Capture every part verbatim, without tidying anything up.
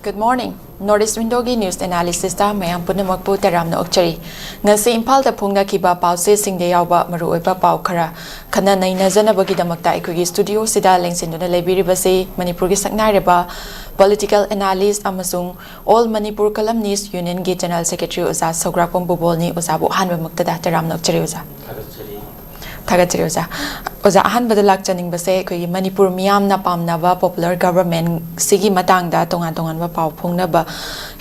Good morning. North East Windowꯒꯤ news analysisꯇ ꯃꯌꯥꯝ ꯄꯨꯝꯅꯃꯛꯄꯨ ꯇꯔꯥꯝꯅ ꯑꯣꯛꯆꯔꯤ꯫ ꯉꯁꯤ ꯏꯝꯐꯥꯜꯗ ꯐꯣꯡꯅꯈꯤꯕ ꯄꯥꯎꯆꯦꯁꯤꯡꯗ ꯌꯥꯎꯕ ꯃꯔꯨꯑꯣꯏꯕ ꯄꯥꯎ ꯈꯔ ꯈꯟꯅ ꯅꯩꯅꯖꯅꯕꯒꯤꯗꯃꯛꯇ ꯑꯩꯈꯣꯏꯒꯤ studioꯁꯤꯗ ꯂꯦꯡꯁꯤꯟꯗꯨꯅ ꯂꯩꯕꯤꯔꯤꯕꯁꯤ ꯃꯅꯤꯄꯨꯔꯒꯤ ꯁꯛꯅꯥꯏꯔꯕ political analyst ꯑꯃꯁꯨꯡ All Manipur Columnist Unionꯒꯤ general secretary ꯑꯣꯖꯥ ꯁꯧꯒ꯭ꯔꯥꯛꯄꯝ ꯕꯨꯕꯣꯜꯅꯤ꯫ ꯑꯣꯖꯥꯕꯨ ꯑꯍꯥꯟꯕꯃꯛꯇꯗ ꯇꯔꯥꯝꯅ ꯑꯣꯛꯆꯔꯤ ꯑꯣꯖꯥ꯫ ꯊꯥꯒꯠꯆꯔꯤ꯫ ꯊꯥꯒꯠꯆꯔꯤ ꯑꯣꯖꯥ꯫ ꯑꯣꯖꯥ, ꯑꯍꯥꯟꯕꯗ ꯂꯥꯛꯆꯅꯤꯡꯕꯁꯦ ꯑꯩꯈꯣꯏꯒꯤ ꯃꯅꯤꯄꯨꯔ ꯃꯤꯌꯥꯝꯅ ꯄꯥꯝꯅꯕ popular government ꯁꯤꯒꯤ ꯃꯇꯥꯡꯗ ꯇꯣꯉꯥꯟ ꯇꯣꯉꯥꯟꯕ ꯄꯥꯎ ꯐꯣꯡꯅꯕ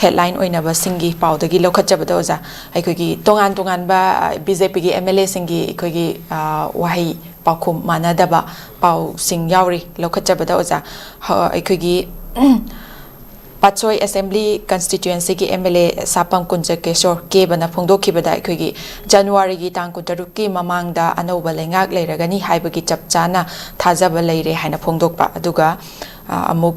headline ꯑꯣꯏꯅꯕꯁꯤꯡꯒꯤ ꯄꯥꯎꯗꯒꯤ ꯂꯧꯈꯠꯆꯕꯗ ꯑꯣꯖꯥ, ꯑꯩꯈꯣꯏꯒꯤ ꯇꯣꯉꯥꯟ ꯇꯣꯉꯥꯟꯕ, ꯑ, BJPꯒꯤ MLAꯁꯤꯡꯒꯤ ꯑꯩꯈꯣꯏꯒꯤ, ꯑ, ꯋꯥꯍꯩ ꯄꯥꯎꯈꯨꯝ ꯃꯥꯟꯅꯗꯕ ꯄꯥꯎꯁꯤꯡ ꯌꯥꯎꯔꯤ꯫ ꯂꯧꯈꯠꯆꯕꯗ ꯑꯣꯖꯥ, ꯍ-, ꯑꯩꯈꯣꯏꯒꯤ ꯄꯥꯠꯁꯣꯏ Assembly Constituencyꯒꯤ MLA ꯁꯥꯄꯝ ꯀꯨꯟꯖꯀꯦꯁꯣꯔ ꯀꯦꯕꯅ ꯐꯣꯡꯗꯣꯛꯈꯤꯕꯗ ꯑꯩꯈꯣꯏꯒꯤ ꯖꯅꯋꯥꯔꯤꯒꯤ ꯇꯥꯡ ꯀꯨꯟꯇꯔꯨꯛꯀꯤ ꯃꯃꯥꯡꯗ ꯑꯅꯧꯕ ꯂꯩꯉꯥꯛ ꯂꯩꯔꯒꯅꯤ ꯍꯥꯏꯕꯒꯤ ꯆꯞ ꯆꯥꯅ ꯊꯥꯖꯕ ꯂꯩꯔꯦ ꯍꯥꯏꯅ ꯐꯣꯡꯗꯣꯛꯄ꯫ ꯑꯗꯨꯒ, ꯑ, ꯑꯃꯨꯛ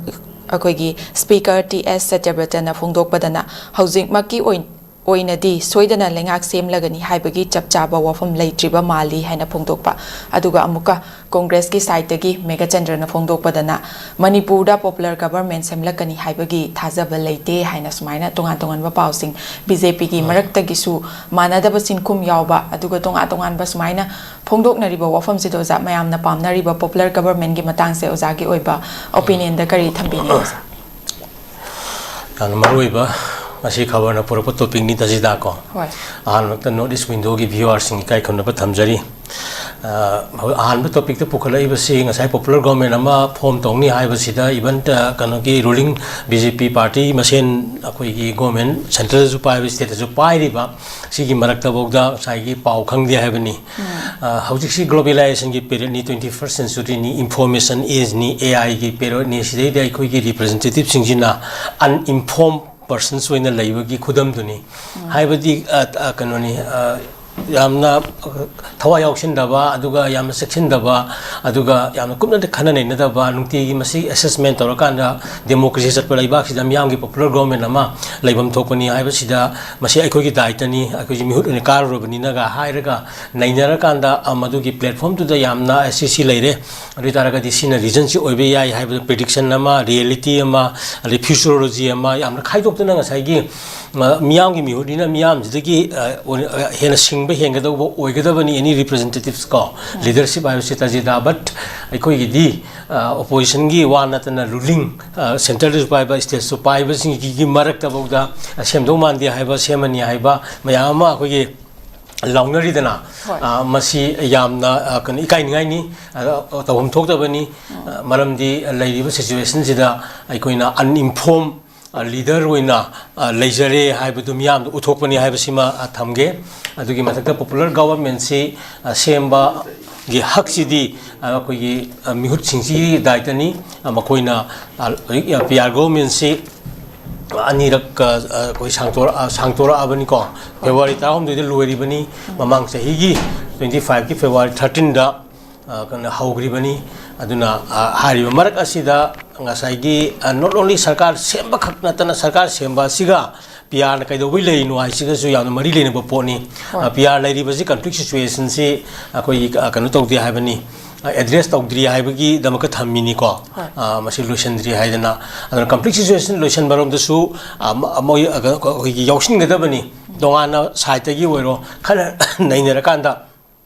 ꯑꯩꯈꯣꯏꯒꯤ Speaker ꯇꯤ ꯑꯦꯁ ꯁꯇ꯭ꯌꯕ꯭ꯔꯇꯅ ꯐꯣꯡꯗꯣꯛꯄꯗꯅ ꯍꯧꯖꯤꯛꯃꯛꯀꯤ ꯑꯣꯏ-, ꯑꯣꯏꯅꯗꯤ ꯁꯣꯏꯗꯅ ꯂꯩꯉꯥꯛ ꯁꯦꯝꯂꯒꯅꯤ ꯍꯥꯏꯕꯒꯤ ꯆꯞ ꯆꯥꯕ ꯋꯥꯐꯝ ꯂꯩꯇ꯭ꯔꯤꯕ ꯃꯥꯜꯂꯤ ꯍꯥꯏꯅ ꯐꯣꯡꯗꯣꯛꯄ꯫ ꯑꯗꯨꯒ ꯑꯃꯨꯛꯀ ꯀꯣꯡꯒ꯭ꯔꯦꯁꯀꯤ sideꯇꯒꯤ ꯃꯦꯘꯆꯟꯗ꯭ꯔꯅ ꯐꯣꯡꯗꯣꯛꯄꯗꯅ ꯃꯅꯤꯄꯨꯔꯗ popular government ꯁꯦꯝꯂꯛꯀꯅꯤ ꯍꯥꯏꯕꯒꯤ ꯊꯥꯖꯕ ꯂꯩꯇꯦ ꯍꯥꯏꯅ ꯁꯨꯃꯥꯏꯅ ꯇꯣꯉꯥꯟ ꯇꯣꯉꯥꯟꯕ ꯄꯥꯎꯁꯤꯡ, BJPꯒꯤ ꯃꯔꯛꯇꯒꯤꯁꯨ ꯃꯥꯟꯅꯗꯕ ꯆꯤꯡꯈꯨꯝ ꯌꯥꯎꯕ, ꯑꯗꯨꯒ ꯇꯣꯉꯥꯟ ꯇꯣꯉꯥꯟꯕ ꯁꯨꯃꯥꯏꯅ ꯐꯣꯡꯗꯣꯛꯅꯔꯤꯕ ꯋꯥꯐꯝꯁꯤꯗ ꯑꯣꯖꯥ, ꯃꯌꯥꯝꯅ ꯄꯥꯝꯅꯔꯤꯕ popular governmentꯒꯤ ꯃꯇꯥꯡꯁꯦ ꯑꯣꯖꯥꯒꯤ ꯑꯣꯏꯕ opinionꯗ ꯀꯔꯤ ꯊꯝꯕꯤꯅꯤ ꯑꯣꯖꯥ? ꯌꯥꯝꯅ ꯃꯔꯨꯑꯣꯏꯕ ꯉꯁꯤ ꯈꯕꯔꯅ ꯄꯨꯔꯛꯄ topicꯅꯤ ꯇꯥꯖꯤꯗꯥ ꯀꯣ꯫ ꯍꯣꯏ꯫ ꯑꯍꯥꯟꯕꯃꯛꯇ North East Windowꯒꯤ viewersꯁꯤꯡ ꯏꯀꯥꯏ ꯈꯨꯝꯅꯕ ꯊꯝꯖꯔꯤ꯫ ꯑ, ꯑꯍꯥꯟꯕ topicꯇ ꯄꯨꯈꯠꯂꯛꯏꯕꯁꯤ ꯉꯁꯥꯏ popular government ꯑꯃ form ꯇꯧꯅꯤ ꯍꯥꯏꯕꯁꯤꯗ even, ꯑ, ꯀꯩꯅꯣꯒꯤ ruling BJP party ꯃꯁꯦꯟ ꯑꯩꯈꯣꯏꯒꯤ government centreꯗꯁꯨ ꯄꯥꯏꯕ stateꯇꯁꯨ ꯄꯥꯏꯔꯤꯕ ꯁꯤꯒꯤ ꯃꯔꯛꯇꯐꯥꯎꯗ ꯉꯁꯥꯏꯒꯤ ꯄꯥꯎ ꯈꯪꯗꯦ ꯍꯥꯏꯕꯅꯤ꯫ ꯑ, ꯍꯧꯖꯤꯛꯁꯤ globalizationꯒꯤ periodꯅꯤ, twenty first centuryꯅꯤ, information ageꯅꯤ, AIꯒꯤ periodꯅꯤ, ꯁꯤꯗꯩꯗ ꯑꯩꯈꯣꯏꯒꯤ representativeꯁꯤꯡꯁꯤꯅ uninformed persons ꯑꯣꯏꯅ ꯂꯩꯕꯒꯤ ꯈꯨꯗꯝꯗꯨꯅꯤ꯫ ꯍꯥꯏꯕꯗꯤ, ꯑ, ꯑ, ꯀꯩꯅꯣꯅꯤ, ꯑ, ꯌꯥꯝꯅ ꯊꯋꯥꯏ ꯌꯥꯎꯁꯤꯟꯗꯕ, ꯑꯗꯨꯒ ꯌꯥꯝꯅ ꯆꯦꯛꯁꯤꯟꯗꯕ, ꯑꯗꯨꯒ ꯌꯥꯝꯅ ꯀꯨꯞꯅ ꯈꯟꯅ ꯅꯩꯅꯗꯕ, ꯅꯨꯡꯇꯤꯒꯤ ꯃꯁꯤ assessment ꯇꯧꯔꯀꯥꯟꯗ democracy ꯆꯠꯄ ꯂꯩꯕꯥꯛꯁꯤꯗ ꯃꯤꯌꯥꯝꯒꯤ popular government ꯑꯃ ꯂꯩꯐꯝ ꯊꯣꯛꯄꯅꯤ ꯍꯥꯏꯕꯁꯤꯗ ꯃꯁꯤ ꯑꯩꯈꯣꯏꯒꯤ ꯗꯥꯏꯇꯅꯤ, ꯑꯩꯈꯣꯏꯁꯤ ꯃꯤꯍꯨꯠ ꯑꯣꯏꯅ ꯀꯥꯔꯨꯔꯕꯅꯤꯅꯒ ꯍꯥꯏꯔꯒ ꯅꯩꯅꯔꯀꯥꯟꯗ, ꯑ, ꯃꯗꯨꯒꯤ platform ꯗꯨꯗ ꯌꯥꯝꯅ SCC ꯂꯩꯔꯦ꯫ ꯑꯗꯨ ꯑꯣꯏ ꯇꯥꯔꯒꯗꯤ ꯁꯤꯅ reason ꯁꯤ ꯑꯣꯏꯕ ꯌꯥꯏ ꯍꯥꯏꯕꯗ prediction ꯑꯃ, reality ꯑꯃ, ꯑꯗꯩ futurology ꯑꯃ ꯌꯥꯝꯅ ꯈꯥꯏꯗꯣꯛꯇꯨꯅ ꯉꯁꯥꯏꯒꯤ, ꯑ, ꯃꯤꯌꯥꯝꯒꯤ ꯃꯤꯍꯨꯠꯅꯤꯅ ꯃꯤꯌꯥꯝꯁꯤꯗꯒꯤ, ꯑ, ꯑꯣꯏ-, ꯑ, ꯍꯦꯟꯅ ꯁꯤꯡꯕ ꯍꯦꯟꯒꯗꯧꯕ ꯑꯣꯏꯒꯗꯕꯅꯤ, any representatives ꯀꯣ, leadership ꯍꯥꯏꯕꯁꯤ ꯇꯥꯖꯤꯗ꯫ But ꯑꯩꯈꯣꯏꯒꯤꯗꯤ, ꯑ, opposition ꯒꯤ ꯋꯥ ꯅꯠꯇꯅ ruling, ꯑ, centre ꯗꯁꯨ ꯄꯥꯏꯕ, state ꯁꯨ ꯄꯥꯏꯕꯁꯤꯡꯒꯤ ꯃꯔꯛꯇꯐꯥꯎꯗ ꯁꯦꯝꯗꯧ ꯃꯥꯟꯗꯦ ꯍꯥꯏꯕ, ꯁꯦꯝꯃꯅꯤ ꯍꯥꯏꯕ ꯃꯌꯥꯝ ꯑꯃ ꯑꯩꯈꯣꯏꯒꯤ ꯂꯥꯎꯅꯔꯤꯗꯅ, ꯍꯣꯏ꯫ ꯑ, ꯃꯁꯤ ꯌꯥꯝꯅ, ꯑ, ꯀꯩꯅꯣ, ꯏꯀꯥꯏꯅꯤꯡꯉꯥꯏꯅꯤ, ꯑ, ꯇꯧꯐꯝ ꯊꯣꯛꯇꯕꯅꯤ꯫ ꯎꯝ꯫ ꯑ, ꯃꯔꯝꯗꯤ ꯂꯩꯔꯤꯕ situation ꯁꯤꯗ ꯑꯩꯈꯣꯏꯅ uninformed, ꯑ, leader ꯑꯣꯏꯅ, ꯑ, ꯂꯩꯖꯔꯦ ꯍꯥꯏꯕꯗꯨ ꯃꯤꯌꯥꯝꯗ ꯎꯠꯊꯣꯛꯄꯅꯤ ꯍꯥꯏꯕꯁꯤꯃ, ꯑ, ꯊꯝꯒꯦ꯫ ꯑꯗꯨꯒꯤ ꯃꯊꯛꯇ popular government ꯁꯤ, ꯑ, ꯁꯦꯝꯕꯒꯤ ꯍꯛꯁꯤꯗꯤ, ꯑ, ꯑꯩꯈꯣꯏꯒꯤ, ꯑ, ꯃꯤꯍꯨꯠꯁꯤꯡꯁꯤꯒꯤ ꯗꯥꯏꯇꯅꯤ꯫ ꯑ, ꯃꯈꯣꯏꯅ, ꯑ, ꯍꯧꯖꯤꯛ, ꯑ, P R government ꯁꯤ ꯑꯅꯤꯔꯛ, ꯑ, ꯑ, ꯑꯩꯈꯣꯏ ꯁꯥꯡꯇꯣꯔꯛ-, ꯑ, ꯁꯥꯡꯇꯣꯔꯛꯑꯕꯅꯤꯀꯣ꯫ February ꯇꯔꯥꯍꯨꯝꯗꯣꯏꯗ ꯂꯣꯏꯔꯤꯕꯅꯤ꯫ ꯃꯃꯥꯡ ꯆꯍꯤꯒꯤ twenty five ꯀꯤ February thirteen ꯗ, ꯑ, ꯀꯩꯅꯣ, ꯍꯧꯈ꯭ꯔꯤꯕꯅꯤ꯫ ꯑꯗꯨꯅ, ꯑ, ꯍꯥꯏꯔꯤꯕ ꯃꯔꯛ ꯑꯁꯤꯗ ꯉꯁꯥꯏꯒꯤ, ꯑ, not only ꯁꯔꯀꯥꯔ ꯁꯦꯝꯕ ꯈꯛ ꯅꯠꯇꯅ ꯁꯔꯀꯥꯔ ꯁꯦꯝꯕ ꯑꯁꯤꯒ P R ꯅ ꯀꯩꯗꯧꯕꯩ ꯂꯩꯔꯤꯅꯣ ꯍꯥꯏꯁꯤꯒꯁꯨ ꯌꯥꯝꯅ ꯃꯔꯤ ꯂꯩꯅꯕ ꯄꯣꯠꯅꯤ꯫ ꯍꯣꯏ꯫ ꯑ, P R ꯂꯩꯔꯤꯕꯁꯤ conflict situation ꯁꯤ ꯑꯩꯈꯣꯏꯒꯤ, ꯑ, ꯀꯩꯅꯣ ꯇꯧꯗꯦ ꯍꯥꯏꯕꯅꯤ, ꯑ, address ꯇꯧꯗ꯭ꯔꯤ ꯍꯥꯏꯕꯒꯤꯗꯃꯛꯇ ꯊꯝꯃꯤꯅꯤꯀꯣ꯫ ꯍꯣꯏ꯫ ꯑ, ꯃꯁꯤ ꯂꯣꯏꯁꯤꯟꯗ꯭ꯔꯤ ꯍꯥꯏꯗꯅ꯫ ꯑꯗꯨꯅ conflict situation ꯂꯣꯏꯁꯤꯟꯕꯔꯣꯝꯗꯁꯨ, ꯑ, ꯃ-, ꯃꯣꯏ, ꯑ, ꯀꯩꯅꯣ, ꯑꯩꯈꯣꯏꯒꯤ ꯌꯥꯎꯁꯤꯟꯒꯗꯕꯅꯤ꯫ ꯇꯣꯉꯥꯟꯅ side ꯇꯒꯤ ꯑꯣꯏꯔꯣ, ꯈꯔ ꯅꯩꯅꯔꯀꯥꯟꯗ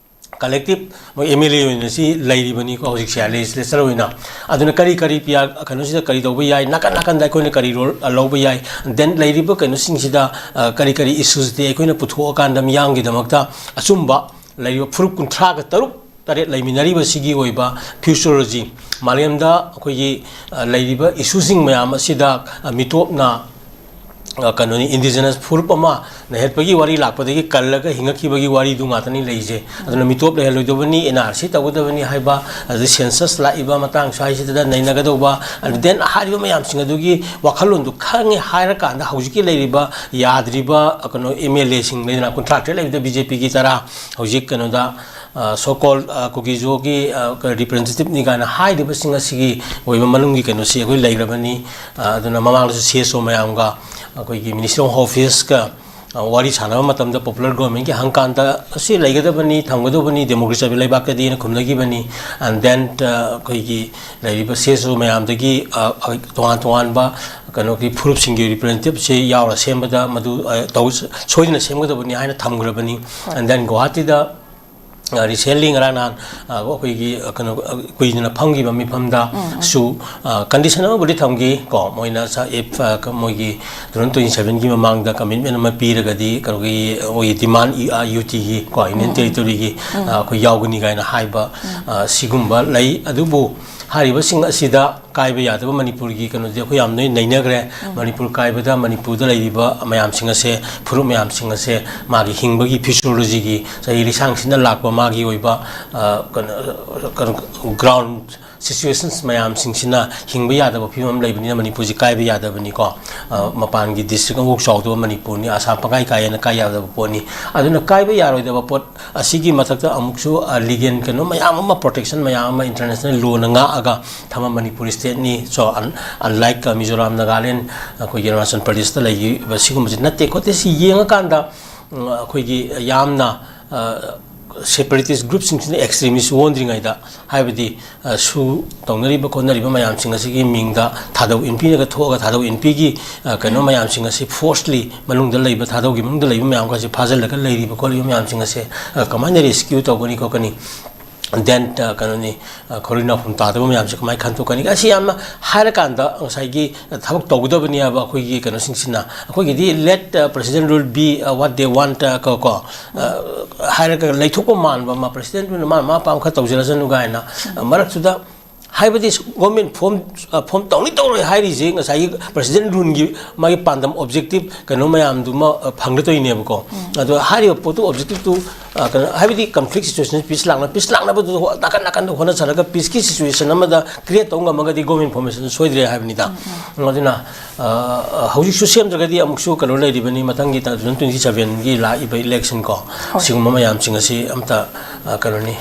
collective ꯃꯣꯏ MLA ꯑꯣꯏꯅ ꯁꯤ ꯂꯩꯔꯤꯕꯅꯤꯀꯣ ꯍꯧꯖꯤꯛꯁꯦ, legislature ꯑꯣꯏꯅ꯫ ꯑꯗꯨꯅ ꯀꯔꯤ ꯀꯔꯤ P R ꯀꯩꯅꯣꯁꯤꯗ ꯀꯔꯤ ꯇꯧꯕ ꯌꯥꯏ, ꯅꯥꯀꯟ ꯅꯥꯀꯟꯗ ꯑꯩꯈꯣꯏꯅ ꯀꯔꯤ role, ꯑ, ꯂꯧꯕ ꯌꯥꯏ, then ꯂꯩꯔꯤꯕ ꯀꯩꯅꯣꯁꯤꯡꯁꯤꯗ, ꯑ, ꯀꯔꯤ ꯀꯔꯤ issues ꯗꯤ ꯑꯩꯈꯣꯏꯅ ꯄꯨꯊꯣꯛꯑꯀꯥꯟꯗ ꯃꯤꯌꯥꯝꯒꯤꯗꯃꯛꯇ ꯑꯆꯨꯝꯕ ꯂꯩꯔꯤꯕ ꯐꯨꯔꯨꯞ ꯀꯨꯟꯊ꯭ꯔꯥꯒ ꯇꯔꯨꯛ ꯇꯔꯦꯠ ꯂꯩꯃꯤꯟꯅꯔꯤꯕꯁꯤꯒꯤ ꯑꯣꯏꯕ futurology, ꯃꯥꯂꯦꯝꯗ ꯑꯩꯈꯣꯏꯒꯤ, ꯑ, ꯂꯩꯔꯤꯕ issue ꯁꯤꯡ ꯃꯌꯥꯝ ꯑꯁꯤꯗ, ꯑ, ꯃꯤꯇꯣꯞꯅ ꯑ, ꯀꯩꯅꯣꯅꯤ, indigenous ꯐꯨꯔꯨꯞ ꯑꯃ ꯅꯩꯍꯠꯄꯒꯤ ꯋꯥꯔꯤ ꯂꯥꯛꯄꯗꯒꯤ ꯀꯜꯂꯒ ꯍꯤꯡꯉꯛꯈꯤꯕꯒꯤ ꯋꯥꯔꯤꯗꯨ ꯉꯥꯛꯇꯅꯤ ꯂꯩꯁꯦ꯫ ꯑꯗꯨꯅ ꯃꯤꯇꯣꯞ ꯂꯩꯍꯜꯂꯣꯏꯗꯕꯅꯤ, N R C ꯇꯧꯒꯗꯕꯅꯤ ꯍꯥꯏꯕ, ꯑꯗꯩ census ꯂꯥꯛꯏꯕ ꯃꯇꯥꯡ ꯁ꯭ꯋꯥꯏꯁꯤꯗ ꯅꯩꯅꯒꯗꯧꯕ, and then ꯍꯥꯏꯔꯤꯕ ꯃꯌꯥꯝꯁꯤꯡ ꯑꯗꯨꯒꯤ ꯋꯥꯈꯜꯂꯣꯟꯗꯨ ꯈꯪꯉꯦ ꯍꯥꯏꯔꯀꯥꯟꯗ ꯍꯧꯖꯤꯛꯀꯤ ꯂꯩꯔꯤꯕ ꯌꯥꯗ꯭ꯔꯤꯕ, ꯑ, ꯀꯩꯅꯣ, M L A ꯁꯤꯡ ꯂꯩꯗꯅ, ꯀꯨꯟꯊ꯭ꯔꯥ ꯇꯔꯦꯠ ꯂꯩꯕꯗ B J P ꯒꯤ ꯇꯔꯥ ꯍꯧꯖꯤꯛ ꯀꯩꯅꯣꯗ, ꯑ, so called, ꯑ, ꯀꯨꯀꯤꯖꯣꯒꯤ, ꯑ, representative ꯅꯤ ꯀꯥꯏꯅ ꯍꯥꯏꯔꯤꯕꯁꯤꯡ ꯑꯁꯤꯒꯤ ꯑꯣꯏꯕ ꯃꯅꯨꯡꯒꯤ ꯀꯩꯅꯣꯁꯤ ꯑꯩꯈꯣꯏ ꯂꯩꯔꯕꯅꯤ꯫ ꯑ, ꯑꯗꯨꯅ ꯃꯃꯥꯡꯗꯁꯨ C S O ꯃꯌꯥꯝꯒ ꯑꯩꯈꯣꯏꯒꯤ Ministry of Home Office ꯀ, ꯑ, ꯋꯥꯔꯤ ꯁꯥꯟꯅꯕ ꯃꯇꯝꯗ popular government ꯀꯤ ꯍꯪꯀꯥꯟꯗ ꯑꯁꯤ ꯂꯩꯒꯗꯕꯅꯤ, ꯊꯝꯒꯗꯕꯅꯤ, democracy ꯑꯣꯏꯕ ꯂꯩꯕꯥꯛꯇꯗꯤꯅ ꯈꯨꯝꯅꯈꯤꯕꯅꯤ꯫ And then, ꯑ, ꯑꯩꯈꯣꯏꯒꯤ ꯂꯩꯔꯤꯕ C S O ꯃꯌꯥꯝꯗꯒꯤ, ꯑ, ꯑ, ꯇꯣꯉꯥꯟ ꯇꯣꯉꯥꯟꯕ ꯀꯩꯅꯣꯒꯤ ꯐꯨꯔꯨꯞꯁꯤꯡꯒꯤ representative ꯁꯤ ꯌꯥꯎꯔ ꯁꯦꯝꯕꯗ ꯃꯗꯨ, ꯑ, ꯇꯧ-, ꯁꯣꯏꯗꯅ ꯁꯦꯝꯒꯗꯕꯅꯤ ꯍꯥꯏꯅ ꯊꯝꯈ꯭ꯔꯕꯅꯤ꯫ And then ꯒꯨꯋꯥꯍꯥꯇꯤꯗ, ꯑ, recently ꯉꯔꯥꯡ ꯅꯍꯥꯟ, ꯑ, ꯑꯩꯈꯣꯏꯒꯤ, ꯑ, ꯀꯩꯅꯣ, ꯑ, ꯀꯨꯏꯗꯅ ꯐꯝꯈꯤꯕ ꯃꯤꯐꯝꯗ ꯁꯨ, ꯑ, condition ꯑꯃꯕꯨꯗꯤ ꯊꯝꯈꯤ ꯀꯣ, ꯃꯣꯏꯅ ꯁ-, if, ꯑ, ꯀ-, ꯃꯣꯏꯒꯤ two thousand twenty seven ꯒꯤ ꯃꯃꯥꯡꯗ commitment ꯑꯃ ꯄꯤꯔꯒꯗꯤ ꯀꯩꯅꯣꯒꯤ, ꯑ, ꯃꯣꯏꯒꯤ demand, ꯏ-, ꯑ, UT ꯒꯤ ꯀꯣ, Union Territory ꯒꯤ, ꯑ, ꯑꯩꯈꯣꯏ ꯌꯥꯎꯒꯅꯤ ꯀꯥꯏꯅ ꯍꯥꯏꯕ, ꯑ, ꯁꯤꯒꯨꯝꯕ ꯂꯩ꯫ ꯑꯗꯨꯕꯨ ꯍꯥꯏꯔꯤꯕꯁꯤꯡ ꯑꯁꯤꯗ ꯀꯥꯏꯕ ꯌꯥꯗꯕ ꯃꯅꯤꯄꯨꯔꯒꯤ ꯀꯩꯅꯣꯗꯤ ꯑꯩꯈꯣꯏ ꯌꯥꯝ ꯂꯣꯏ ꯅꯩꯅꯈ꯭ꯔꯦ꯫ ꯃꯅꯤꯄꯨꯔ ꯀꯥꯏꯕꯗ ꯃꯅꯤꯄꯨꯔꯗ ꯂꯩꯔꯤꯕ ꯃꯌꯥꯝꯁꯤꯡ ꯑꯁꯦ, ꯐꯨꯔꯨꯞ ꯃꯌꯥꯝꯁꯤꯡ ꯑꯁꯦ ꯃꯥꯒꯤ ꯍꯤꯡꯕꯒꯤ physiology ꯒꯤ ꯆꯍꯤ ꯂꯤꯁꯥꯡꯁꯤꯠꯅ ꯂꯥꯛꯄ ꯃꯥꯒꯤ ꯑꯣꯏꯕ, ꯑ, ꯀꯩꯅꯣ, ꯀꯩꯅꯣ, ground situations ꯃꯌꯥꯝꯁꯤꯡꯁꯤꯅ ꯍꯤꯡꯕ ꯌꯥꯗꯕ ꯐꯤꯕꯝ ꯑꯃ ꯂꯩꯕꯅꯤꯅ ꯃꯅꯤꯄꯨꯔꯁꯤ ꯀꯥꯏꯕ ꯌꯥꯗꯕꯅꯤꯀꯣ꯫ ꯑ, ꯃꯄꯥꯟꯒꯤ district ꯑꯃꯐꯥꯎ ꯆꯥꯎꯗꯕ ꯃꯅꯤꯄꯨꯔꯅꯤ, ꯑꯁꯥꯝ ꯄꯪꯀꯥꯏ ꯀꯥꯏꯌꯦꯅ ꯀꯥꯏ ꯌꯥꯗꯕ ꯄꯣꯠꯅꯤ꯫ ꯑꯗꯨꯅ ꯀꯥꯏꯕ ꯌꯥꯔꯣꯏꯗꯕ ꯄꯣꯠ ꯑꯁꯤꯒꯤ ꯃꯊꯛꯇ ꯑꯃꯨꯛꯁꯨ, ꯑ, legal ꯀꯩꯅꯣ ꯃꯌꯥꯝ ꯑꯃ, protection ꯃꯌꯥꯝ ꯑꯃ international law ꯅ ꯉꯥꯛꯑꯒ ꯊꯝꯕ ꯃꯅꯤꯄꯨꯔ state ꯅꯤ꯫ So, un-, unlike, ꯑ, ꯃꯤꯖꯣꯔꯥꯝ, ꯅꯥꯒꯥꯂꯦꯟ, ꯑꯩꯈꯣꯏꯒꯤ ꯑꯔꯨꯅꯥꯆꯜ ꯄ꯭ꯔꯗꯦꯁꯇ ꯂꯩꯈꯤꯕ ꯁꯤꯒꯨꯝꯕꯁꯤ ꯅꯠꯇꯦ ꯈꯣꯠꯇꯦ꯫ ꯁꯤ ꯌꯦꯡꯉꯀꯥꯟꯗ, ꯎꯝ, ꯑꯩꯈꯣꯏꯒꯤ ꯌꯥꯝꯅ, ꯑ, separatist group ꯁꯤꯡꯁꯤꯅ extremist ꯑꯣꯟꯗ꯭ꯔꯤꯉꯩꯗ, ꯍꯥꯏꯕꯗꯤ, ꯑ, ꯁꯨ ꯇꯧꯅꯔꯤꯕ ꯈꯣꯠꯅꯔꯤꯕ ꯃꯌꯥꯝꯁꯤꯡ ꯑꯁꯤꯒꯤ ꯃꯤꯡꯗ ꯊꯥꯗꯧ ꯏꯟꯄꯤꯔꯒ ꯊꯣꯛꯑꯒ ꯊꯥꯗꯧ ꯏꯟꯄꯤꯒꯤ, ꯑ, ꯀꯩꯅꯣ ꯃꯌꯥꯝꯁꯤꯡ ꯑꯁꯤ forcefully ꯃꯅꯨꯡꯗ ꯂꯩꯕ, ꯊꯥꯗꯧꯒꯤ ꯃꯅꯨꯡꯗ ꯂꯩꯕ ꯃꯌꯥꯝ ꯑꯁꯤ ꯐꯥꯖꯤꯜꯂꯒ ꯂꯩꯔꯤꯕ ꯈꯣꯠꯂꯤꯕ ꯃꯌꯥꯝꯁꯤꯡ ꯑꯁꯦ, ꯑ, ꯀꯃꯥꯏꯅ rescue ꯇꯧꯒꯅꯤ ꯈꯣꯠꯀꯅꯤ? Then, ꯑ, ꯀꯩꯅꯣꯅꯤ, ꯑ, ꯈꯣꯔꯤ ꯅꯥꯎꯐꯝ ꯇꯥꯗꯕ ꯃꯌꯥꯝꯁꯦ ꯀꯃꯥꯏꯅ ꯈꯟꯗꯣꯛꯀꯅꯤ? ꯑꯁꯤ ꯌꯥꯝꯅ ꯍꯥꯏꯔꯀꯥꯟꯗ ꯉꯁꯥꯏꯒꯤ ꯊꯕꯛ ꯇꯧꯒꯗꯕꯅꯤ ꯍꯥꯏꯕ ꯑꯩꯈꯣꯏꯒꯤ ꯀꯩꯅꯣꯁꯤꯡꯁꯤꯅ, ꯑꯩꯈꯣꯏꯒꯤꯗꯤ let, ꯑ, president rule be, ꯑ, what they want, ꯑ, ꯀꯣ, ꯀꯣ, ꯑ, ꯍꯥꯏꯔꯒ ꯂꯩꯊꯣꯛꯄ ꯃꯥꯟꯕ ꯑꯃ, president ꯗꯨꯅ ꯃꯥꯅ ꯃꯥ ꯑꯄꯥꯝꯕ ꯈꯔ ꯇꯧꯖꯔꯁꯅꯨ ꯀꯥꯏꯅ, ꯑ, ꯃꯔꯛꯇꯨꯗ ꯍꯥꯏꯕꯗꯤ ꯒꯣꯔꯃꯦꯟ ꯐꯣꯝ ꯐꯣꯝ ꯇꯧꯅꯤ ꯇꯧꯔꯣꯏ ꯍꯥꯏꯔꯤꯁꯦ ꯉꯁꯥꯏꯒꯤ ꯄ꯭ꯔꯁꯤꯗꯦꯟ ꯔꯨꯜꯒꯤ ꯃꯥꯒꯤ ꯄꯥꯟꯗꯝ ꯑꯣꯕꯖꯦꯛꯇꯤꯞ ꯀꯩꯅꯣ ꯃꯌꯥꯝꯗꯨꯃ ꯐꯪꯗꯣꯏꯅꯦꯕꯀꯣ꯫ ꯑꯗꯣ ꯍꯥꯏꯔꯤꯕ ꯄꯣꯠꯇꯨ ꯑꯣꯕꯖꯦꯛꯇꯤꯞꯇꯨ ꯀꯩꯅꯣ ꯍꯥꯏꯕꯗꯤ ꯀꯟꯐ꯭ꯂꯤꯛ ꯁꯤꯆꯨꯋꯦꯁꯟ ꯄꯤꯁ ꯂꯥꯛꯅ ꯄꯤꯁ ꯂꯥꯛꯅꯕꯗꯨ ꯅꯥꯀꯟ ꯅꯥꯀꯟꯗ ꯍꯣꯠꯅꯖꯔꯒ ꯄꯤꯁꯀꯤ ꯁꯤꯆꯨꯋꯦꯁꯟ ꯑꯃꯗ ꯀ꯭ꯔꯤꯌꯦꯠ ꯇꯧꯕ ꯉꯝꯃꯒꯗꯤ ꯒꯣꯔꯃꯦꯟ ꯐꯣꯔꯃꯦꯁꯟ ꯁꯣꯏꯗ꯭ꯔꯦ ꯍꯥꯏꯕꯅꯤꯗ꯫ ꯑꯗꯨꯅ ꯍꯧꯖꯤꯛꯁꯨ ꯁꯦꯝꯗ꯭ꯔꯒꯗꯤ ꯑꯃꯨꯛꯁꯨ ꯀꯩꯅꯣ ꯂꯩꯔꯤꯕꯅꯤ, ꯃꯊꯪꯒꯤ ꯇꯨ ꯊꯥꯎꯖꯟ ꯇ꯭ꯋꯦꯟꯇꯤ ꯁꯚꯦꯟꯒꯤ ꯂꯥꯛꯏꯕ ꯏꯂꯦꯛꯁꯟ ꯀꯣ꯫ ꯁꯤꯒꯨꯝꯕ ꯃꯌꯥꯝꯁꯤꯡ ꯑꯁꯤ ꯑꯝꯇ ꯀꯩꯅꯣꯅꯤ,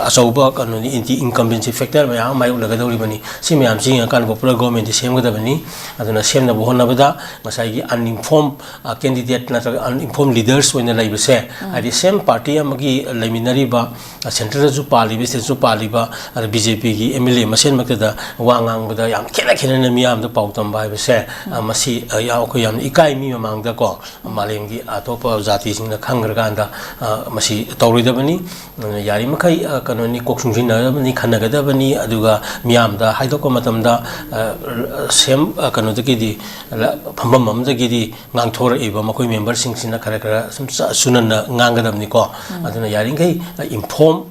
ꯑꯆꯧꯕ ꯀꯩꯅꯣꯅꯤ, ꯑꯦꯟꯇꯤ ꯏꯟꯀꯝꯕꯦꯟꯁꯤ ꯐꯦꯛꯇꯔ ꯃꯌꯥꯝ ꯑꯃ ꯃꯥꯌꯣꯛꯅꯒꯗꯧꯔꯤꯕꯅꯤ꯫ ꯁꯤ ꯃꯌꯥꯝꯁꯤ ꯌꯦꯡꯉꯀꯥꯟꯗ ꯄꯣꯄꯨꯂꯔ ꯒꯣꯔꯃꯦꯟꯁꯤ ꯁꯦꯝꯒꯗꯕꯅꯤ꯫ ꯑꯗꯨꯅ ꯁꯦꯝꯅꯕ ꯍꯣꯠꯅꯕꯗ ꯉꯁꯥꯏꯒꯤ ꯑꯟꯏꯟꯐꯣꯔꯝ ꯀꯦꯟꯗꯤꯗꯦꯠ ꯅꯠꯇ꯭ꯔꯒ ꯑꯟꯏꯟꯐꯣꯔꯝ ꯂꯤꯗꯔꯁ ꯑꯣꯏꯅ ꯂꯩꯕꯁꯦ, ꯍꯥꯏꯗꯤ ꯁꯦꯝ ꯄꯥꯔꯇꯤ ꯑꯃꯒꯤ ꯂꯩꯃꯤꯟꯅꯔꯤꯕ, ꯁꯦꯟꯇꯔꯗꯁꯨ ꯄꯥꯜꯂꯤꯕ, ꯁ꯭ꯇꯦꯠꯁꯨ ꯄꯥꯜꯂꯤꯕ, ꯑꯗ ꯕꯤ ꯖꯦ ꯄꯤꯒꯤ ꯑꯦꯝ ꯑꯦꯜ ꯑꯦ ꯃꯁꯦꯟꯃꯛꯇꯗ ꯋꯥ ꯉꯥꯡꯕꯗ ꯌꯥꯝ ꯈꯦꯠꯅ ꯈꯦꯠꯅꯅ ꯃꯤꯌꯥꯝꯗ ꯄꯥꯎ ꯇꯝꯕ ꯍꯥꯏꯕꯁꯦ, ꯃꯁꯤ ꯑꯩꯈꯣꯏ ꯌꯥꯝꯅ ꯏꯀꯥꯏ꯫ ꯃꯤ ꯃꯃꯥꯡꯗꯀꯣ, ꯃꯥꯂꯦꯝꯒꯤ ꯑꯇꯣꯞꯄ ꯖꯥꯇꯤꯁꯤꯡꯅ ꯈꯪꯈ꯭ꯔꯀꯥꯟꯗ ꯃꯁꯤ ꯇꯧꯔꯣꯏꯗꯕꯅꯤ꯫ ꯑꯗꯨꯅ ꯌꯥꯔꯤꯃꯈꯩ ꯀꯩꯅꯣꯅꯤ, ꯀꯣꯛ ꯆꯨꯡꯁꯤꯟꯅꯒꯗꯕꯅꯤ, ꯈꯟꯅꯒꯗꯕꯅꯤ꯫ ꯑꯗꯨꯒ ꯃꯤꯌꯥꯝꯗ ꯍꯥꯏꯗꯣꯛꯄ ꯃꯇꯝꯗ ꯁꯦꯝ ꯀꯩꯅꯣꯗꯒꯤꯗꯤ, ꯐꯝꯐꯝ ꯑꯃꯗꯒꯤꯗꯤ ꯉꯥꯡꯊꯣꯔꯛꯏꯕ ꯃꯈꯣꯏ ꯃꯦꯝꯕꯔꯁꯤꯡꯁꯤꯅ ꯈꯔ ꯈꯔ ꯁꯨꯝ ꯆ-, ꯆꯨꯅꯅ ꯉꯥꯡꯒꯗꯕꯅꯤꯀꯣ꯫ ꯑꯗꯨꯅ ꯌꯥꯔꯤꯈꯩ ꯏꯟꯐꯣꯔꯝ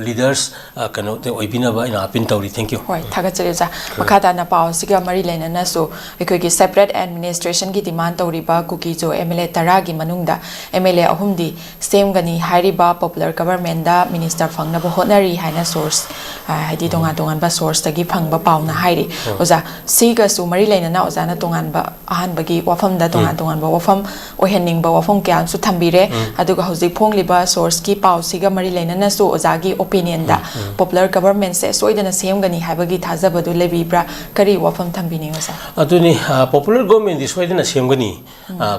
ꯂꯤꯗꯔꯁ ꯀꯩꯅꯣꯗ ꯑꯣꯏꯕꯤꯅꯕ ꯑꯩꯅ ꯑꯥꯄꯤꯜ ꯇꯧꯔꯤ꯫ Thank you꯫ ꯍꯣꯏ, ꯊꯥꯒꯠꯆꯔꯤ ꯑꯣꯖꯥ꯫ ꯃꯈꯥ ꯇꯥꯅ ꯄꯥꯎ ꯑꯁꯤꯒ ꯃꯔꯤ ꯂꯩꯅꯅꯁꯨ ꯑꯩꯈꯣꯏꯒꯤ ꯁꯦꯄꯔꯦꯠ ꯑꯦꯗꯃꯤꯅꯤꯁꯇ꯭ꯔꯦꯁꯟꯒꯤ ꯗꯤꯃꯥꯟ ꯇꯧꯔꯤꯕ ꯀꯨꯀꯤꯖꯣ ꯑꯦꯝ ꯑꯦꯜ ꯑꯦ ꯇꯔꯥꯒꯤ ꯃꯅꯨꯡꯗ ꯑꯦꯝ ꯑꯦꯜ ꯑꯦ ꯑꯍꯨꯝꯗꯤ ꯁꯦꯝꯒꯅꯤ ꯍꯥꯏꯔꯤꯕ ꯄꯣꯄꯨꯂꯔ ꯒꯕꯔꯃꯦꯟꯗ ꯃꯤꯅꯤꯁꯇꯔ ꯐꯪꯅꯕ ꯍꯣꯠꯅꯔꯤ ꯍꯥꯏꯅ ꯁꯣꯔꯁ, ꯍꯥꯏꯗꯤ ꯇꯣꯉꯥꯟ ꯇꯣꯉꯥꯟꯕ ꯁꯣꯔꯁꯇꯒꯤ ꯐꯪꯕ ꯄꯥꯎꯅ ꯍꯥꯏꯔꯤ꯫ ꯑꯣꯖꯥ, ꯁꯤꯒꯁꯨ ꯃꯔꯤ ꯂꯩꯅꯅ ꯑꯣꯖꯥꯅ ꯇꯣꯉꯥꯟꯕ ꯑꯍꯥꯟꯕꯒꯤ ꯋꯥꯐꯝꯗ ꯇꯣꯉꯥꯟ ꯇꯣꯉꯥꯟꯕ ꯋꯥꯐꯝ ꯑꯣꯏꯍꯟꯅꯤꯡꯕ ꯋꯥꯐꯝ ꯀꯌꯥ ꯑꯃꯁꯨ ꯊꯝꯕꯤꯔꯦ꯫ ꯑꯗꯨꯒ ꯍꯧꯖꯤꯛ ꯐꯣꯡꯂꯤꯕ ꯁꯣꯔꯁꯀꯤ ꯄꯥꯎꯁꯤꯒ ꯃꯔꯤ ꯂꯩꯅꯅꯁꯨ ꯑꯣꯖꯥꯒꯤ ꯑꯣꯄꯤꯅꯤꯌꯟꯗ ꯄꯣꯄꯨꯂꯔ ꯒꯕꯔꯃꯦꯟꯁꯦ ꯁꯣꯏꯗꯅ ꯁꯦꯝꯒꯅꯤ ꯍꯥꯏꯕꯒꯤ ꯊꯥꯖꯕꯗꯨ ꯂꯩꯕꯤꯕ꯭ꯔꯥ? ꯀꯔꯤ ꯋꯥꯐꯝ ꯊꯝꯕꯤꯅꯤꯡꯉꯤ ꯑꯣꯖꯥ? ꯑꯗꯨꯅꯤ, ꯄꯣꯄꯨꯂꯔ ꯒꯣꯔꯃꯦꯟꯗꯤ ꯁꯣꯏꯗꯅ ꯁꯦꯝꯒꯅꯤ꯫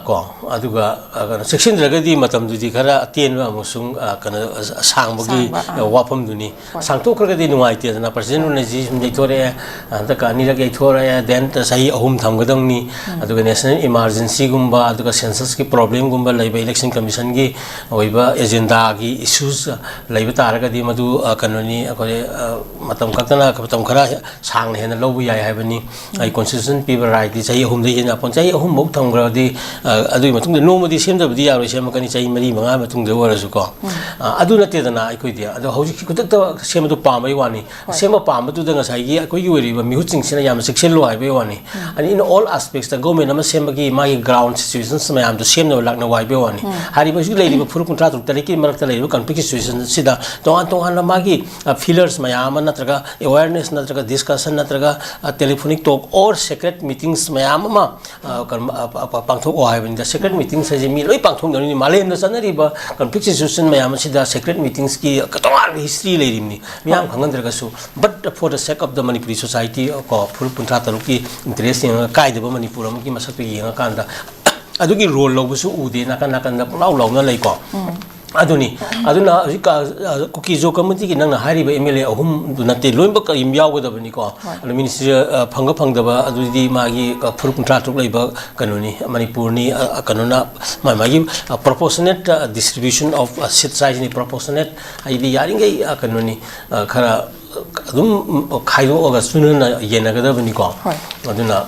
ꯀꯣ, ꯑꯗꯨꯒ ꯀꯩꯅꯣ, ꯆꯦꯛꯁꯤꯟꯗ꯭ꯔꯒꯗꯤ ꯃꯇꯝꯗꯨꯗꯤ ꯈꯔ ꯑꯇꯦꯟꯕ ꯑꯃꯁꯨꯡ ꯀꯩꯅꯣ, ꯑꯁꯥꯡꯕꯒꯤ ꯁꯥꯡꯕ, ꯑꯥ꯫ ꯋꯥꯐꯝꯗꯨꯅꯤ꯫ ꯍꯣꯏ꯫ ꯁꯥꯡꯊꯣꯛꯈ꯭ꯔꯒꯗꯤ ꯅꯨꯡꯉꯥꯏꯇꯦꯗꯅ꯫ ꯄ꯭ꯔꯁꯤꯗꯦꯟ ꯔꯨꯜꯅ ꯁꯤ ꯁꯨꯝ ꯌꯩꯊꯣꯔꯛꯑꯦ, ꯍꯟꯗꯛꯀ ꯑꯅꯤꯔꯛ ꯌꯩꯊꯣꯔꯛꯑꯦ, then ꯆꯍꯤ ꯑꯍꯨꯝ ꯊꯝꯒꯗꯧꯅꯤ꯫ ꯑꯗꯨꯒ ꯅꯦꯁꯅꯦꯜ ꯏꯃꯥꯔꯖꯦꯟꯁꯤꯒꯨꯝꯕ, ꯑꯗꯨꯒ ꯁꯦꯟꯁꯁꯀꯤ ꯄ꯭ꯔꯣꯕ꯭ꯂꯦꯝꯒꯨꯝꯕ ꯂꯩꯕ, ꯏꯂꯦꯛꯁꯟ ꯀꯃꯤꯁꯟꯒꯤ ꯑꯣꯏꯕ ꯑꯦꯖꯦꯟꯗꯥꯒꯤ ꯏꯁꯨꯁ ꯂꯩꯕ ꯇꯥꯔꯒꯗꯤ, ꯗꯤ ꯃꯗꯨ, ꯑ, ꯀꯩꯅꯣꯅꯤ, ꯑꯩꯈꯣꯏ, ꯑ, ꯃꯇꯝ ꯈꯛꯇꯅ, ꯃꯇꯝ ꯈꯔ ꯁꯥꯡꯅ ꯍꯦꯟꯅ ꯂꯧꯕ ꯌꯥꯏ ꯍꯥꯏꯕꯅꯤ꯫ ꯑꯩ constitution ꯄꯤꯕ right ꯗꯤ ꯆꯍꯤ ꯑꯍꯨꯝꯗꯒꯤ ꯍꯦꯟꯅ ꯌꯥꯄꯣꯟ꯫ ꯆꯍꯤ ꯑꯍꯨꯝꯐꯧ ꯊꯝꯈ꯭ꯔꯗꯤ, ꯑ, ꯑꯗꯨꯒꯤ ꯃꯇꯨꯡꯗ ꯅꯣꯡꯃꯗꯤ ꯁꯦꯝꯗꯕꯗꯤ ꯌꯥꯔꯣꯏ, ꯁꯦꯝꯃꯛꯀꯅꯤ, ꯆꯍꯤ ꯃꯔꯤ ꯃꯉꯥ ꯃꯇꯨꯡꯗ ꯑꯣꯏꯔꯁꯨꯀꯣ꯫ ꯑ, ꯑꯗꯨ ꯅꯠꯇꯦꯗꯅ ꯑꯩꯈꯣꯏꯗꯤ꯫ ꯑꯗꯣ ꯍꯧꯖꯤꯛꯀꯤ ꯈꯨꯗꯛꯇ ꯁꯦꯝꯕꯗꯣ ꯄꯥꯝꯕꯩ ꯋꯥꯅꯤ꯫ ꯍꯣꯏ꯫ ꯁꯦꯝꯕ ꯄꯥꯝꯕꯗꯨꯗ ꯉꯁꯥꯏꯒꯤ ꯑꯩꯈꯣꯏꯒꯤ ꯑꯣꯏꯔꯤꯕ ꯃꯤꯍꯨꯠꯁꯤꯡꯁꯤꯅ ꯌꯥꯝꯅ ꯆꯦꯛꯁꯤꯜꯂꯨ ꯍꯥꯏꯕꯒꯤ ꯋꯥꯅꯤ꯫ ꯑꯅꯤ, in all aspects ꯇ government ꯑꯃ ꯁꯦꯝꯕꯒꯤ ꯃꯥꯒꯤ ground situations ꯃꯌꯥꯝꯗꯣ ꯁꯦꯝꯅꯕ ꯂꯥꯛꯅꯧ ꯍꯥꯏꯕꯒꯤ ꯋꯥꯅꯤ꯫ ꯍꯥꯏꯔꯤꯕ ꯍꯧꯖꯤꯛ ꯂꯩꯔꯤꯕ ꯐꯨꯔꯨꯞ ꯀꯨꯟꯊ꯭ꯔꯥ ꯇꯔꯨꯛ ꯇꯔꯦꯠꯀꯤ ꯃꯔꯛꯇ ꯂꯩꯔꯤꯕ conflict situation ꯑꯁꯤꯗ ꯇꯣꯉꯥꯟ ꯇꯣꯉꯥꯟꯕ ꯃꯥꯒꯤ, ꯑ, pillars ꯃꯌꯥꯝ ꯑꯃ ꯅꯠꯇ꯭ꯔꯒ awareness ꯅꯠꯇ꯭ꯔꯒ discussion ꯅꯠꯇ꯭ꯔꯒ, ꯑ, telephonic talk or secret meetings ꯃꯌꯥꯝ ꯑꯃ, ꯑ, ꯀꯩꯅꯣ, ꯑ, ꯑ, ꯑ, ꯄꯥꯡꯊꯣꯛꯑꯣ ꯍꯥꯏꯕꯅꯤꯗ꯫ Secret meetings ꯍꯥꯏꯁꯦ ꯃꯤ ꯂꯣꯏ ꯄꯥꯡꯊꯣꯛꯅꯔꯤꯅꯤ꯫ ꯃꯥꯂꯦꯝꯗ ꯆꯠꯅꯔꯤꯕ conflict situation ꯃꯌꯥꯝ ꯑꯁꯤꯗ secret meetings ꯀꯤ ꯇꯣꯉꯥꯟꯕ history ꯂꯩꯔꯤꯕꯅꯤ꯫ ꯃꯤꯌꯥꯝ ꯈꯪꯍꯟꯗ꯭ꯔꯒꯁꯨ, but for the sake of the Manipuri society, ꯀꯣ, ꯐꯨꯔꯨꯞ ꯀꯨꯟꯊ꯭ꯔꯥ ꯇꯔꯨꯛꯀꯤ interest ꯌꯦꯡꯉꯒ ꯀꯥꯏꯗꯕ ꯃꯅꯤꯄꯨꯔ ꯑꯃꯒꯤ ꯃꯁꯛꯇꯨ ꯌꯦꯡꯉꯀꯥꯟꯗ ꯑꯗꯨꯒꯤ role ꯂꯧꯕꯁꯨ ꯎꯗꯦ, ꯅꯥꯀꯟ ꯅꯥꯀꯟꯗ ꯄꯨꯡꯂꯥꯎ ꯂꯥꯎꯅ ꯂꯩꯀꯣ꯫ ꯑꯗꯨꯅꯤ꯫ ꯑꯗꯨꯅ ꯍꯧꯖꯤꯛ ꯀ-, ꯑ, ꯀꯨꯀꯤ ꯖꯣ committee ꯒꯤ ꯅꯪꯅ ꯍꯥꯏꯔꯤꯕ M L A ꯑꯍꯨꯝꯗꯨ ꯅꯠꯇꯦ, ꯂꯣꯏꯅꯃꯛ ꯀꯔꯤꯝ ꯌꯥꯎꯒꯗꯕꯅꯤꯀꯣ꯫ ꯍꯣꯏ꯫ ꯑꯗꯣ ministry, ꯑ, ꯐꯪꯕ ꯐꯪꯗꯕ ꯑꯗꯨꯗꯤ ꯃꯥꯒꯤ, ꯑ, ꯐꯨꯔꯨꯞ ꯀꯨꯟꯊ꯭ꯔꯥ ꯇꯔꯨꯛ ꯂꯩꯕ ꯀꯩꯅꯣꯅꯤ, ꯃꯅꯤꯄꯨꯔꯅꯤ, ꯑ, ꯑ, ꯀꯩꯅꯣꯅ ꯃꯥ-, ꯃꯥꯒꯤ, ꯑ, proportionate, ꯑ, distribution of, ꯑ, seats ꯍꯥꯏꯁꯤꯅꯤ, proportionate ꯍꯥꯏꯗꯤ ꯌꯥꯔꯤꯈꯩ, ꯑ, ꯀꯩꯅꯣꯅꯤ, ꯑ, ꯈꯔ ꯑꯗꯨꯝ ꯈꯥꯏꯗꯣꯛꯑꯒ ꯆꯨꯅꯅ ꯌꯦꯟꯅꯒꯗꯕꯅꯤꯀꯣ꯫ ꯍꯣꯏ꯫ ꯑꯗꯨꯅ,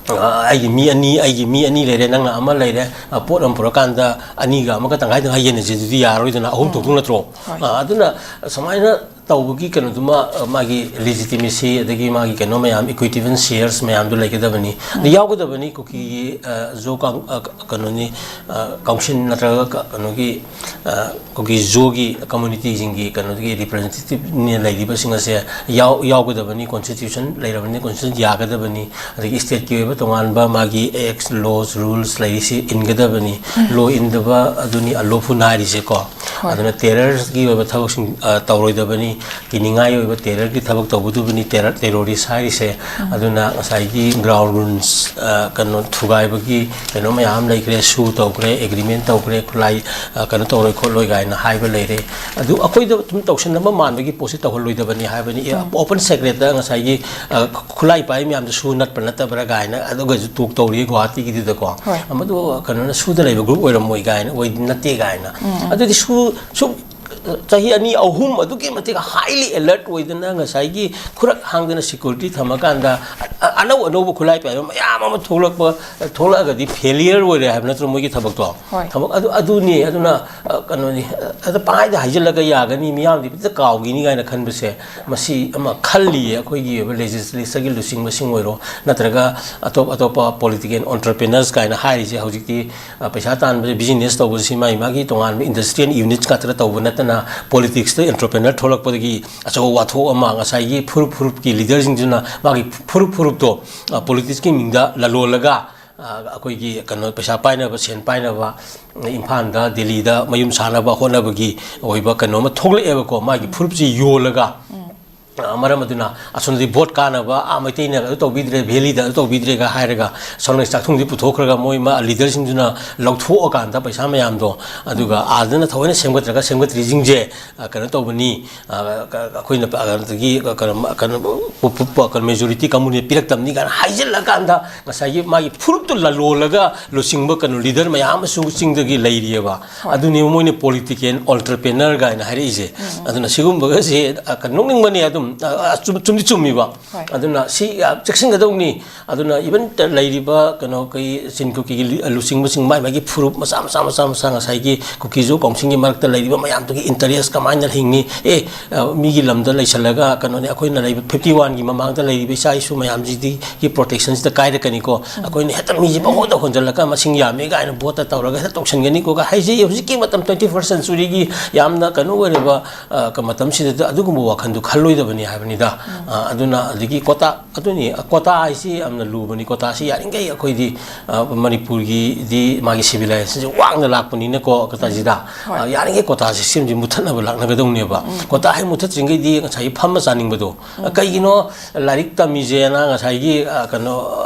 ꯑ, ꯑꯩꯒꯤ ꯃꯤ ꯑꯅꯤ, ꯑꯩꯒꯤ ꯃꯤ ꯑꯅꯤ ꯂꯩꯔꯦ, ꯅꯪꯅ ꯑꯃ ꯂꯩꯔꯦ, ꯑ, ꯄꯣꯠ ꯑꯃ ꯄꯨꯔꯛꯀꯥꯟꯗ ꯑꯅꯤꯒ ꯑꯃꯒ ꯇꯪꯈꯥꯏ ꯇꯪꯈꯥꯏ ꯌꯦꯟꯅꯁꯦ ꯑꯗꯨꯗꯤ ꯌꯥꯔꯣꯏꯗꯅ, ꯑꯍꯨꯝ ꯊꯣꯛꯇꯣꯛ ꯅꯠꯇ꯭ꯔꯣ? ꯍꯣꯏ꯫ ꯑ, ꯑꯗꯨꯅ ꯁꯨꯃꯥꯏꯅ ꯇꯧꯕꯒꯤ ꯀꯩꯅꯣꯗꯨꯃ, ꯑ, ꯃꯥꯒꯤ legitimacy ꯑꯗꯒꯤ ꯃꯥꯒꯤ ꯀꯩꯅꯣ ꯃꯌꯥꯝ, equitable shares ꯃꯌꯥꯝꯗꯨ ꯂꯩꯒꯗꯕꯅꯤ꯫ ꯑꯗꯨ ꯌꯥꯎꯒꯗꯕꯅꯤ ꯀꯨꯀꯤꯒꯤ, ꯑ, ꯖꯣ ꯀꯥꯡ-, ꯑ, ꯀꯩꯅꯣꯅꯤ, ꯑ, council ꯅꯠꯇ꯭ꯔꯒ ꯀ-, ꯀꯩꯅꯣꯒꯤ, ꯑ, ꯀꯨꯀꯤ ꯖꯣꯒꯤ community ꯁꯤꯡꯒꯤ ꯀꯩꯅꯣꯗꯒꯤ representative ꯅ ꯂꯩꯔꯤꯕꯁꯤꯡ ꯑꯁꯦ ꯌꯥꯎ-, ꯌꯥꯎꯒꯗꯕꯅꯤ꯫ Constitution ꯂꯩꯔꯕꯅꯤ, constitution ꯌꯥꯒꯗꯕꯅꯤ꯫ ꯑꯗꯒꯤ state ꯀꯤ ꯑꯣꯏꯕ ꯇꯣꯉꯥꯟꯕ ꯃꯥꯒꯤ acts, laws, rules ꯂꯩꯔꯤꯁꯤ ꯏꯟꯒꯗꯕꯅꯤ꯫ Law ꯏꯟꯗꯕ ꯑꯗꯨꯅꯤ unlawful ꯍꯥꯏꯔꯤꯁꯦꯀꯣ꯫ ꯍꯣꯏ꯫ ꯑꯗꯨꯅ terror ꯒꯤ ꯑꯣꯏꯕ ꯊꯕꯛꯁꯤꯡ, ꯑ, ꯇꯧꯔꯣꯏꯗꯕꯅꯤ꯫ ꯀꯤꯅꯤꯡꯉꯥꯏ ꯑꯣꯏꯕ terror ꯒꯤ ꯊꯕꯛ ꯇꯧꯕꯗꯨꯕꯨꯅꯤ terror, terrorist ꯍꯥꯏꯔꯤꯁꯦ꯫ ꯑꯗꯨꯅ ꯉꯁꯥꯏꯒꯤ ground rules, ꯑ, ꯀꯩꯅꯣ ꯊꯨꯒꯥꯏꯕꯒꯤ ꯀꯩꯅꯣ ꯃꯌꯥꯝ ꯂꯩꯈ꯭ꯔꯦ, sue ꯇꯧꯈ꯭ꯔꯦ, agreement ꯇꯧꯈ꯭ꯔꯦ, ꯈꯨꯠꯂꯥꯏ, ꯑ, ꯀꯩꯅꯣ ꯇꯧꯔꯣꯏ ꯈꯣꯠꯂꯣꯏ ꯀꯥꯏꯅ ꯍꯥꯏꯕ ꯂꯩꯔꯦ꯫ ꯑꯗꯨ ꯑꯩꯈꯣꯏꯗ ꯁꯨꯝ ꯇꯧꯁꯟꯅꯕ ꯃꯥꯟꯕꯒꯤ ꯄꯣꯠꯁꯤ ꯇꯧꯍꯜꯂꯣꯏꯗꯕꯅꯤ ꯍꯥꯏꯕꯅꯤ꯫ ꯑꯦ, open secret ꯇ ꯉꯁꯥꯏꯒꯤ, ꯑ, ꯈꯨꯠꯂꯥꯏ ꯄꯥꯏ ꯃꯌꯥꯝꯗꯣ sue ꯅꯠꯄ꯭ꯔꯥ ꯅꯠꯇꯕ꯭ꯔꯥ ꯀꯥꯏꯅ ꯑꯗꯨꯒꯁꯨ talk ꯇꯧꯔꯤ ꯒꯨꯋꯥꯍꯥꯇꯤꯒꯤꯗꯨꯗꯀꯣ꯫ ꯍꯣꯏ꯫ ꯃꯗꯨ ꯀꯩꯅꯣꯅ sue ꯗ ꯂꯩꯕ group ꯑꯣꯏꯔꯝꯃꯣꯏ ꯀꯥꯏꯅ, ꯑꯣꯏ, ꯅꯠꯇꯦ ꯀꯥꯏꯅ꯫ ꯑꯗꯨꯗꯤ sue, sue ꯆꯍꯤ ꯑꯅꯤ ꯑꯍꯨꯝ ꯑꯗꯨꯛꯀꯤ ꯃꯇꯤꯛ highly alert ꯑꯣꯏꯗꯅ, ꯉꯁꯥꯏꯒꯤ ꯈꯨꯔꯛ ꯍꯥꯡꯗꯅ security ꯊꯝꯃꯀꯥꯟꯗ, ꯑ-, ꯑꯅꯧ ꯑꯅꯧꯕ ꯈꯨꯠꯂꯥꯏ ꯄꯥꯏꯕ ꯃꯌꯥꯝ ꯑꯃ ꯊꯣꯛꯂꯛꯄ, ꯊꯣꯛꯂꯛꯑꯒꯗꯤ failure ꯑꯣꯏꯔꯦ ꯍꯥꯏꯕ ꯅꯠꯇ꯭ꯔꯣ ꯃꯣꯏꯒꯤ ꯊꯕꯛꯇꯣ? ꯍꯣꯏ꯫ ꯊꯕꯛ ꯑꯗꯨ, ꯑꯗꯨꯅꯤ꯫ ꯑꯗꯨꯅ, ꯑ, ꯀꯩꯅꯣꯅꯤ, ꯑ, ꯑꯗ ꯄꯪꯍꯥꯏꯗ ꯍꯥꯏꯖꯤꯜꯂꯒ ꯌꯥꯒꯅꯤ, ꯃꯤꯌꯥꯝꯗꯤ ꯍꯦꯛꯇ ꯀꯥꯎꯈꯤꯅꯤ ꯀꯥꯏꯅ ꯈꯟꯕꯁꯦ, ꯃꯁꯤ ꯑꯃ ꯈꯜꯂꯤꯌꯦ ꯑꯩꯈꯣꯏꯒꯤ ꯑꯣꯏꯕ legislature ꯒꯤ ꯂꯨꯆꯤꯡꯕꯁꯤꯡ ꯑꯣꯏꯔꯣ, ꯅꯠꯇ꯭ꯔꯒ ꯑꯇꯣꯞ ꯑꯇꯣꯞꯄ political entrepreneurs ꯀꯥꯏꯅ ꯍꯥꯏꯔꯤꯁꯦ ꯍꯧꯖꯤꯛꯇꯤ, ꯑ, ꯄꯩꯁꯥ ꯇꯥꯟꯕꯁꯦ, business ꯇꯧꯕꯁꯤ ꯃꯥꯒꯤ ꯃꯥꯒꯤ ꯇꯣꯉꯥꯟꯕ industry and units ꯉꯥꯛꯇ ꯇꯧꯕ ꯅꯠꯇꯅ, politics ꯇ entrepreneur ꯊꯣꯛꯂꯛꯄꯗꯒꯤ ꯑꯆꯧꯕ ꯋꯥꯊꯣꯛ ꯑꯃ, ꯉꯁꯥꯏꯒꯤ ꯐꯨꯔꯨꯞ ꯐꯨꯔꯨꯞꯀꯤ leader ꯁꯤꯡꯗꯨꯅ ꯃꯥꯒꯤ ꯐꯨꯔꯨꯞ ꯐꯨꯔꯨꯞꯇꯣ, ꯑ, politics ꯀꯤ ꯃꯤꯡꯗ ꯂꯂꯣꯜꯂꯒ, ꯑ, ꯑꯩꯈꯣꯏꯒꯤ ꯀꯩꯅꯣ, ꯄꯩꯁꯥ ꯄꯥꯏꯅꯕ, ꯁꯦꯟ ꯄꯥꯏꯅꯕ, ꯏꯝꯐꯥꯜꯗ, ꯗꯦꯜꯂꯤꯗ ꯃꯌꯨꯝ ꯁꯥꯅꯕ ꯍꯣꯠꯅꯕꯒꯤ ꯑꯣꯏꯕ ꯀꯩꯅꯣ ꯑꯃ ꯊꯣꯛꯂꯛꯑꯦꯕꯀꯣ, ꯃꯥꯒꯤ ꯐꯨꯔꯨꯞꯁꯤ ꯌꯣꯜꯂꯒ꯫ ꯑ, ꯃꯔꯝ ꯑꯗꯨꯅ ꯑꯁꯣꯝꯗꯗꯤ ꯚꯣꯠ ꯀꯥꯅꯕ, ꯑꯥ, ꯃꯩꯇꯩꯅ ꯑꯗꯨ ꯇꯧꯕꯤꯗ꯭ꯔꯦ, ꯚꯦꯂꯤꯗ ꯑꯗꯨ ꯇꯧꯕꯤꯗ꯭ꯔꯦꯒ ꯍꯥꯏꯔꯒ ꯁꯣꯝꯗ ꯆꯥꯛꯊꯨꯡꯗꯤ ꯄꯨꯊꯣꯛꯈ꯭ꯔꯒ ꯃꯣꯏ ꯃꯥ leader ꯁꯤꯡꯗꯨꯅ ꯂꯧꯊꯣꯛꯑꯀꯥꯟꯗ ꯄꯩꯁꯥ ꯃꯌꯥꯝꯗꯣ, ꯑꯗꯨꯒ ꯑꯥꯗꯅ ꯊꯑꯣꯏꯅ ꯁꯦꯝꯒꯠꯇ꯭ꯔꯒ ꯁꯦꯝꯒꯠꯇ꯭ꯔꯤꯁꯤꯡꯁꯦ, ꯑ, ꯀꯩꯅꯣ ꯇꯧꯕꯅꯤ, ꯑ, ꯀ-, ꯑꯩꯈꯣꯏꯅ, ꯑ, ꯑꯗꯒꯤ ꯀꯩꯅꯣ, ꯀꯩꯅꯣ, ꯄꯨ-, ꯄꯨ-, ꯄꯨ-, ꯀꯩꯅꯣ, majority ꯀꯥꯡꯕꯨꯅ ꯄꯤꯔꯛꯇꯕꯅꯤ ꯀꯥꯏꯅ ꯍꯥꯏꯖꯤꯜꯂꯀꯥꯟꯗ, ꯉꯁꯥꯏꯒꯤ ꯃꯥꯒꯤ ꯐꯨꯔꯨꯞꯇꯨ ꯂꯂꯣꯜꯂꯒ ꯂꯨꯆꯤꯡꯕ ꯀꯩꯅꯣ leader ꯃꯌꯥꯝ ꯑꯃꯁꯨ ꯆꯤꯡꯗꯒꯤ ꯂꯩꯔꯤꯑꯕ꯫ ꯍꯣꯏ꯫ ꯑꯗꯨꯅꯦꯕ ꯃꯣꯏꯅ political entrepreneur ꯀꯥꯏꯅ ꯍꯥꯏꯔꯛꯏꯁꯦ꯫ ꯎꯝ꯫ ꯑꯗꯨꯅ ꯁꯤꯒꯨꯝꯕꯒꯁꯦ, ꯑ, ꯀꯩꯅꯣ, ꯅꯣꯛꯅꯤꯡꯕꯅꯦ ꯑꯗꯨꯝ, ꯑ, ꯑ, ꯆꯨꯝ-, ꯆꯨꯝꯗꯤ ꯆꯨꯝꯃꯤꯕ꯫ ꯍꯣꯏ꯫ ꯑꯗꯨꯅ ꯁꯤ ꯌꯥꯝ ꯆꯦꯛꯁꯤꯟꯒꯗꯧꯅꯤ꯫ ꯑꯗꯨꯅ even ꯂꯩꯔꯤꯕ ꯀꯩꯅꯣ, ꯑꯩꯈꯣꯏ ꯆꯤꯟ ꯀꯨꯀꯤꯒꯤ ꯂꯨ-, ꯂꯨꯆꯤꯡꯕꯁꯤꯡ, ꯃꯥꯏ ꯃꯥꯒꯤ ꯐꯨꯔꯨꯞ ꯃꯆꯥ, ꯃꯆꯥ, ꯃꯆꯥ, ꯃꯆꯥ, ꯉꯁꯥꯏꯒꯤ ꯀꯨꯀꯤ ꯖꯣ ꯀꯥꯎꯟꯁꯤꯜꯒꯤ ꯃꯔꯛꯇ ꯂꯩꯔꯤꯕ ꯃꯌꯥꯝꯗꯨꯒꯤ interest ꯀꯃꯥꯏꯅ ꯍꯤꯡꯉꯤ? ꯑꯦ, ꯑ, ꯃꯤꯒꯤ ꯂꯝꯗ ꯂꯩꯁꯜꯂꯒ ꯀꯩꯅꯣꯅꯦ, ꯑꯩꯈꯣꯏꯅ ꯂꯩꯕ fifty one ꯒꯤ ꯃꯃꯥꯡꯗ ꯂꯩꯔꯤꯕ ꯏꯆꯥ ꯏꯁꯨ ꯃꯌꯥꯝꯁꯤꯗꯤ ꯒꯤ protection ꯁꯤꯗ ꯀꯥꯏꯔꯛꯀꯅꯤꯀꯣ꯫ ꯎꯝ꯫ ꯑꯩꯈꯣꯏꯅ ꯍꯦꯛꯇ ꯃꯤꯁꯦ ꯄꯪꯍꯣꯟꯗ ꯍꯣꯟꯖꯜꯂꯒ ꯃꯁꯤꯡ ꯌꯥꯝꯃꯦ ꯀꯥꯏꯅ ꯚꯣꯠꯇ ꯇꯧꯔꯒ ꯍꯦꯛꯇ ꯇꯧꯁꯟꯒꯅꯤꯀꯣ ꯀ ꯍꯥꯏꯖꯩ꯫ ꯍꯧꯖꯤꯛꯀꯤ ꯃꯇꯝ twenty first century ꯒꯤ ꯌꯥꯝꯅ ꯀꯩꯅꯣ ꯑꯣꯏꯔꯕ, ꯑ, ꯀ-, ꯃꯇꯝꯁꯤꯗ ꯑꯗꯨꯒꯨꯝꯕ ꯋꯥꯈꯜꯗꯨ ꯈꯜꯂꯣꯏꯗꯕꯅꯤ ꯍꯥꯏꯕꯅꯤꯗ꯫ ꯎꯝ꯫ ꯑ, ꯑꯗꯨꯅ ꯑꯗꯒꯤ quota ꯑꯗꯨꯅꯤ, quota ꯍꯥꯏꯁꯤ ꯌꯥꯝꯅ ꯂꯨꯕꯅꯤ꯫ Quota ꯁꯤ ꯌꯥꯔꯤꯈꯩ ꯑꯩꯈꯣꯏꯗꯤ, ꯑ, ꯃꯅꯤꯄꯨꯔꯒꯤꯗꯤ ꯃꯥꯒꯤ civilization ꯁꯦ ꯋꯥꯡꯅ ꯂꯥꯛꯄꯅꯤꯅꯀꯣ, quota ꯁꯤꯗ, ꯍꯣꯏ꯫ ꯑ, ꯌꯥꯔꯤꯈꯩ quota system ꯁꯦ ꯃꯨꯊꯠꯅꯕ ꯂꯥꯛꯅꯒꯗꯧꯅꯦꯕ꯫ ꯎꯝ꯫ Quota ꯍꯦꯛ ꯃꯨꯊꯠꯇ꯭ꯔꯤꯉꯩꯗꯤ ꯉꯁꯥꯏꯒꯤ ꯐꯝꯃ ꯆꯥꯅꯤꯡꯕꯗꯣ, ꯎꯝ꯫ ꯀꯩꯒꯤꯅꯣ ꯂꯥꯏꯔꯤꯛ ꯇꯝꯃꯤꯁꯦꯅ ꯉꯁꯥꯏꯒꯤ, ꯑ, ꯀꯩꯅꯣ,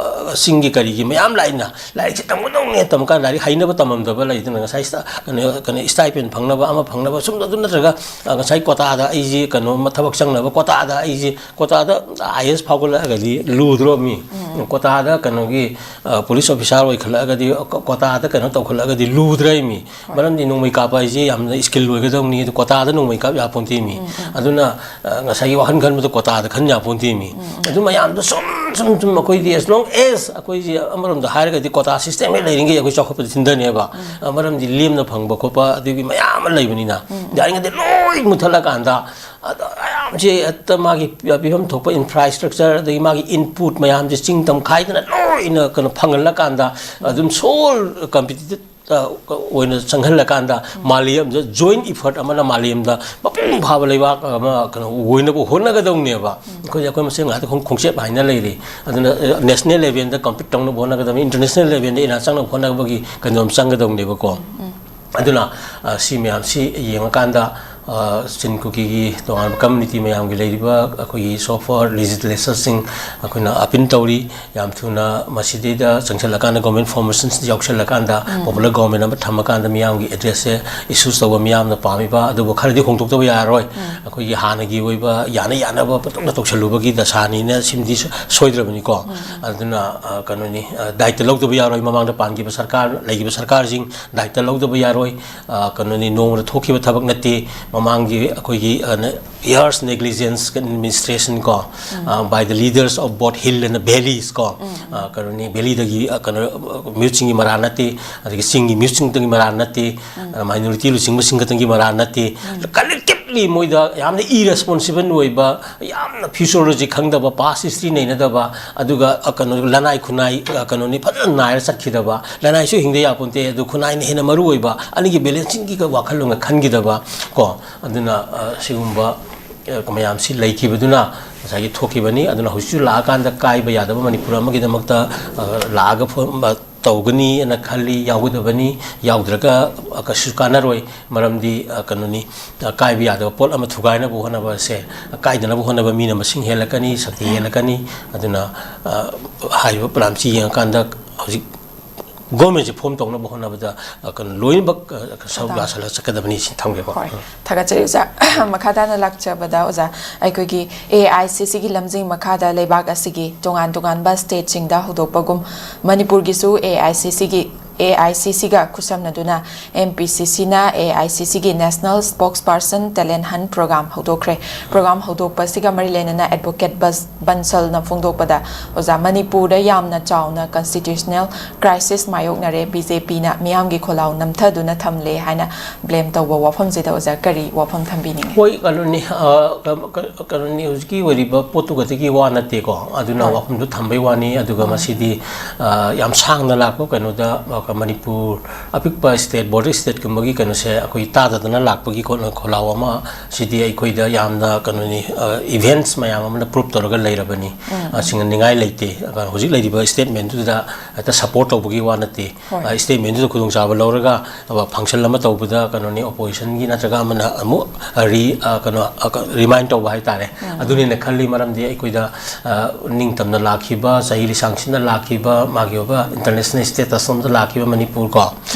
ꯑ, ꯆꯤꯡꯒꯤ ꯀꯔꯤꯒꯤ ꯃꯌꯥꯝ ꯂꯥꯛꯏꯅ, ꯂꯥꯏꯔꯤꯛꯁꯦ ꯇꯝꯒꯗꯧꯅꯦ, ꯇꯝꯃꯀꯥꯟꯗ ꯂꯥꯏꯔꯤꯛ ꯍꯩꯅꯕ ꯇꯝꯃꯝꯗꯕ ꯂꯩꯗꯅ, ꯉꯁꯥꯏ ꯁꯤꯗ ꯀꯩꯅꯣ, ꯀꯩꯅꯣ, stipend ꯐꯪꯅꯕ ꯑꯃ ꯐꯪꯅꯕ ꯁꯨꯝ, ꯑꯗꯨ ꯅꯠꯇ꯭ꯔꯒ, ꯑ, ꯉꯁꯥꯏ quota ꯗ ꯑꯩꯁꯦ ꯀꯩꯅꯣ ꯊꯕꯛ ꯆꯪꯅꯕ quota ꯗ ꯑꯩꯁꯦ quota the I A S ꯐꯥꯎꯒꯠꯂꯛꯑꯒꯗꯤ ꯂꯨꯗ꯭ꯔꯣ ꯃꯤ? ꯎꯝ꯫ ꯀꯣꯇꯥꯗ ꯀꯩꯅꯣꯒꯤ ꯄꯨꯂꯤꯁ ꯑꯣꯐꯤꯁꯥꯔ ꯑꯣꯏꯈꯠꯂꯛꯑꯒꯗꯤ, ꯀꯣꯇꯥꯗ ꯀꯩꯅꯣ ꯇꯧꯈꯠꯂꯛꯑꯒꯗꯤ ꯂꯨꯗ꯭ꯔꯥ ꯃꯤ? ꯃꯔꯝꯗꯤ ꯅꯣꯡꯃꯩ ꯀꯥꯞꯄ ꯍꯥꯏꯁꯤ ꯌꯥꯝꯅ ꯁ꯭ꯀꯤꯜ ꯑꯣꯏꯒꯗꯧꯅꯤ, ꯑꯗꯨ ꯀꯣꯇꯥꯗ ꯅꯣꯡꯃꯩ ꯀꯥꯞ ꯌꯥꯄꯣꯟꯇꯦ ꯃꯤ꯫ ꯑꯗꯨꯅ ꯉꯁꯥꯏꯒꯤ ꯋꯥꯈꯜ ꯈꯟꯕꯗꯣ ꯀꯣꯇꯥꯗ ꯈꯟ ꯌꯥꯄꯣꯟꯇꯦ ꯃꯤ꯫ ꯑꯗꯨ ꯃꯌꯥꯝꯗꯣ ꯁꯨꯝ ꯁꯨꯝ ꯁꯨꯝ ꯑꯩꯈꯣꯏꯗꯤ, as long as ꯑꯩꯈꯣꯏꯁꯦ ꯑꯃꯔꯣꯝꯗ ꯍꯥꯏꯔꯒꯗꯤ ꯀꯣꯇꯥ ꯁꯤꯁꯇꯦꯝ ꯍꯦꯛ ꯂꯩꯔꯤꯉꯩ ꯑꯩꯈꯣꯏ ꯆꯥꯎꯈꯠꯄꯗ ꯊꯤꯟꯊꯅꯦꯕ꯫ ꯃꯔꯝꯗꯤ ꯂꯦꯝꯅ ꯐꯪꯕ ꯈꯣꯠꯄ ꯑꯗꯨꯒꯤ ꯃꯌꯥꯝ ꯑꯃ ꯂꯩꯕꯅꯤꯅ꯫ ꯌꯥꯔꯤꯉꯩꯗꯤ ꯂꯣꯏ ꯃꯨꯠꯊꯠꯂꯀꯥꯟꯗ, ꯑꯗꯣ ꯃꯌꯥꯝꯁꯦ ꯍꯦꯛꯇ ꯃꯥꯒꯤ ꯄꯤꯐꯝ ꯊꯣꯛꯄ ꯏꯟꯐ꯭ꯔꯥꯁ꯭ꯇ꯭ꯔꯛꯆꯔ, ꯑꯗꯒꯤ ꯃꯥꯒꯤ ꯏꯟꯄꯨꯠ ꯃꯌꯥꯝꯁꯦ ꯆꯤꯡ ꯇꯝꯈꯥꯏꯗꯅ ꯂꯣꯏꯅ ꯀꯩꯅꯣ ꯐꯪꯍꯜꯂꯀꯥꯟꯗ, ꯑꯗꯨꯝ ꯁꯣꯜ ꯀꯝꯄꯤꯇꯤꯇꯤꯞ ꯑꯣꯏꯅ ꯆꯪꯍꯜꯂꯀꯥꯟꯗ, ꯃꯥꯂꯦꯝꯗ ꯖꯣꯏꯟ ꯏꯐꯔꯠ ꯑꯃꯅ ꯃꯥꯂꯦꯝꯗ ꯃꯄꯨꯡ ꯐꯥꯕ ꯂꯩꯕꯥꯛ ꯑꯃ ꯀꯩꯅꯣ ꯑꯣꯏꯅꯕ ꯍꯣꯠꯅꯒꯗꯧꯅꯦꯕ꯫ ꯑꯩꯈꯣꯏꯗꯤ ꯑꯩꯈꯣꯏ ꯃꯁꯦꯟ ꯉꯥꯛꯇ ꯈꯣꯡ-, ꯈꯣꯡꯆꯦꯞ ꯍꯥꯏꯅ ꯂꯩꯔꯤ꯫ ꯑꯗꯨꯅ ꯅꯦꯁꯅꯦꯜ ꯂꯦꯚꯦꯜꯗ ꯀꯝꯄꯤꯠ ꯇꯧꯅꯕ ꯍꯣꯠꯅꯒꯗꯕꯅꯤ, ꯏꯟꯇꯔꯅꯦꯁꯅꯦꯜ ꯂꯦꯚꯦꯜꯗ ꯏꯅꯥꯛ ꯆꯪꯅꯕ ꯍꯣꯠꯅꯕꯒꯤ ꯀꯩꯅꯣ ꯑꯃ ꯆꯪꯒꯗꯧꯅꯦꯕꯀꯣ꯫ ꯑꯗꯨꯅ ꯁꯤ ꯃꯌꯥꯝꯁꯤ ꯌꯦꯡꯉꯀꯥꯟꯗ, ꯆꯤꯟ ꯀꯨꯀꯤꯒꯤ ꯇꯣꯉꯥꯟꯕ ꯀꯝꯃ꯭ꯌꯨꯅꯤꯇꯤ ꯃꯌꯥꯝꯒꯤ ꯂꯩꯔꯤꯕ ꯑꯩꯈꯣꯏꯒꯤ ꯁꯣꯐꯋꯦꯌꯔ ꯂꯦꯖꯤꯁꯂꯦꯁꯟꯁꯤꯡ ꯑꯩꯈꯣꯏꯅ ꯑꯄꯤꯜ ꯇꯧꯔꯤ꯫ ꯌꯥꯝ ꯊꯨꯅ ꯃꯁꯤꯗꯩꯗ ꯆꯪꯁꯤꯜꯂꯀꯥꯟꯗ, ꯒꯣꯔꯃꯦꯟ ꯐꯣꯔꯃꯦꯁꯟꯁꯤꯗ ꯌꯥꯎꯁꯜꯂꯀꯥꯟꯗ, ꯄꯣꯄꯨꯂꯔ ꯒꯣꯔꯃꯦꯟ ꯑꯃ ꯊꯝꯃꯀꯥꯟꯗ, ꯃꯤꯌꯥꯝꯒꯤ ꯑꯦꯗ꯭ꯔꯦꯁꯁꯦ ꯏꯁꯨ ꯇꯧꯕ, ꯃꯤꯌꯥꯝꯅ ꯄꯥꯝꯃꯤꯕ ꯑꯗꯨꯕꯨ ꯈꯔꯗꯤ ꯍꯣꯡꯗꯣꯛꯇꯕ ꯌꯥꯔꯔꯣꯏ꯫ ꯑꯩꯈꯣꯏꯒꯤ ꯍꯥꯟꯅꯒꯤ ꯑꯣꯏꯕ ꯌꯥꯅ ꯌꯥꯅꯕ ꯄꯪꯇꯧꯗ ꯇꯧꯁꯜꯂꯨꯕꯒꯤ ꯗꯁꯥꯅꯤꯅ ꯁꯤꯃꯗꯤ ꯁꯣꯏꯗ꯭ꯔꯕꯅꯤꯀꯣ꯫ ꯑꯗꯨꯅ, ꯀꯩꯅꯣꯅꯤ, ꯗꯥꯏꯇ ꯂꯧꯗꯕ ꯌꯥꯔꯣꯏ꯫ ꯃꯃꯥꯡꯗ ꯄꯥꯟꯈꯤꯕ ꯁꯔꯀꯥꯔ, ꯂꯩꯈꯤꯕ ꯁꯔꯀꯥꯔꯁꯤꯡ ꯗꯥꯏꯇ ꯂꯧꯗꯕ ꯌꯥꯔꯣꯏ꯫ ꯀꯩꯅꯣꯅꯤ, ꯅꯣꯡꯃꯗ ꯊꯣꯛꯈꯤꯕ ꯊꯕꯛ ꯅꯠꯇꯦ꯫ ꯃꯃꯥꯡꯒꯤ ꯑꯩꯈꯣꯏꯒꯤ, ꯌꯥꯔꯁ ꯅꯦꯒ꯭ꯂꯤꯖꯦꯟꯁ ꯑꯦꯗꯃꯤꯅꯤꯁꯇ꯭ꯔꯦꯁꯟ ꯀꯣ, by the leaders of both hill and valleys ꯀꯣ꯫ ꯀꯩꯅꯣꯅꯤ, ꯚꯦꯂꯤꯗꯒꯤ, ꯀꯩꯅꯣ, ꯃꯤꯍꯨꯠꯁꯤꯡꯒꯤ ꯃꯔꯥ ꯅꯠꯇꯦ, ꯑꯗꯒꯤ ꯆꯤꯡꯒꯤ ꯃꯤꯍꯨꯠꯁꯤꯡꯗꯒꯤ ꯃꯔꯥ ꯅꯠꯇꯦ, ꯃꯥꯏꯅꯣꯔꯤꯇꯤ ꯂꯨꯆꯤꯡꯕꯁꯤꯡ ꯈꯛꯇꯪꯒꯤ ꯃꯔꯥ ꯅꯠꯇꯦ꯫ ꯀꯂꯦꯛꯇꯤꯕꯂꯤ ꯃꯣꯏꯗ ꯌꯥꯝꯅ ꯏꯔꯦꯁꯄꯣꯟꯁꯤꯕꯜ ꯑꯣꯏꯕ, ꯌꯥꯝꯅ ꯐ꯭ꯌꯨꯆꯔꯣꯂꯣꯖꯤ ꯈꯪꯗꯕ, ꯄꯥꯁ ꯍꯤꯁꯇ꯭ꯔꯤ ꯅꯩꯅꯗꯕ, ꯑꯗꯨꯒ, ꯀꯩꯅꯣ, ꯂꯅꯥꯏ ꯈꯨꯟꯅꯥꯏ, ꯀꯩꯅꯣꯅꯤ, ꯐꯖꯅ ꯅꯥꯏꯔ ꯆꯠꯈꯤꯗꯕ꯫ ꯂꯅꯥꯏꯁꯨ ꯍꯤꯡꯗ ꯌꯥꯄꯣꯟꯇꯦ, ꯑꯗꯨ ꯈꯨꯟꯅꯥꯏꯅ ꯍꯦꯟꯅ ꯃꯔꯨ ꯑꯣꯏꯕ, ꯑꯅꯤꯒꯤ ꯕꯦꯂꯦꯟꯁꯤꯡꯒꯤ ꯋꯥꯈꯜꯂꯣꯟꯒ ꯈꯟꯈꯤꯗꯕ ꯀꯣ꯫ ꯑꯗꯨꯅ, ꯁꯤꯒꯨꯝꯕ ꯃꯌꯥꯝꯁꯤ ꯂꯩꯈꯤꯕꯗꯨꯅ ꯉꯁꯥꯏꯒꯤ ꯊꯣꯛꯈꯤꯕꯅꯤ꯫ ꯑꯗꯨꯅ ꯍꯧꯖꯤꯛꯁꯨ ꯂꯥꯛꯑꯀꯥꯟꯗ ꯀꯥꯏꯕ ꯌꯥꯗꯕ ꯃꯅꯤꯄꯨꯔ ꯑꯃꯒꯤꯗꯃꯛꯇ, ꯂꯥꯛꯑꯒ ꯐꯣ-, ꯇꯧꯒꯅꯤ ꯍꯥꯏꯅ ꯈꯜꯂꯤ꯫ ꯌꯥꯎꯒꯗꯕꯅꯤ꯫ ꯌꯥꯎꯗ꯭ꯔꯒ ꯀꯩꯁꯨ ꯀꯥꯟꯅꯔꯣꯏ꯫ ꯃꯔꯝꯗꯤ, ꯀꯩꯅꯣꯅꯤ, ꯀꯥꯏꯕ ꯌꯥꯗꯕ ꯄꯣꯠ ꯑꯃ ꯊꯨꯒꯥꯏꯅꯕ ꯍꯣꯠꯅꯕꯁꯦ, ꯀꯥꯏꯗꯅꯕ ꯍꯣꯠꯅꯕ ꯃꯤꯅ ꯃꯁꯤꯡ ꯍꯦꯜꯂꯛꯀꯅꯤ, ꯁꯛꯇꯤ ꯍꯦꯜꯂꯛꯀꯅꯤ꯫ ꯑꯗꯨꯅ, ꯍꯥꯏꯔꯤꯕ ꯄ꯭ꯔꯣꯒ꯭ꯔꯥꯝꯁꯤ ꯌꯦꯡꯉꯀꯥꯟꯗ ꯍꯧꯖꯤꯛ ꯒꯣꯔꯃꯦꯟꯁꯦ ꯐꯣꯝ ꯇꯧꯅꯕ ꯍꯣꯠꯅꯕꯗ ꯑ, ꯀꯩꯅꯣ ꯂꯣꯏꯅꯃꯛ ꯑ, ꯁꯔꯨꯛ ꯌꯥꯁꯜꯂꯒ ꯆꯠꯀꯗꯕꯅꯤ ꯁꯤ ꯊꯝꯒꯦꯀꯣ꯫ ꯍꯣꯏ, ꯊꯥꯒꯠꯆꯔꯤ ꯑꯣꯖꯥ꯫ ꯃꯈꯥ ꯇꯥꯅ ꯂꯥꯛꯆꯕꯗ ꯑꯣꯖꯥ, ꯑꯩꯈꯣꯏꯒꯤ ꯑꯦ ꯑꯥꯏ ꯁꯤ ꯁꯤꯒꯤ ꯂꯝꯖꯤꯡ ꯃꯈꯥꯗ ꯂꯩꯕꯥꯛ ꯑꯁꯤꯒꯤ ꯇꯣꯉꯥꯟ ꯇꯣꯉꯥꯟꯕ ꯁ꯭ꯇꯦꯠꯁꯤꯡꯗ ꯍꯧꯗꯣꯛꯄꯒꯨꯝ ꯃꯅꯤꯄꯨꯔꯒꯤꯁꯨ ꯑꯦ ꯑꯥꯏ ꯁꯤ ꯁꯤꯒꯤ ꯑꯦ ꯑꯥꯏ ꯁꯤ ꯁꯤꯒ ꯈꯨꯠꯁꯝꯅꯗꯨꯅ ꯑꯦꯝ ꯄꯤ ꯁꯤ ꯁꯤꯅ ꯑꯦ ꯑꯥꯏ ꯁꯤ ꯁꯤꯒꯤ ꯅꯦꯁꯅꯦꯜ ꯁ꯭ꯄꯣꯛꯁ ꯄꯥꯔꯁꯟ ꯇꯦꯂꯦꯟ ꯍꯟ ꯄ꯭ꯔꯣꯒ꯭ꯔꯥꯝ ꯍꯧꯗꯣꯛꯈ꯭ꯔꯦ꯫ ꯄ꯭ꯔꯣꯒ꯭ꯔꯥꯝ ꯍꯧꯗꯣꯛꯄꯁꯤꯒ ꯃꯔꯤ ꯂꯩꯅꯅ ꯑꯦꯗꯚꯣꯀꯦꯠ ꯕꯁ ꯕꯟꯁꯜꯅ ꯐꯣꯡꯗꯣꯛꯄꯗ, ꯑꯣꯖꯥ, ꯃꯅꯤꯄꯨꯔꯗ ꯌꯥꯝꯅ ꯆꯥꯎꯅ ꯀꯟꯁꯇꯤꯇ꯭ꯌꯨꯁꯅꯦꯜ ꯀ꯭ꯔꯥꯏꯁꯤꯁ ꯃꯥꯌꯣꯛꯅꯔꯦ, ꯕꯤ ꯖꯦ ꯄꯤꯅ ꯃꯤꯌꯥꯝꯒꯤ ꯈꯣꯜꯂꯥꯎ ꯅꯝꯊꯗꯨꯅ ꯊꯝꯂꯦ ꯍꯥꯏꯅ ꯕ꯭ꯂꯦꯝ ꯇꯧꯕ ꯋꯥꯐꯝꯁꯤꯗ ꯑꯣꯖꯥ ꯀꯔꯤ ꯋꯥꯐꯝ ꯊꯝꯕꯤꯅꯤꯡꯉꯤ? ꯍꯣꯏ, ꯀꯩꯅꯣꯅꯤ, ꯑ, ꯀ-, ꯀ-, ꯀꯩꯅꯣꯅꯤ, ꯍꯧꯖꯤꯛꯀꯤ ꯑꯣꯏꯔꯤꯕ ꯄꯣꯠꯇꯨ ꯈꯛꯇꯒꯤ ꯋꯥ ꯅꯠꯇꯦꯀꯣ, ꯑꯗꯨꯅ ꯍꯣꯏ꯫ ꯋꯥꯐꯝꯗꯨ ꯊꯝꯕꯩ ꯋꯥꯅꯤ꯫ ꯑꯗꯨꯒ ꯎꯝ꯫ ꯃꯁꯤꯗꯤ, ꯑ, ꯌꯥꯝ ꯁꯥꯡꯅ ꯂꯥꯛꯄ ꯀꯩꯅꯣꯗ, ꯑ, ꯃꯅꯤꯄꯨꯔ ꯑꯄꯤꯛꯄ ꯁ꯭ꯇꯦꯠ, ꯕꯣꯔꯗꯔ ꯁ꯭ꯇꯦꯠꯀꯨꯝꯕꯒꯤ ꯀꯩꯅꯣꯁꯦ ꯑꯩꯈꯣꯏ ꯇꯥꯗꯗꯅ ꯂꯥꯛꯄꯒꯤ ꯈꯣꯠꯅ ꯈꯣꯜꯂꯥꯎ ꯑꯃ ꯁꯤꯗꯤ ꯑꯩꯈꯣꯏꯗ ꯌꯥꯝꯅ ꯀꯩꯅꯣꯅꯤ, ꯑ, ꯏꯚꯦꯟꯠꯁ ꯃꯌꯥꯝ ꯑꯃꯅ ꯄ꯭ꯔꯨꯞ ꯇꯧꯔꯒ ꯂꯩꯔꯕꯅꯤ꯫ ꯑ, ꯁꯤꯡꯅꯅꯤꯡꯉꯥꯏ ꯂꯩꯇꯦ꯫ ꯑ, ꯍꯧꯖꯤꯛ ꯂꯩꯔꯤꯕ ꯁ꯭ꯇꯦꯠꯃꯦꯟꯗꯨꯗ ꯍꯦꯛꯇ ꯁꯄꯣꯔꯠ ꯇꯧꯕꯒꯤ ꯋꯥ ꯅꯠꯇꯦ꯫ ꯍꯣꯏ꯫ ꯑ, ꯁ꯭ꯇꯦꯠꯃꯦꯟꯗꯨꯗ ꯈꯨꯗꯣꯡꯆꯥꯕ ꯂꯧꯔꯒ, ꯑ, ꯐꯪꯁꯟ ꯑꯃ ꯇꯧꯕꯗ ꯀꯩꯅꯣꯅꯤ, ꯑꯣꯄꯣꯖꯤꯁꯟꯒꯤ ꯅꯠꯇ꯭ꯔꯒ ꯑꯃꯅ ꯑꯃꯨꯛ, ꯑ, ꯔꯤ-, ꯑ, ꯀꯩꯅꯣ, ꯑ, ꯀ-, ꯔꯤꯃꯥꯏꯟ ꯇꯧꯕ ꯍꯥꯏꯇꯥꯔꯦ꯫ ꯑꯗꯨꯅꯦꯅ ꯈꯜꯂꯤ, ꯃꯔꯝꯗꯤ ꯑꯩꯈꯣꯏꯗ, ꯑ, ꯅꯤꯡꯇꯝꯅ ꯂꯥꯛꯈꯤꯕ, ꯆꯍꯤ ꯂꯤꯁꯥꯡꯁꯤꯠꯅ ꯂꯥꯛꯈꯤꯕ, ꯃꯥꯒꯤ ꯑꯣꯏꯕ ꯏꯟꯇꯔꯅꯦꯁꯅꯦꯜ ꯁ꯭ꯇꯦꯇꯁ ꯑꯃꯗ ꯂꯥꯛꯈꯤꯕ ꯃꯅꯤꯄꯨꯔ ꯀꯣ,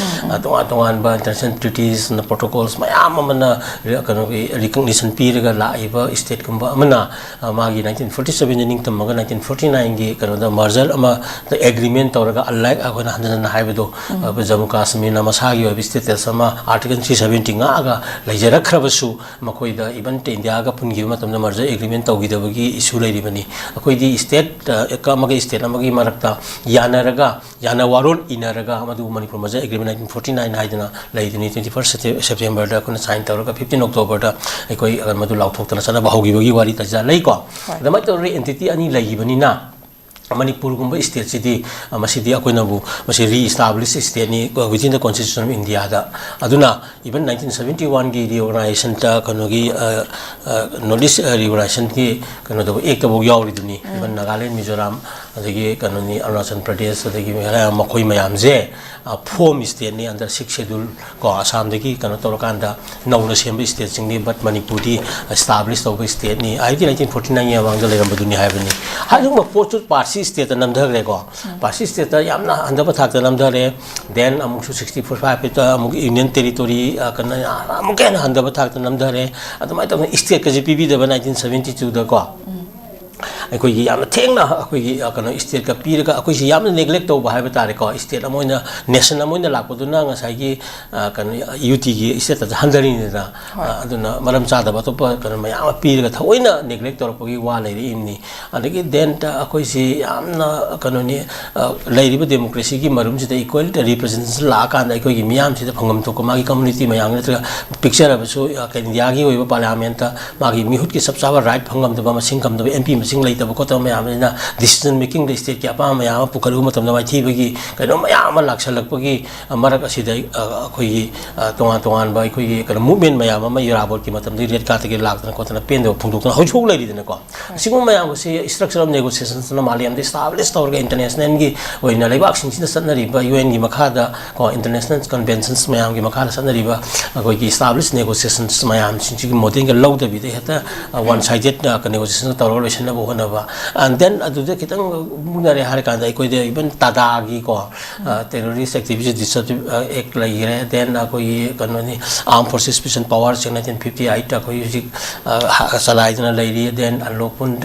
ꯑ, ꯇꯣꯉꯥꯟ ꯇꯣꯉꯥꯟꯕ ꯏꯟꯇꯔꯅꯦꯁꯅꯦꯜ ꯇ꯭ꯔꯤꯇꯤꯁ, ꯄ꯭ꯔꯣꯇꯣꯀꯣꯜꯁ ꯃꯌꯥꯝ ꯑꯃꯅ ꯔꯤ-, ꯀꯩꯅꯣꯒꯤ ꯔꯤꯀꯣꯛꯅꯤꯁꯟ ꯄꯤꯔꯒ ꯂꯥꯛꯏꯕ ꯁ꯭ꯇꯦꯠꯀꯨꯝꯕ ꯑꯃꯅ, ꯑ, ꯃꯥꯒꯤ ꯅꯥꯏꯟꯇꯤꯟ ꯐꯣꯔꯇꯤ ꯁꯕꯦꯟꯗ ꯅꯤꯡꯇꯝꯃꯒ ꯅꯥꯏꯟꯇꯤꯟ ꯐꯣꯔꯇꯤ ꯅꯥꯏꯟꯒꯤ ꯀꯩꯅꯣꯗ ꯃꯔꯖꯔ ꯑꯃꯗ ꯑꯦꯒ꯭ꯔꯤꯃꯦꯟ ꯇꯧꯔꯒ, ꯑꯟꯂꯥꯏꯛ ꯑꯩꯈꯣꯏꯅ ꯍꯟꯖꯟ ꯍꯟꯖꯟ ꯍꯥꯏꯕꯗꯣ, ꯑ, ꯖꯝꯃꯨ ꯀꯥꯁꯃꯤꯔꯅ ꯃꯁꯥꯒꯤ ꯑꯣꯏꯕ ꯁ꯭ꯇꯦꯇꯁ ꯑꯃ ꯑꯥꯔꯇꯤꯀꯜ ꯊ꯭ꯔꯤ ꯁꯕꯦꯟꯇꯤ ꯉꯥꯛꯑꯒ ꯂꯩꯖꯔꯛꯈ꯭ꯔꯕꯁꯨ, ꯃꯈꯣꯏꯗ ꯏꯚꯟ ꯏꯟꯗꯤꯌꯥꯒ ꯄꯨꯟꯈꯤꯕ ꯃꯇꯝꯗ ꯃꯔꯖꯔ ꯑꯦꯒ꯭ꯔꯤꯃꯦꯟ ꯇꯧꯈꯤꯗꯕꯒꯤ ꯏꯁꯨ ꯂꯩꯔꯤꯕꯅꯤ꯫ ꯑꯩꯈꯣꯏꯗꯤ ꯁ꯭ꯇꯦꯠ, ꯑ, ꯑꯃꯒ ꯁ꯭ꯇꯦꯠ ꯑꯃꯒꯤ ꯃꯔꯛꯇ ꯌꯥꯅꯔꯒ, ꯌꯥꯅ ꯋꯥꯔꯣꯜ ꯏꯅꯔꯒ, ꯃꯗꯨ Manipur merger agreement nineteen forty nine ꯍꯥꯏꯗꯅ ꯂꯩꯗꯨꯅꯤ, ꯇ꯭ꯋꯦꯟꯇꯤ ꯐꯥꯔꯁꯠ ꯁꯦꯞꯇꯦꯝꯕꯔꯗ ꯑꯩꯈꯣꯏꯅ ꯁꯥꯏꯟ ꯇꯧꯔꯒ ꯐꯤꯐꯇꯤꯟ ꯑꯣꯛꯇꯣꯕꯔꯗ ꯑꯩꯈꯣꯏ, ꯑ, ꯃꯗꯨ ꯂꯥꯎꯊꯣꯛꯇꯅ ꯆꯠꯅꯕ ꯍꯧꯈꯤꯕꯒꯤ ꯋꯥꯔꯤ ꯇꯥꯖ ꯂꯩꯀꯣ꯫ ꯍꯣꯏ꯫ ꯑꯗꯨꯃꯥꯏꯅ ꯇꯧꯔꯒ ꯑꯦꯟꯇꯤꯇꯤ ꯑꯅꯤ ꯂꯩꯈꯤꯕꯅꯤꯅ, ꯃꯅꯤꯄꯨꯔꯒꯨꯝꯕ ꯁ꯭ꯇꯦꯠꯁꯤꯗꯤ, ꯑ, ꯃꯁꯤꯗꯤ ꯑꯩꯈꯣꯏꯅꯕꯨ ꯃꯁꯤ ꯔꯤ establish ꯁ꯭ꯇꯦꯠꯅꯤ within the constitution of ꯏꯟꯗꯤꯌꯥꯗ꯫ ꯑꯗꯨꯅ ꯏꯚꯟ ꯅꯥꯏꯟꯇꯤꯟ ꯁꯕꯦꯟꯇꯤ ꯋꯥꯟꯒꯤ ꯔꯤꯑꯣꯔꯒꯅꯥꯏꯖꯦꯁꯟꯗ ꯀꯩꯅꯣꯒꯤ, ꯑ, ꯑ, ꯅꯣꯔꯠ ꯏꯁ, ꯑ, ꯔꯤꯑꯣꯔꯒꯅꯥꯏꯖꯦꯁꯟꯒꯤ ꯀꯩꯅꯣꯗꯕꯨ ꯑꯦꯛꯇꯐꯥꯎ ꯌꯥꯎꯔꯤꯗꯨꯅꯤ꯫ ꯏꯚꯟ ꯅꯥꯒꯥꯂꯦꯟ, ꯃꯤꯖꯣꯔꯥꯝ, ꯑꯗꯒꯤ ꯀꯩꯅꯣꯅꯤ, ꯑꯔꯨꯅꯥꯆꯜ ꯄ꯭ꯔꯗꯦꯁ, ꯑꯗꯒꯤ ꯃꯦꯘꯥꯂꯌꯥ, ꯃꯈꯣꯏ ꯃꯌꯥꯝꯁꯦ, ꯑ, ꯐꯣꯝ ꯁ꯭ꯇꯦꯠꯅꯤ under sixth schedule ꯀꯣ, ꯑꯁꯥꯝꯗꯒꯤ ꯀꯩꯅꯣ ꯇꯧꯔꯀꯥꯟꯗ ꯅꯧꯅ ꯁꯦꯝꯕ ꯁ꯭ꯇꯦꯠꯁꯤꯡꯅꯤ, but ꯃꯅꯤꯄꯨꯔꯗꯤ ꯏꯁꯇꯥꯕ꯭ꯂꯤꯁ ꯇꯧꯕ ꯁ꯭ꯇꯦꯠꯅꯤ, ꯍꯥꯏꯗꯤ ꯅꯥꯏꯟꯇꯤꯟ ꯐꯣꯔꯇꯤ ꯅꯥꯏꯟꯒꯤ ꯃꯃꯥꯡꯗ ꯂꯩꯔꯝꯕꯗꯨꯅꯤ ꯍꯥꯏꯕꯅꯤ꯫ ꯑꯗꯨꯒꯨꯝꯕ ꯄꯣꯠꯁꯨ ꯄꯥꯔꯁꯤ ꯁ꯭ꯇꯦꯠꯇ ꯅꯝꯊꯈ꯭ꯔꯦꯀꯣ꯫ ꯄꯥꯔꯁꯤ ꯁ꯭ꯇꯦꯠꯇ ꯌꯥꯝꯅ ꯍꯟꯊꯕ ꯊꯥꯛꯇ ꯅꯝꯊꯔꯦ꯫ ꯗꯦꯟ ꯑꯃꯨꯛꯁꯨ ꯁꯤꯛꯁꯇꯤ ꯐꯣꯔ ꯐꯥꯏꯚꯇ ꯑꯃꯨꯛ ꯌꯨꯅꯤꯌꯟ ꯇꯦꯔꯤꯇꯣꯔꯤ, ꯑ, ꯀꯩꯅꯣ, ꯑꯃꯨꯛꯀ ꯍꯦꯟꯅ ꯍꯟꯊꯕ ꯊꯥꯛꯇ ꯅꯝꯊꯔꯦ꯫ ꯑꯗꯨꯃꯥꯏꯅ ꯇꯧꯗꯅ ꯁ꯭ꯇꯦꯠꯀꯁꯦ ꯄꯤꯕꯤꯗꯕ ꯅꯥꯏꯟꯇꯤꯟ ꯁꯕꯦꯟꯇꯤ ꯇꯨꯗꯀꯣ꯫ ꯑꯩꯈꯣꯏꯒꯤ ꯌꯥꯝꯅ ꯊꯦꯡꯅ ꯑꯩꯈꯣꯏꯒꯤ, ꯑ, ꯀꯩꯅꯣ, ꯁ꯭ꯇꯦꯠꯀ ꯄꯤꯔꯒ ꯑꯩꯈꯣꯏꯁꯤ ꯌꯥꯝꯅ ꯅꯦꯒ꯭ꯂꯦꯛ ꯇꯧꯕ ꯍꯥꯏꯕ ꯇꯥꯔꯦꯀꯣ꯫ ꯁ꯭ꯇꯦꯠ ꯑꯃ ꯑꯣꯏꯅ, ꯅꯦꯁꯟ ꯑꯃ ꯑꯣꯏꯅ ꯂꯥꯛꯄꯗꯨꯅ ꯉꯁꯥꯏꯒꯤ, ꯑ, ꯀꯩꯅꯣ, ꯌꯨ ꯇꯤꯒꯤ ꯁ꯭ꯇꯦꯇꯁ ꯍꯟꯊꯔꯤꯅꯤꯗꯅ꯫ ꯍꯣꯏ꯫ ꯑ, ꯑꯗꯨꯅ ꯃꯔꯝ ꯆꯥꯗꯕ ꯑꯇꯣꯞꯄ ꯀꯩꯅꯣ ꯃꯌꯥꯝ ꯑꯃ ꯄꯤꯔꯒ ꯊꯑꯣꯏꯅ ꯅꯦꯒ꯭ꯂꯦꯛ ꯇꯧꯔꯛꯄꯒꯤ ꯋꯥ ꯂꯩꯔꯛꯏꯕꯅꯤ꯫ ꯑꯗꯒꯤ ꯗꯦꯟ ꯑ, ꯑꯩꯈꯣꯏꯁꯤ ꯌꯥꯝꯅ ꯀꯩꯅꯣꯅꯤ, ꯑ, ꯂꯩꯔꯤꯕ ꯗꯦꯃꯣꯀ꯭ꯔꯦꯁꯤꯒꯤ ꯃꯔꯨꯝꯁꯤꯗ ꯏꯀ꯭ꯋꯦꯜ ꯔꯤꯄ꯭ꯔꯖꯦꯟꯇꯦꯁꯟ ꯂꯥꯛꯑꯀꯥꯟꯗ ꯑꯩꯈꯣꯏꯒꯤ ꯃꯤꯌꯥꯝꯁꯤꯗ ꯐꯪꯐꯝ ꯊꯣꯛꯄ ꯃꯥꯒꯤ ꯀꯝꯃꯨꯅꯤꯇꯤ ꯃꯌꯥꯝ ꯅꯠꯇ꯭ꯔꯒ ꯄꯤꯛꯆꯔꯕꯁꯨ, ꯑ, ꯏꯟꯗꯤꯌꯥꯒꯤ ꯑꯣꯏꯕ ꯄꯥꯔꯂꯤꯌꯥꯃꯦꯟꯇ ꯃꯥꯒꯤ ꯃꯤꯍꯨꯠꯀꯤ ꯆꯞ ꯆꯥꯕ ꯔꯥꯏꯠ ꯐꯪꯉꯝꯗꯕ, ꯃꯁꯤꯡ ꯈꯝꯗꯕ, ꯑꯦꯝ ꯄꯤ ꯃꯁꯤꯡ ꯂꯩꯇꯕ ꯈꯣꯠꯇꯕ ꯃꯌꯥꯝꯁꯤꯅ ꯗꯤꯁꯤꯖꯟ ꯃꯦꯀꯤꯡꯗ ꯁ꯭ꯇꯦꯠꯀꯤ ꯑꯄꯥꯝꯕ ꯃꯌꯥꯝ ꯑꯃ ꯄꯨꯈꯠꯂꯨꯕ ꯃꯇꯝꯗ ꯃꯥꯏꯊꯤꯕꯒꯤ ꯀꯩꯅꯣ ꯃꯌꯥꯝ ꯑꯃ ꯂꯥꯛꯁꯜꯂꯛꯄꯒꯤ, ꯑ, ꯃꯔꯛ ꯑꯁꯤꯗ, ꯑ, ꯑꯩꯈꯣꯏꯒꯤ, ꯑ, ꯇꯣꯉꯥꯟ ꯇꯣꯉꯥꯟꯕ ꯑꯩꯈꯣꯏꯒꯤ ꯀꯩꯅꯣ ꯃꯨꯚꯃꯦꯟ ꯃꯌꯥꯝ ꯑꯃ ꯏꯔꯥꯕꯣꯠꯀꯤ ꯃꯇꯝꯗꯒꯤ ꯔꯦꯠ ꯀꯥꯔꯠꯇꯒꯤ ꯂꯥꯛꯇꯅ ꯈꯣꯠꯇꯅ ꯄꯦꯟꯗꯕ ꯐꯣꯡꯗꯣꯛꯇꯅ ꯍꯧꯖꯤꯛ ꯐꯥꯎ ꯂꯩꯔꯤꯗꯅꯀꯣ꯫ ꯑꯁꯤꯒꯨꯝꯕ ꯃꯌꯥꯝ ꯑꯁꯤ ꯏꯁꯇ꯭ꯔꯛꯆꯔ ꯑꯣꯐ ꯅꯦꯒꯣꯁꯤꯌꯦꯁꯟꯁꯅ ꯃꯥꯂꯦꯝꯗ ꯏꯁꯇꯥꯕ꯭ꯂꯤꯁ ꯇꯧꯔꯒ ꯏꯟꯇꯔꯅꯦꯁꯅꯦꯜꯒꯤ ꯑꯣꯏꯅ ꯂꯩꯕꯥꯛꯁꯤꯡꯁꯤꯅ ꯆꯠꯅꯔꯤꯕ ꯌꯨ ꯑꯦꯟꯒꯤ ꯃꯈꯥꯗ ꯀꯣ, ꯏꯟꯇꯔꯅꯦꯁꯅꯦꯜ ꯀꯟꯚꯦꯟꯁꯟꯁ ꯃꯌꯥꯝꯒꯤ ꯃꯈꯥꯗ ꯆꯠꯅꯔꯤꯕ ꯑꯩꯈꯣꯏꯒꯤ ꯏꯁꯇꯥꯕ꯭ꯂꯤꯁ ꯅꯦꯒꯣꯁꯤꯌꯦꯁꯟꯁ ꯃꯌꯥꯝꯁꯤꯡꯁꯤꯒꯤ ꯃꯣꯗꯦꯜꯒ ꯂꯧꯗꯕꯤꯗ ꯍꯦꯛꯇ ꯋꯥꯟ ꯁꯥꯏꯗꯦꯠ ꯅꯦꯒꯣꯁꯤꯌꯦꯁꯟ ꯇꯧꯔꯒ ꯂꯣꯏꯁꯤꯟꯅꯕ ꯍꯣꯠꯅꯕ꯫ ꯑꯦꯟ ꯗꯦꯟ ꯑꯗꯨꯗ ꯈꯤꯇꯪ ꯃꯨꯛꯅꯔꯦ ꯍꯥꯏꯔ ꯀꯥꯟꯗ ꯑꯩꯈꯣꯏꯗ ꯏꯚꯟ ꯇꯥꯗꯥꯒꯤꯀꯣ, ꯇꯦꯔꯣꯔꯤꯁ ꯑꯦꯛꯇꯤꯚꯤꯇꯤ ꯗꯤꯁꯔꯞꯇꯤꯞ ꯑꯦꯛ ꯂꯩꯈ꯭ꯔꯦ꯫ ꯗꯦꯟ ꯑꯩꯈꯣꯏꯒꯤ ꯀꯩꯅꯣꯅꯤ, army forces special power section nineteen fifty eight ꯑꯩꯈꯣꯏ ꯍꯧꯖꯤꯛ, ꯑ, ꯍ-, ꯆꯂꯥꯏꯗꯨꯅ ꯂꯩꯔꯤ꯫ Then unlawful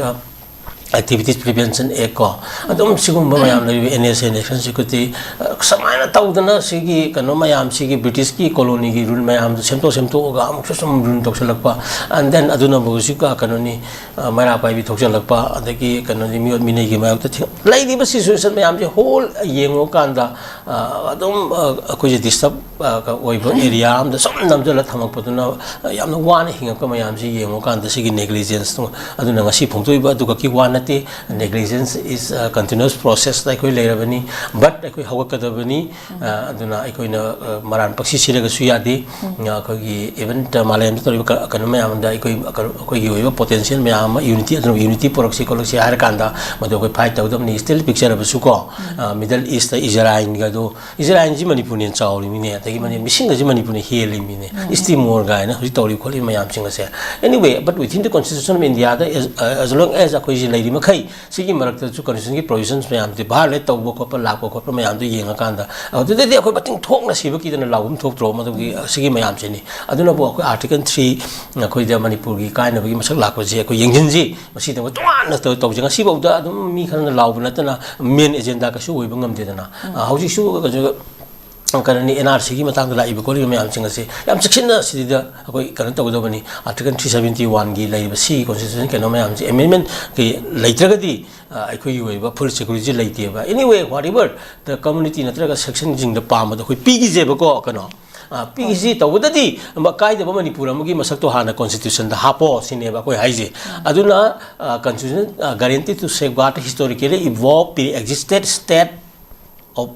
activities prevention act ꯀꯣ, ꯑꯗꯨꯝ ꯁꯤꯒꯨꯝꯕ ꯃꯌꯥꯝ ꯂꯩꯔꯤꯕ, N S A, national security, uh, ꯁꯨꯃꯥꯏꯅ ꯇꯧꯗꯅ ꯁꯤꯒꯤ ꯀꯩꯅꯣ ꯃꯌꯥꯝꯁꯤꯒꯤ ꯕ꯭ꯔꯤꯇꯤꯁꯀꯤ ꯀꯣꯂꯣꯅꯤꯒꯤ ꯔꯨꯜ ꯃꯌꯥꯝꯗꯣ ꯁꯦꯝꯗꯣꯛ ꯁꯦꯝꯗꯣꯛꯑꯒ ꯑꯃꯨꯛꯁꯨ ꯁꯨꯝ ꯔꯨꯜ ꯇꯧꯁꯜꯂꯛꯄ꯫ ꯑꯦꯟ ꯗꯦꯟ ꯑꯗꯨꯅꯕꯨ ꯍꯧꯖꯤꯛ, ꯑ, ꯀꯩꯅꯣꯅꯤ, ꯑ, ꯃꯩꯔꯥ ꯄꯥꯏꯕꯤ ꯊꯣꯛꯆꯜꯂꯛꯄ, ꯑꯗꯒꯤ ꯀꯩꯅꯣꯅꯤ, ꯃꯤꯑꯣꯠ ꯃꯤꯅꯩꯒꯤ ꯃꯥꯌꯣꯛꯇ ꯊꯦꯡ-, ꯂꯩꯔꯤꯕ ꯁꯤꯆꯨꯋꯦꯁꯟ ꯃꯌꯥꯝꯁꯦ ꯍꯣꯜ ꯌꯦꯡꯉꯨꯀꯥꯟꯗ, ꯑ, ꯑꯗꯨꯝ, ꯑ, ꯑꯩꯈꯣꯏꯁꯦ ꯗꯤꯁꯇꯔꯕ, ꯑ, ꯑꯣꯏꯕ ꯑꯦꯔꯤꯌꯥ ꯑꯃꯗ ꯁꯨꯝ ꯅꯝꯁꯤꯜꯂ ꯊꯝꯃꯛꯄꯗꯨꯅ, ꯑ, ꯌꯥꯝꯅ ꯋꯥꯅ ꯍꯤꯡꯉꯛꯄ ꯃꯌꯥꯝꯁꯤ ꯌꯦꯡꯉꯨꯀꯥꯟꯗ ꯁꯤꯒꯤ ꯅꯦꯒ꯭ꯂꯤꯖꯦꯟꯁꯇꯣ, ꯑꯗꯨꯅ ꯉꯁꯤ ꯐꯣꯡꯗꯣꯛꯏꯕ ꯑꯗꯨ ꯈꯛꯀꯤ ꯋꯥ ꯅꯠꯇꯦ꯫ Negligence is a continuous process ꯇ ꯑꯩꯈꯣꯏ ꯂꯩꯔꯕꯅꯤ, but ꯑꯩꯈꯣꯏ ꯍꯧꯒꯠꯀꯗꯕꯅꯤ꯫ ꯑ, ꯑꯗꯨꯅ ꯑꯩꯈꯣꯏꯅ, ꯑ, ꯃꯔꯥꯟ ꯄꯛꯁꯤ ꯁꯤꯔꯒꯁꯨ ꯌꯥꯗꯦ꯫ ꯑ, ꯑꯩꯈꯣꯏꯒꯤ ꯏꯚꯟ ꯃꯥꯂꯦꯝꯗ ꯇꯧꯔꯤꯕ ꯀ-, ꯀꯩꯅꯣ ꯃꯌꯥꯝꯗ ꯑꯩꯈꯣꯏ, ꯑꯩꯈꯣꯏꯒꯤ ꯑꯣꯏꯕ ꯄꯣꯇꯦꯟꯁꯤꯌꯦꯜ ꯃꯌꯥꯝ ꯑꯃ, ꯌꯨꯅꯤꯇꯤ, ꯑꯗꯨꯅ ꯌꯨꯅꯤꯇꯤ ꯄꯨꯔꯛꯁꯤ ꯈꯣꯠꯂꯛꯁꯤ ꯍꯥꯏꯔ ꯀꯥꯟꯗ ꯃꯗꯨ ꯑꯩꯈꯣꯏ ꯐꯥꯏꯠ ꯇꯧꯒꯗꯕꯅꯤ꯫ ꯁ꯭ꯇꯤꯜ ꯄꯤꯛꯆꯔꯕꯁꯨ ꯀꯣ, ꯑ, ꯃꯤꯗꯜ ꯏꯁꯇ ꯏꯖꯔꯥꯏꯟꯒꯗꯣ, ꯏꯖꯔꯥꯏꯟꯁꯤ ꯃꯅꯤꯄꯨꯔꯅ ꯍꯦꯟꯅ ꯆꯥꯎꯔꯤꯃꯤꯅꯦ, ꯑꯗꯒꯤ ꯃꯅꯤ-, ꯃꯤꯁꯤꯡꯒꯁꯤ ꯃꯅꯤꯄꯨꯔꯅ ꯍꯦꯜꯂꯤꯃꯤꯅꯦ꯫ ꯏꯁꯇꯤꯃꯣꯔ ꯀꯥꯏꯅ ꯍꯧꯖꯤꯛ ꯇꯧꯔꯤꯕ ꯈꯣꯠꯂꯤꯕ ꯃꯌꯥꯝꯁꯤꯡ ꯑꯁꯦ꯫ Anyway, but within the constitution of India the, as, as long as ꯑꯩꯈꯣꯏꯁꯤ ꯂꯩ ꯂꯩꯔꯤ ꯃꯈꯩ ꯁꯤꯒꯤ ꯃꯔꯛꯇꯁꯨ constitution ꯒꯤ provisions ꯃꯌꯥꯝꯁꯦ violate ꯇꯧꯕ ꯈꯣꯠꯄ ꯂꯥꯛꯄ ꯈꯣꯠꯄ ꯃꯌꯥꯝꯗꯣ ꯌꯦꯡꯉꯀꯥꯟꯗ, ꯑꯗꯨꯗꯗꯤ ꯑꯩꯈꯣꯏ ꯃꯇꯤꯡ ꯊꯣꯛꯅ ꯁꯤꯕ ꯀꯤꯗꯅ ꯂꯥꯎꯐꯝ ꯊꯣꯛꯇ꯭ꯔꯣ? ꯃꯗꯨꯒꯤ ꯁꯤꯒꯤ ꯃꯌꯥꯝꯁꯤꯅꯤ꯫ ꯑꯗꯨꯅꯕꯨ ꯑꯩꯈꯣꯏ Article three ꯑꯩꯈꯣꯏꯗ ꯃꯅꯤꯄꯨꯔꯒꯤ ꯀꯥꯏꯅꯕꯒꯤ ꯃꯁꯛ ꯂꯥꯛꯄꯁꯦ ꯑꯩꯈꯣꯏ ꯌꯦꯡꯁꯤꯟꯁꯤ꯫ ꯃꯁꯤꯗ ꯑꯩꯈꯣꯏ ꯇꯣꯉꯥꯟꯅ ꯇꯧ-, ꯇꯧꯁꯦ꯫ ꯉꯁꯤꯐꯥꯎꯗ ꯑꯗꯨꯝ ꯃꯤ ꯈꯔꯅ ꯂꯥꯎꯕ ꯅꯠꯇꯅ main agenda ꯀꯩꯁꯨ ꯑꯣꯏꯕ ꯉꯝꯗꯦꯗꯅ꯫ ꯑ, ꯍꯧꯖꯤꯛꯁꯨ ꯀꯩꯁꯨ ꯀꯩꯅꯣꯅꯤ, N R C ꯒꯤ ꯃꯇꯥꯡꯗ ꯂꯥꯛꯏꯕ ꯈꯣꯠꯂꯤꯕ ꯃꯌꯥꯝꯁꯤꯡ ꯑꯁꯤ ꯌꯥꯝ ꯆꯦꯛꯁꯤꯟꯅ ꯁꯤꯗ ꯑꯩꯈꯣꯏ ꯀꯩꯅꯣ ꯇꯧꯒꯗꯕꯅꯤ꯫ Article three seventy one ꯒꯤ ꯂꯩꯔꯤꯕ ꯁꯤꯒꯤ constitution ꯀꯩꯅꯣ ꯃꯌꯥꯝꯁꯤ amendment ꯀꯤ ꯂꯩꯇ꯭ꯔꯒꯗꯤ, ꯑ, ꯑꯩꯈꯣꯏꯒꯤ ꯑꯣꯏꯕ full security ꯂꯩꯇꯦꯕ꯫ Anyway, whatever the community ꯅꯠꯇ꯭ꯔꯒ section ꯁꯤꯡꯗ ꯄꯥꯝꯕꯗꯣ ꯑꯩꯈꯣꯏ ꯄꯤꯈꯤꯁꯦꯕꯀꯣ, ꯀꯩꯅꯣ, ꯑ, ꯄꯤꯈꯤꯁꯤ꯫ ꯇꯧꯕꯗꯗꯤ ꯑꯃ ꯀꯥꯏꯗꯕ ꯃꯅꯤꯄꯨꯔ ꯑꯃꯒꯤ ꯃꯁꯛꯇꯣ ꯍꯥꯟꯅ constitution ꯗ ꯍꯥꯞꯄꯣ ꯁꯤꯅꯦꯕ ꯑꯩꯈꯣꯏ ꯍꯥꯏꯁꯦ꯫ ꯑꯗꯨꯅ, ꯑ, constitution, ꯑ, guarantee to safeguard historically evolved pre-existed state of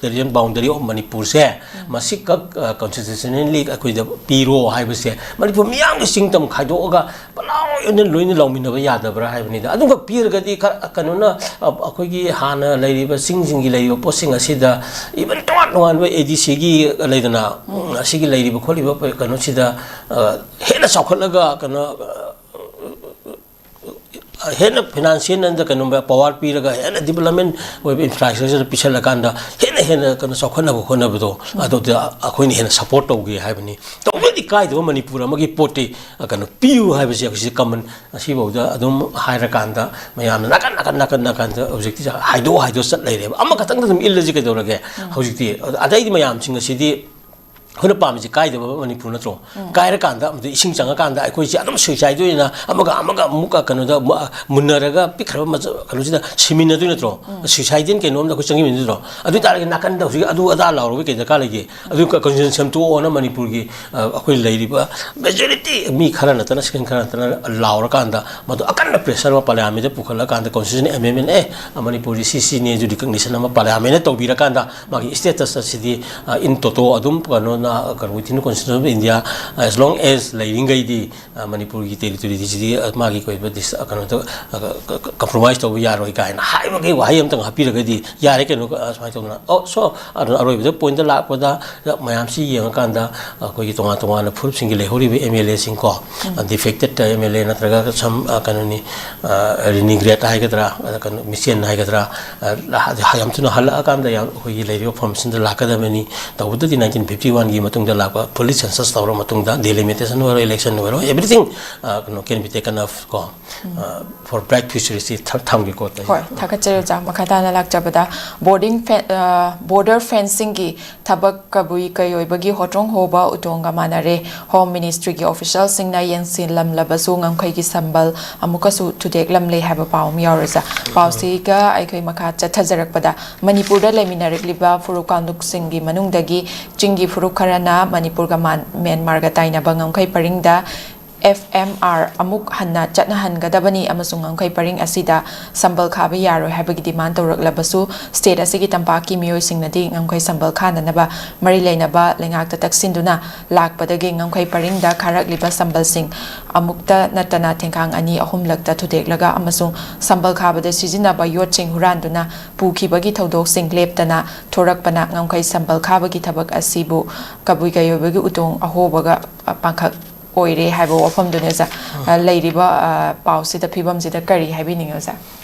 territorial boundary of ꯃꯅꯤꯄꯨꯔꯁꯦ ꯃꯁꯤꯈꯛ, ꯑ, constitutionally ꯑꯩꯈꯣꯏꯗ ꯄꯤꯔꯣ ꯍꯥꯏꯕꯁꯦ ꯃꯅꯤꯄꯨꯔ ꯃꯤꯌꯥꯝꯒꯤ ꯆꯤꯡ ꯇꯝ ꯈꯥꯏꯗꯣꯛꯑꯒ ꯄꯂꯥꯎ ꯑꯣꯏꯅ ꯂꯣꯏꯅ ꯂꯧꯃꯤꯟꯅꯕ ꯌꯥꯗꯕ꯭ꯔꯥ ꯍꯥꯏꯕꯅꯤꯗ꯫ ꯑꯗꯨꯒ ꯄꯤꯔꯒꯗꯤ ꯈꯔ ꯀꯩꯅꯣꯅ, ꯑ, ꯑꯩꯈꯣꯏꯒꯤ ꯍꯥꯟꯅ ꯂꯩꯔꯤꯕ ꯆꯤꯡꯁꯤꯡꯒꯤ ꯂꯩꯔꯤꯕ ꯄꯣꯠꯁꯤꯡ ꯑꯁꯤꯗ even ꯇꯣꯉꯥꯟ ꯇꯣꯉꯥꯟꯕ A D C ꯒꯤ ꯂꯩꯗꯅ, ꯎꯝ, ꯑꯁꯤꯒꯤ ꯂꯩꯔꯤꯕ ꯈꯣꯠꯂꯤꯕ ꯀꯩꯅꯣꯁꯤꯗ, ꯑ, ꯍꯦꯟꯅ ꯆꯥꯎꯈꯠꯂꯒ ꯀꯩꯅꯣ, ꯑ, ꯍꯦꯟꯅ financial ꯑꯦꯟꯗ ꯀꯩꯅꯣ power ꯄꯤꯔꯒ ꯍꯦꯟꯅ development ꯑꯣꯏꯕ infrastructure ꯄꯤꯁꯜꯂꯀꯥꯟꯗ ꯍꯦꯟꯅ ꯍꯦꯟꯅ ꯀꯩꯅꯣ ꯆꯥꯎꯈꯠꯅꯕ ꯍꯣꯠꯅꯕꯗꯣ ꯑꯗꯨꯗ ꯑꯩꯈꯣꯏꯅ ꯍꯦꯟꯅ support ꯇꯧꯒꯦ ꯍꯥꯏꯕꯅꯤ꯫ ꯇꯧꯕꯗꯤ ꯀꯥꯏꯗꯕ ꯃꯅꯤꯄꯨꯔ ꯑꯃꯒꯤ ꯄꯣꯠꯇꯤ, ꯑ, ꯀꯩꯅꯣ ꯄꯤꯌꯨ ꯍꯥꯏꯕꯁꯦ ꯑꯩꯈꯣꯏꯁꯦ common ꯑꯁꯤꯐꯥꯎꯗ ꯑꯗꯨꯝ ꯍꯥꯏꯔꯀꯥꯟꯗ ꯃꯌꯥꯝꯅ ꯅꯥꯀꯟ ꯅꯥꯀꯟ ꯅꯥꯀꯟ ꯅꯥꯀꯟꯗ ꯍꯧꯖꯤꯛꯇꯤ ꯍꯥꯏꯗꯣꯛ ꯍꯥꯏꯗꯣꯛ ꯆꯠ ꯂꯩꯔꯦꯕ꯫ ꯑꯃꯈꯛꯇꯪꯗ ꯑꯗꯨꯝ ꯏꯜꯂꯁꯤ ꯀꯩꯗꯧꯔꯒꯦ? ꯍꯧꯖꯤꯛꯇꯤ ꯑꯗꯩꯗꯤ ꯃꯌꯥꯝꯁꯤꯡ ꯑꯁꯤꯗꯤ ꯑꯩꯈꯣꯏꯅ ꯄꯥꯝꯃꯤꯁꯤ ꯀꯥꯏꯗꯕ ꯃꯅꯤꯄꯨꯔ ꯅꯠꯇ꯭ꯔꯣ? ꯀꯥꯏꯔꯀꯥꯟꯗ ꯃꯗꯨ ꯏꯁꯤꯡ ꯆꯪꯉꯀꯥꯟꯗ ꯑꯩꯈꯣꯏꯁꯦ ꯑꯗꯨꯝ suicide ꯑꯣꯏꯅ ꯑꯃꯒ ꯑꯃꯒ ꯑꯃꯨꯛꯀ ꯀꯩꯅꯣꯗ ꯃꯨ-, ꯃꯨꯟꯅꯔꯒ ꯄꯤꯛꯈ꯭ꯔꯕ ꯃꯆ-, ꯀꯩꯅꯣꯁꯤꯗ ꯁꯤꯃꯤꯟꯅꯗꯣꯏ ꯅꯠꯇ꯭ꯔꯣ? Suicide ꯀꯩꯅꯣꯝꯗ ꯑꯩꯈꯣꯏ ꯆꯪꯃꯤꯟꯅꯗꯣꯏ ꯅꯠꯇ꯭ꯔꯣ? ꯑꯗꯨ ꯑꯣꯏ ꯇꯥꯔꯒꯗꯤ ꯅꯥꯀꯟꯗ ꯍꯧꯖꯤꯛ ꯑꯗꯨ ꯑꯗꯥ ꯂꯥꯎꯔꯨꯕꯒꯤ ꯀꯩ ꯗꯔꯀꯥꯔ ꯂꯩꯒꯦ? ꯑꯗꯨ ꯀ-, constitution ꯁꯦꯝꯗꯣꯛꯑꯣꯅ ꯃꯅꯤꯄꯨꯔꯒꯤ, ꯑ, ꯑꯩꯈꯣꯏ ꯂꯩꯔꯤꯕ majority ꯃꯤ ꯈꯔ ꯅꯠꯇꯅ, section ꯈꯔ ꯅꯠꯇꯅ ꯂꯥꯎꯔꯀꯥꯟꯗ ꯃꯗꯨ ꯑꯀꯟꯕ pressure ꯑꯃ parliament ꯗ ꯄꯨꯈꯠꯂꯀꯥꯟꯗ constitution amendment, ꯑꯦ, ꯃꯅꯤꯄꯨꯔꯗꯤ ꯁꯤ ꯁꯤꯅꯤ ꯑꯗꯨ recognition ꯑꯃ parliament ꯅ ꯇꯧꯕꯤꯔꯀꯥꯟꯗ ꯃꯥꯒꯤ status ꯑꯁꯤꯗꯤ, ꯑ, in toto ꯑꯗꯨꯝ ꯀꯩꯅꯣ ꯀꯩꯅꯣ, within the constitution of India, as long as ꯂꯩꯔꯤꯉꯩꯗꯤ, ꯑ, ꯃꯅꯤꯄꯨꯔꯒꯤ territory ꯁꯤꯗꯤ, ꯑ, ꯃꯥꯒꯤ ꯑꯣꯏꯕ ꯗꯤꯁ-, ꯑ, ꯀꯩꯅꯣꯗ, ꯑ, ꯀ-, ꯀ-, compromise ꯇꯧꯕ ꯌꯥꯔꯣꯏ ꯀꯥꯏꯅ ꯍꯥꯏꯕꯒꯤ ꯋꯥꯍꯩ ꯑꯝꯇꯪ ꯍꯥꯞꯄꯤꯔꯒꯗꯤ ꯌꯥꯔꯦ ꯀꯩꯅꯣ, ꯑ, ꯁꯨꯃꯥꯏꯅ ꯇꯧꯗꯅ꯫ ꯑꯣ, so, ꯑꯗꯨꯅ ꯑꯔꯣꯏꯕꯗ point ꯂꯥꯛꯄꯗ, ꯃꯌꯥꯝꯁꯤ ꯌꯦꯡꯉꯀꯥꯟꯗ ꯑꯩꯈꯣꯏꯒꯤ ꯇꯣꯉꯥꯟ ꯇꯣꯉꯥꯟꯅ ꯐꯨꯔꯨꯞꯁꯤꯡꯒꯤ ꯂꯩꯍꯧꯔꯤꯕ M L A ꯁꯤꯡ ꯀꯣ, defected M L A ꯅꯠꯇ꯭ꯔꯒ some, ꯑ, ꯀꯩꯅꯣꯅꯤ, ꯑ, renegade ꯍꯥꯏꯒꯗ꯭ꯔꯥ, ꯑ, ꯀꯩꯅꯣ, ꯃꯤꯆꯦꯟ ꯍꯥꯏꯒꯗ꯭ꯔꯥ, ꯑ, ꯂ-, ꯌꯥꯝ ꯊꯨꯅ ꯍꯜꯂꯛꯑꯀꯥꯟꯗ ꯌꯥꯝ ꯑꯩꯈꯣꯏꯒꯤ ꯂꯩꯔꯤꯕ ꯐꯣꯔꯝꯁꯤꯡꯗ ꯂꯥꯛꯀꯗꯕꯅꯤ꯫ ꯇꯧꯕꯇꯗꯤ nineteen fifty one ꯒꯤ ꯃꯇꯨꯡꯗ ꯂꯥꯛꯄ fully census ꯇꯧꯔ ꯃꯇꯨꯡꯗ delimitation ꯑꯣꯏꯔꯣ, election ꯑꯣꯏꯔꯣ, everything, ꯑ, ꯀꯩꯅꯣ, can be taken up ꯀꯣ, ꯑ, for bright future ꯁꯤ ꯊ-, ꯊꯝꯒꯦꯀꯣ꯫ ꯍꯣꯏ, ꯊꯥꯒꯠꯆꯔꯤ ꯑꯣꯖꯥ꯫ ꯃꯈꯥ ꯇꯥꯅ ꯂꯥꯛꯆꯕꯗ, boarding fe-, ꯑ, border fencing ꯒꯤ ꯊꯕꯛ ꯀꯕꯨꯏ ꯀꯩꯑꯣꯏꯕꯒꯤ ꯍꯣꯇ꯭ꯔꯣꯡ ꯍꯣꯕ ꯎꯇꯣꯡꯒ ꯃꯥꯟꯅꯔꯦ꯫ Home Ministry ꯒꯤ official ꯁꯤꯡꯅ ꯌꯦꯡꯁꯤꯜꯂꯝꯂꯕꯁꯨ ꯉꯝꯈꯩꯒꯤ ꯁꯝꯕꯜ ꯑꯃꯨꯛꯀꯁꯨ ꯊꯨꯗꯦꯛꯂꯝꯂꯦ ꯍꯥꯏꯕ ꯄꯥꯎ ꯑꯃ ꯌꯥꯎꯔꯤ ꯑꯣꯖꯥ꯫ ꯄꯥꯎꯁꯤꯒ ꯑꯩꯈꯣꯏ ꯃꯈꯥ ꯆꯠꯊꯖꯔꯛꯄꯗ, ꯃꯅꯤꯄꯨꯔꯗ ꯂꯩꯃꯤꯟꯅꯔꯛꯂꯤꯕ ꯐꯨꯔꯨꯞ ꯀꯥꯡꯂꯨꯞꯁꯤꯡꯒꯤ ꯃꯅꯨꯡꯗꯒꯤ ꯆꯤꯡꯒꯤ ꯐꯨꯔꯨꯞ ꯈꯔꯅ ꯃꯅꯤꯄꯨꯔꯒ ꯃꯥꯟ-, ꯃ꯭ꯌꯥꯟꯃꯥꯔꯒ ꯇꯥꯏꯅꯕ ꯉꯝꯈꯩ ꯄꯔꯤꯡꯗ F M R ꯑꯃꯨꯛ ꯍꯟꯅ ꯆꯠꯅꯍꯟꯒꯗꯕꯅꯤ ꯑꯃꯁꯨꯡ ꯉꯝꯈꯩ ꯄꯔꯤꯡ ꯑꯁꯤꯗ ꯁꯝꯕꯜ ꯈꯥꯕ ꯌꯥꯔꯣꯏ ꯍꯥꯏꯕꯒꯤ demand ꯇꯧꯔꯛꯂꯕꯁꯨ, state ꯑꯁꯤꯒꯤ ꯇꯝꯄꯥꯛꯀꯤ ꯃꯤꯑꯣꯏꯁꯤꯡꯅꯗꯤ ꯉꯝꯈꯩ ꯁꯝꯕꯜ ꯈꯥꯅꯅꯕ ꯃꯔꯤ ꯂꯩꯅꯕ ꯂꯩꯉꯥꯛꯇ ꯇꯛꯁꯤꯟꯗꯨꯅ ꯂꯥꯛꯄꯗꯒꯤ ꯉꯝꯈꯩ ꯄꯔꯤꯡꯗ ꯈꯥꯔꯛꯂꯤꯕ ꯁꯝꯕꯜꯁꯤꯡ ꯑꯃꯨꯛꯇ ꯅꯠꯇꯅ ꯊꯦꯡꯈꯥꯡ ꯑꯅꯤ ꯑꯍꯨꯝꯂꯛꯇ ꯊꯨꯗꯦꯛꯂꯒ ꯑꯃꯁꯨꯡ ꯁꯝꯕꯜ ꯈꯥꯕꯗ ꯁꯤꯖꯤꯟꯅꯕ ꯌꯣꯠꯁꯤꯡ ꯍꯨꯔꯥꯟꯗꯨꯅ ꯄꯨꯈꯤꯕꯒꯤ ꯊꯧꯗꯣꯛꯁꯤꯡ ꯂꯦꯞꯇꯅ ꯊꯣꯔꯛꯄꯅ ꯉꯝꯈꯩ ꯁꯝꯕꯜ ꯈꯥꯕꯒꯤ ꯊꯕꯛ ꯑꯁꯤꯕꯨ ꯀꯕꯨꯏ ꯀꯩꯑꯣꯏꯕꯒꯤ ꯎꯇꯣꯡ ꯑꯍꯣꯕꯒ ꯄꯥꯡꯈꯛ ꯑꯣꯏꯔꯦ ꯍꯥꯏꯕ ꯋꯥꯐꯝꯗꯨꯅꯦ ꯑꯣꯖꯥ꯫ ꯑ, ꯂꯩꯔꯤꯕ, ꯑ, ꯄꯥꯎꯁꯤꯗ, ꯐꯤꯕꯝꯁꯤꯗ ꯀꯔꯤ ꯍꯥꯏꯕꯤꯅꯤꯡꯉꯤ ꯑꯣꯖꯥ?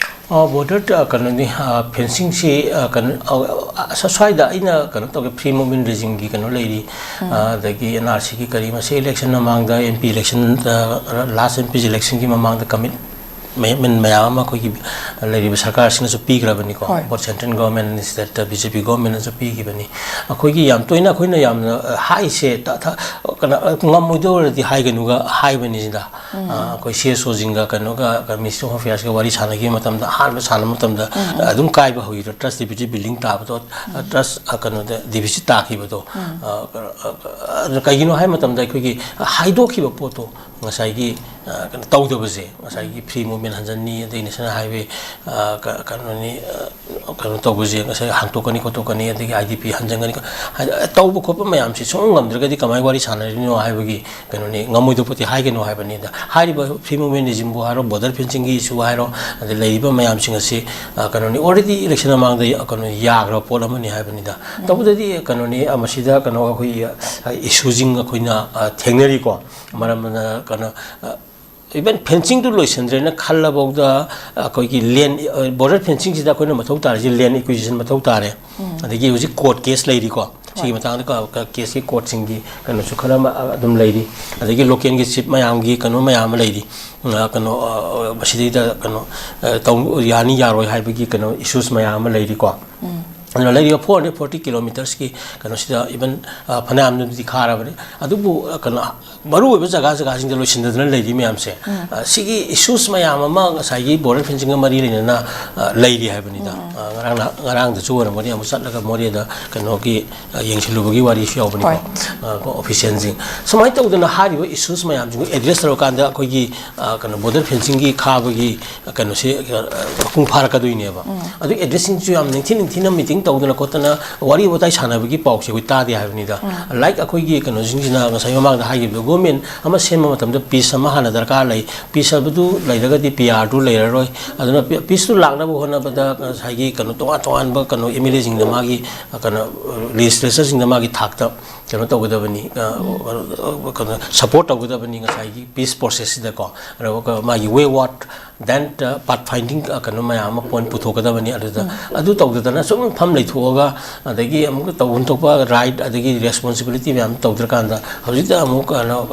ꯑ, border, ꯑ, ꯀꯩꯅꯣꯅꯤ, ꯑ, fencing ꯁꯤ, ꯑ, ꯀꯩꯅꯣ, ꯑ, ꯑ, ꯁ꯭ꯋꯥꯏꯗ ꯑꯩꯅ ꯀꯩꯅꯣ ꯇꯧꯒꯦ, free movement regime ꯒꯤ ꯀꯩꯅꯣ ꯂꯩꯔꯤ, ꯑ, ꯑꯗꯒꯤ N R C ꯒꯤ ꯀꯔꯤ, ꯃꯁꯤ election ꯃꯃꯥꯡꯗ M P election, ꯑ, last M P election ꯒꯤ ꯃꯃꯥꯡꯗ commitment ꯃꯌꯥꯝ ꯑꯃ ꯑꯩꯈꯣꯏꯒꯤ ꯂꯩꯔꯤꯕ ꯁꯔꯀꯥꯔꯁꯤꯡꯅꯁꯨ ꯄꯤꯈ꯭ꯔꯕꯅꯤꯀꯣ꯫ ꯍꯣꯏ꯫ Both central government ꯅ, state ꯇ B J P government ꯅꯁꯨ ꯄꯤꯈꯤꯕꯅꯤ꯫ ꯑꯩꯈꯣꯏꯒꯤ ꯌꯥꯝ ꯇꯣꯏꯅ ꯑꯩꯈꯣꯏꯅ ꯌꯥꯝꯅ, ꯑ, ꯍꯥꯏꯁꯦ, ꯊ-, ꯊ-, ꯀꯩꯅꯣ, ꯑ, ꯉꯝꯃꯣꯏꯗꯧꯔꯗꯤ ꯍꯥꯏꯒꯅꯨꯒ ꯍꯥꯏꯕꯅꯤ ꯁꯤꯗ꯫ ꯑ, ꯑꯩꯈꯣꯏ C S O ꯁꯤꯡꯒ ꯀꯩꯅꯣꯒ, ꯀ-, Ministry of Affairs ꯀ ꯋꯥꯔꯤ ꯁꯥꯟꯅꯈꯤꯕ ꯃꯇꯝꯗ, ꯑꯍꯥꯟꯕ ꯁꯥꯟꯅꯕ ꯃꯇꯝꯗ, ꯑ, ꯑꯗꯨꯝ ꯀꯥꯏꯕ ꯍꯧꯋꯤꯗꯣ, trust deficit building ꯇꯥꯕꯗꯣ, ꯑ, trust, ꯑ, ꯀꯩꯅꯣꯗ deficit ꯇꯥꯈꯤꯕꯗꯣ, ꯑ, ꯑ, ꯑ, ꯑꯗꯨ ꯀꯩꯒꯤꯅꯣ ꯍꯥꯏꯕ ꯃꯇꯝꯗ ꯑꯩꯈꯣꯏꯒꯤ ꯍꯥꯏꯗꯣꯛꯈꯤꯕ ꯄꯣꯠꯇꯣ, ꯉꯁꯥꯏꯒꯤ ꯀꯩꯅꯣ ꯇꯧꯗꯕꯁꯦ, ꯉꯁꯥꯏꯒꯤ ꯐ꯭ꯔꯤ ꯃꯨꯞꯃꯦꯟ ꯍꯟꯖꯟꯅꯤ, ꯑꯗꯩ ꯅꯦꯁꯅꯦꯜ ꯍꯥꯏꯋꯦ ꯀꯩꯅꯣꯅꯤ, ꯀꯩꯅꯣ ꯇꯧꯕꯁꯦ ꯉꯁꯥꯏ ꯍꯥꯡꯇꯣꯛꯀꯅꯤ ꯈꯣꯠꯇꯣꯛꯀꯅꯤ, ꯑꯗꯒꯤ ꯑꯥꯏ ꯗꯤ ꯄꯤ ꯍꯟꯖꯟꯒꯅꯤ꯫ ꯇꯧꯕ ꯈꯣꯠꯄ ꯃꯌꯥꯝꯁꯤ ꯁꯨꯡꯉꯝ ꯉꯝꯗ꯭ꯔꯒꯗꯤ ꯀꯃꯥꯏꯅ ꯋꯥꯔꯤ ꯁꯥꯟꯅꯔꯤꯅꯣ ꯍꯥꯏꯕꯒꯤ ꯀꯩꯅꯣꯅꯤ, ꯉꯝꯃꯣꯏꯗꯧꯕ ꯄꯣꯠꯇꯤ ꯍꯥꯏꯒꯅꯨ ꯍꯥꯏꯕꯅꯤꯗ꯫ ꯍꯥꯏꯔꯤꯕ ꯐ꯭ꯔꯤ ꯃꯨꯞꯃꯦꯟ ꯔꯤꯖꯤꯝꯕꯨ ꯍꯥꯏꯔꯣ, ꯕꯣꯔꯗꯔ ꯐꯦꯟꯁꯤꯡꯒꯤ ꯏꯁꯨ ꯍꯥꯏꯔꯣ, ꯑꯗꯩ ꯂꯩꯔꯤꯕ ꯃꯌꯥꯝꯁꯤꯡ ꯑꯁꯤ ꯀꯩꯅꯣꯅꯤ, ꯑꯣꯜꯔꯦꯗꯤ ꯏꯂꯦꯛꯁꯟ ꯃꯃꯥꯡꯗ ꯀꯩꯅꯣ ꯌꯥꯈ꯭ꯔꯕ ꯄꯣꯠ ꯑꯃꯅꯤ ꯍꯥꯏꯕꯅꯤꯗ꯫ ꯇꯧꯕꯗꯗꯤ ꯀꯩꯅꯣꯅꯤ, ꯃꯁꯤꯗ ꯀꯩꯅꯣ ꯑꯩꯈꯣꯏ ꯏꯁꯨꯁꯤꯡ ꯑꯩꯈꯣꯏꯅ ꯊꯦꯡꯅꯔꯤꯀꯣ꯫ ꯃꯔꯝꯅ ꯀꯩꯅꯣ, ꯏꯚꯟ ꯐꯦꯟꯁꯤꯡꯗꯨ ꯂꯣꯏꯁꯤꯟꯗ꯭ꯔꯦꯅ ꯈꯜꯂꯐꯥꯎꯗ ꯑꯩꯈꯣꯏꯒꯤ ꯂꯦꯟ, ꯕꯣꯔꯗꯔ ꯐꯦꯟꯁꯤꯡꯁꯤꯗ ꯑꯩꯈꯣꯏꯅ ꯃꯊꯧ ꯇꯥꯔꯤꯁꯦ ꯂꯦꯟ ꯑꯦꯀ꯭ꯋꯤꯖꯤꯁꯟ ꯃꯊꯧ ꯇꯥꯔꯦ꯫ ꯑꯗꯒꯤ ꯍꯧꯖꯤꯛ ꯀꯣꯔꯠ ꯀꯦꯁ ꯂꯩꯔꯤꯀꯣ, ꯁꯤꯒꯤ ꯃꯇꯥꯡꯗ ꯀꯦꯁꯀꯤ ꯀꯣꯔꯠꯁꯤꯡꯒꯤ ꯀꯩꯅꯣꯁꯨ ꯈꯔ ꯑꯃ ꯑꯗꯨꯝ ꯂꯩꯔꯤ꯫ ꯑꯗꯒꯤ ꯂꯣꯀꯦꯜꯒꯤ ꯆꯤꯞ ꯃꯌꯥꯝꯒꯤ ꯀꯩꯅꯣ ꯃꯌꯥꯝ ꯑꯃ ꯂꯩꯔꯤ꯫ ꯀꯩꯅꯣ, ꯃꯁꯤꯗꯩꯗ ꯀꯩꯅꯣ ꯇꯧ, ꯌꯥꯅꯤ ꯌꯥꯔꯣꯏ ꯍꯥꯏꯕꯒꯤ ꯀꯩꯅꯣ ꯏꯁꯨꯁ ꯃꯌꯥꯝ ꯑꯃ ꯂꯩꯔꯤꯀꯣ꯫ ꯑꯗꯨꯅ ꯂꯩꯔꯤꯕ ꯐꯣꯔ ꯍꯟꯗ꯭ꯔꯦꯠ ꯐꯣꯔꯇꯤ ꯀꯤꯂꯣꯃꯤꯇꯔꯁꯀꯤ ꯀꯩꯅꯣꯁꯤꯗ ꯏꯚꯟ ꯐꯅꯌꯥꯝꯅꯕꯨꯗꯤ ꯈꯥꯔꯕꯅꯤ꯫ ꯑꯗꯨꯕꯨ ꯀꯩꯅꯣ, ꯃꯔꯨꯑꯣꯏꯕ ꯖꯒꯥ ꯖꯒꯥꯁꯤꯡꯗ ꯂꯣꯏꯁꯤꯟꯗꯗꯅ ꯂꯩꯔꯤ ꯃꯌꯥꯝꯁꯦ, ꯁꯤꯒꯤ ꯏꯁꯨꯁ ꯃꯌꯥꯝ ꯑꯃ ꯉꯁꯥꯏꯒꯤ ꯕꯣꯔꯗꯔ ꯐꯦꯟꯁꯤꯡꯒ ꯃꯔꯤ ꯂꯩꯅꯅ ꯂꯩꯔꯤ ꯍꯥꯏꯕꯅꯤꯗ꯫ ꯉꯔꯥꯡꯅ, ꯉꯔꯥꯡꯗꯁꯨ ꯑꯣꯏꯔꯝꯒꯅꯤ, ꯑꯃꯨꯛ ꯆꯠꯂꯒ ꯃꯣꯔꯦꯗ ꯀꯩꯅꯣꯒꯤ ꯌꯦꯡꯁꯤꯜꯂꯨꯕꯒꯤ ꯋꯥꯔꯤꯁꯨ ꯌꯥꯎꯕꯅꯤꯀꯣ꯫ ꯍꯣꯏ꯫ ꯑꯣꯐꯤꯁꯤꯌꯦꯜꯁꯤꯡ ꯁꯨꯃꯥꯏꯅ ꯇꯧꯗꯅ ꯍꯥꯏꯔꯤꯕ ꯏꯁꯨꯁ ꯃꯌꯥꯝꯁꯤꯡꯗꯨ ꯑꯦꯗ꯭ꯔꯦꯁ ꯇꯧꯔꯀꯥꯟꯗ ꯑꯩꯈꯣꯏꯒꯤ ꯀꯩꯅꯣ, ꯕꯣꯔꯗꯔ ꯐꯦꯟꯁꯤꯡꯒꯤ ꯈꯥꯕꯒꯤ ꯀꯩꯅꯣꯁꯤ ꯃꯄꯨꯡ ꯐꯥꯔꯛꯀꯗꯣꯏꯅꯦꯕ꯫ ꯑꯗꯨ ꯑꯦꯗ꯭ꯔꯦꯁꯁꯤꯡꯁꯨ ꯌꯥꯝ ꯅꯤꯡꯊꯤ ꯅꯤꯡꯊꯤꯅ ꯃꯤꯇꯤꯡ ꯇꯧꯗꯅ ꯈꯣꯠꯇꯅ ꯋꯥꯔꯤ ꯋꯥꯇꯥꯏ ꯁꯥꯟꯅꯕꯒꯤ ꯄꯥꯎꯁꯦ ꯑꯩꯈꯣꯏ ꯇꯥꯗꯦ ꯍꯥꯏꯕꯅꯤꯗ꯫ ꯂꯥꯏꯛ ꯑꯩꯈꯣꯏꯒꯤ ꯀꯩꯅꯣꯁꯤꯡꯁꯤꯅ ꯉꯁꯥꯏ ꯃꯃꯥꯡꯗ ꯍꯥꯏꯈꯤꯕꯗꯣ, ꯒꯣꯔꯃꯦꯟ ꯑꯃ ꯁꯦꯝꯕ ꯃꯇꯝꯗ ꯄꯤꯁ ꯑꯃ ꯍꯥꯟꯅ ꯗꯔꯀꯥꯔ ꯂꯩ꯫ ꯄꯤꯁ ꯑꯗꯨ ꯂꯩꯔꯒꯗꯤ ꯄꯤ ꯑꯥꯔꯗꯨ ꯂꯩꯔꯔꯣꯏ꯫ ꯑꯗꯨꯅ ꯄꯤ-, ꯄꯤꯁꯇꯨ ꯂꯥꯛꯅꯕ ꯍꯣꯠꯅꯕꯗ ꯉꯁꯥꯏꯒꯤ ꯀꯩꯅꯣ, ꯇꯣꯉꯥꯟ ꯇꯣꯉꯥꯟꯕ ꯀꯩꯅꯣ, ꯑꯦꯝ ꯑꯦꯜ ꯑꯦꯁꯤꯡꯅ ꯃꯥꯒꯤ ꯀꯩꯅꯣ, ꯂꯦꯖꯤꯁꯂꯦꯆꯔꯁꯤꯡꯅ ꯃꯥꯒꯤ ꯊꯥꯛꯇ ꯀꯩꯅꯣ ꯇꯧꯒꯗꯕꯅꯤ, ꯀꯩꯅꯣ, ꯁꯄꯣꯔꯠ ꯇꯧꯒꯗꯕꯅꯤ ꯉꯁꯥꯏꯒꯤ ꯄꯤꯁ ꯄ꯭ꯔꯣꯁꯦꯁꯁꯤꯗꯀꯣ꯫ ꯑꯗꯨꯒ ꯃꯥꯒꯤ ꯋꯦ ꯋꯥꯠ ꯗꯦꯟ ꯄꯥꯠ ꯐꯥꯏꯟꯗꯤꯡ ꯀꯩꯅꯣ ꯃꯌꯥꯝ ꯑꯃ ꯄꯣꯏꯟ ꯄꯨꯊꯣꯛꯀꯗꯕꯅꯤ꯫ ꯑꯗꯨꯗ ꯑꯗꯨ ꯇꯧꯗꯗꯅ ꯁꯨꯝ ꯐꯝ ꯂꯩꯊꯣꯛꯑꯒ, ꯑꯗꯒꯤ ꯑꯃꯨꯛ ꯇꯧꯐꯝ ꯊꯣꯛꯄ ꯔꯥꯏꯠ ꯑꯗꯒꯤ ꯔꯦꯁꯄꯣꯟꯁꯤꯕꯤꯂꯤꯇꯤ ꯃꯌꯥꯝ ꯇꯧꯗ꯭ꯔꯀꯥꯟꯗ, ꯍꯧꯖꯤꯛꯇ ꯑꯃꯨꯛ ꯀꯩꯅꯣ,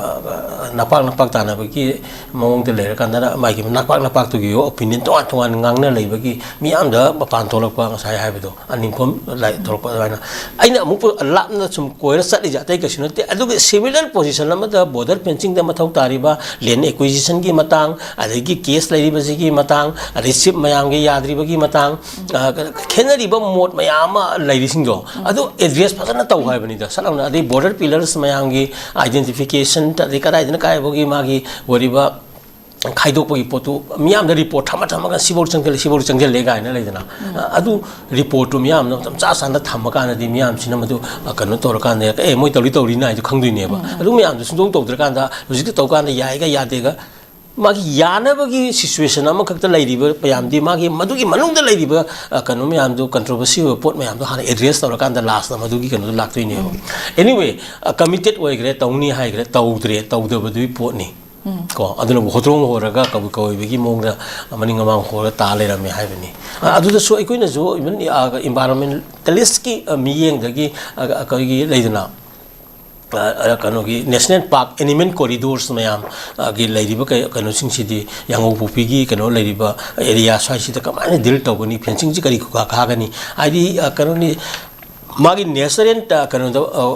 ꯅꯄꯥꯛ ꯅꯄꯥꯛ ꯇꯥꯟꯅꯕꯒꯤ ꯃꯑꯣꯡꯗ ꯂꯩꯔꯀꯥꯟꯗꯅ ꯃꯥꯒꯤ ꯅꯄꯥꯛ ꯅꯄꯥꯛꯇꯨꯒꯤ ꯑꯣꯄꯤꯅꯤꯌꯟ ꯇꯣꯉꯥꯟ ꯇꯣꯉꯥꯟ ꯉꯥꯡꯅ ꯂꯩꯕꯒꯤ ꯃꯤꯌꯥꯝꯗ ꯃꯄꯥꯟ ꯊꯣꯛꯂꯛꯄ, ꯉꯁꯥꯏ ꯍꯥꯏꯕꯗꯣ, ꯑꯅꯤꯡꯈꯣꯝ ꯂꯥꯏ ꯊꯣꯛꯂꯛꯄ ꯑꯗꯨꯃꯥꯏꯅ꯫ ꯑꯩꯅ ꯑꯃꯨꯛ ꯂꯥꯞꯅ ꯁꯨꯝ ꯀꯣꯏꯔ ꯆꯠꯂꯤꯁꯦ ꯑꯇꯩ ꯀꯩꯁꯨ ꯅꯠꯇꯦ꯫ ꯑꯗꯨꯒ ꯁꯤꯃꯤꯂꯔ ꯄꯣꯖꯤꯁꯟ ꯑꯃꯗ ꯕꯣꯔꯗꯔ ꯐꯦꯟꯁꯤꯡꯗ ꯃꯊꯧ ꯇꯥꯔꯤꯕ ꯂꯦꯟ ꯑꯦꯀ꯭ꯋꯤꯖꯤꯁꯟꯒꯤ ꯃꯇꯥꯡ, ꯑꯗꯒꯤ ꯀꯦꯁ ꯂꯩꯔꯤꯕ ꯁꯤꯒꯤ ꯃꯇꯥꯡ, ꯑꯗꯩ ꯆꯤꯞ ꯃꯌꯥꯝꯒꯤ ꯌꯥꯗ꯭ꯔꯤꯕꯒꯤ ꯃꯇꯥꯡ, ꯑ, ꯈꯦꯠꯅꯔꯤꯕ ꯃꯣꯠ ꯃꯌꯥꯝ ꯑꯃ ꯂꯩꯔꯤꯁꯤꯡꯗꯣ, ꯑꯗꯨ ꯑꯦꯗ꯭ꯔꯦꯁ ꯐꯖꯅ ꯇꯧ ꯍꯥꯏꯕꯅꯤꯗ꯫ ꯁꯝꯅ ꯍꯥꯏꯔꯕꯗ ꯑꯗꯩ ꯕꯣꯔꯗꯔ ꯄꯤꯂꯔꯁ ꯃꯌꯥꯝꯒꯤ ꯑꯥꯏꯗꯦꯟꯇꯤꯐꯤꯀꯦꯁꯟ, ꯑꯗꯩ ꯀꯗꯥꯏꯗꯅ ꯀꯥꯏꯐꯥꯎꯒꯤ ꯃꯥꯒꯤ ꯑꯣꯏꯔꯤꯕ ꯈꯥꯏꯗꯣꯛꯄꯒꯤ ꯄꯣꯠꯇꯨ ꯃꯤꯌꯥꯝꯗ ꯔꯤꯄꯣꯔꯠ ꯊꯝꯃ ꯊꯝꯃꯒ ꯁꯤꯐꯧ ꯆꯪꯁꯤꯜꯂꯦ, ꯁꯤꯐꯧ ꯆꯪꯁꯤꯜꯂꯦ ꯀꯥꯏꯅ ꯂꯩꯗꯅ, ꯑꯗꯨ ꯔꯤꯄꯣꯔꯠꯇꯨ ꯃꯤꯌꯥꯝꯅ ꯃꯇꯝ ꯆꯥ ꯆꯥꯅ ꯊꯝꯃꯀꯥꯟꯗꯗꯤ ꯃꯤꯌꯥꯝꯁꯤꯅ ꯃꯗꯨ, ꯑ, ꯀꯩꯅꯣ ꯇꯧꯔꯀꯥꯟꯗ, "ꯑꯦ, ꯃꯣꯏ ꯇꯧꯔꯤ ꯇꯧꯔꯤꯅ" ꯍꯥꯏꯗꯣ ꯈꯪꯗꯣꯏꯅꯦꯕ꯫ ꯑꯗꯨ ꯃꯌꯥꯝꯗꯨ ꯁꯨꯡꯇꯧ ꯇꯧꯗ꯭ꯔꯀꯥꯟꯗ ꯍꯧꯖꯤꯛꯇ ꯇꯧꯀꯥꯟꯗ ꯌꯥꯏꯒ ꯌꯥꯗꯦꯒ ꯃꯥꯒꯤ ꯌꯥꯅꯕꯒꯤ ꯁꯤꯆꯨꯋꯦꯁꯟ ꯑꯃꯈꯛꯇ ꯂꯩꯔꯤꯕ ꯃꯌꯥꯝꯗꯤ, ꯃꯥꯒꯤ ꯃꯗꯨꯒꯤ ꯃꯅꯨꯡꯗ ꯂꯩꯔꯤꯕ, ꯑ, ꯀꯩꯅꯣ ꯃꯌꯥꯝꯗꯣ, ꯀꯟꯇ꯭ꯔꯣꯚꯔꯁꯤ ꯑꯣꯏꯕ ꯄꯣꯠ ꯃꯌꯥꯝꯗꯣ ꯍꯥꯟꯅ ꯑꯦꯗ꯭ꯔꯦꯁ ꯇꯧꯔꯀꯥꯟꯗ ꯂꯥꯁꯇ ꯃꯗꯨꯒꯤ ꯀꯩꯅꯣꯗꯣ ꯂꯥꯛꯇꯣꯏꯅꯦꯕ꯫ ꯑꯦꯅꯤꯋꯦ, ꯀꯃꯤꯇꯦꯠ ꯑꯣꯏꯈ꯭ꯔꯦ, ꯇꯧꯅꯤ ꯍꯥꯏꯈ꯭ꯔꯦ, ꯇꯧꯗ꯭ꯔꯦ, ꯇꯧꯗꯕꯗꯨꯒꯤ ꯄꯣꯠꯅꯤ꯫ ꯀꯣ, ꯑꯗꯨꯅꯕꯨ ꯍꯣꯇ꯭ꯔꯣꯡ ꯍꯣꯔꯒ ꯀꯕꯨꯏ ꯀꯕꯨꯏꯕꯒꯤ ꯃꯑꯣꯡꯗ ꯃꯅꯤꯡ ꯃꯃꯥꯡ ꯍꯣꯔꯒ ꯇꯥ ꯂꯩꯔꯝꯃꯦ ꯍꯥꯏꯕꯅꯤ꯫ ꯑ, ꯑꯗꯨꯗꯁꯨ ꯑꯩꯈꯣꯏꯅꯁꯨ ꯏꯚꯟ ꯏꯟꯚꯥꯏꯔꯣꯟꯃꯦꯟꯇꯦꯂꯤꯁꯀꯤ, ꯑ, ꯃꯤꯠꯌꯦꯡꯗꯒꯤ, ꯑ, ꯑꯩꯈꯣꯏꯒꯤ ꯂꯩꯗꯅ, ꯑ, ꯑ, ꯀꯩꯅꯣꯒꯤ ꯅꯦꯁꯅꯦꯜ ꯄꯥꯔꯛ ꯑꯦꯅꯤꯃꯦꯜ ꯀꯣꯔꯤꯗꯣꯔꯁ ꯃꯌꯥꯝ, ꯑ, ꯒꯤ ꯂꯩꯔꯤꯕ ꯀꯩ-, ꯀꯩꯅꯣꯁꯤꯡꯁꯤꯗꯤ, ꯌꯥꯡꯉꯧꯄꯣꯛꯄꯤꯒꯤ ꯀꯩꯅꯣ ꯂꯩꯔꯤꯕ ꯑꯦꯔꯤꯌꯥ ꯁ꯭ꯋꯥꯏꯁꯤꯗ ꯀꯃꯥꯏꯅ ꯗꯤꯜ ꯇꯧꯒꯅꯤ, ꯐꯦꯟꯁꯤꯡꯁꯤ ꯀꯔꯤ ꯈꯨꯒꯥ ꯈꯥꯒꯅꯤ? ꯍꯥꯏꯗꯤ, ꯑ, ꯀꯩꯅꯣꯅꯤ, ꯃꯥꯒꯤ ꯅꯦꯆꯔꯦꯜ, ꯑ, ꯀꯩꯅꯣꯗ, ꯑ,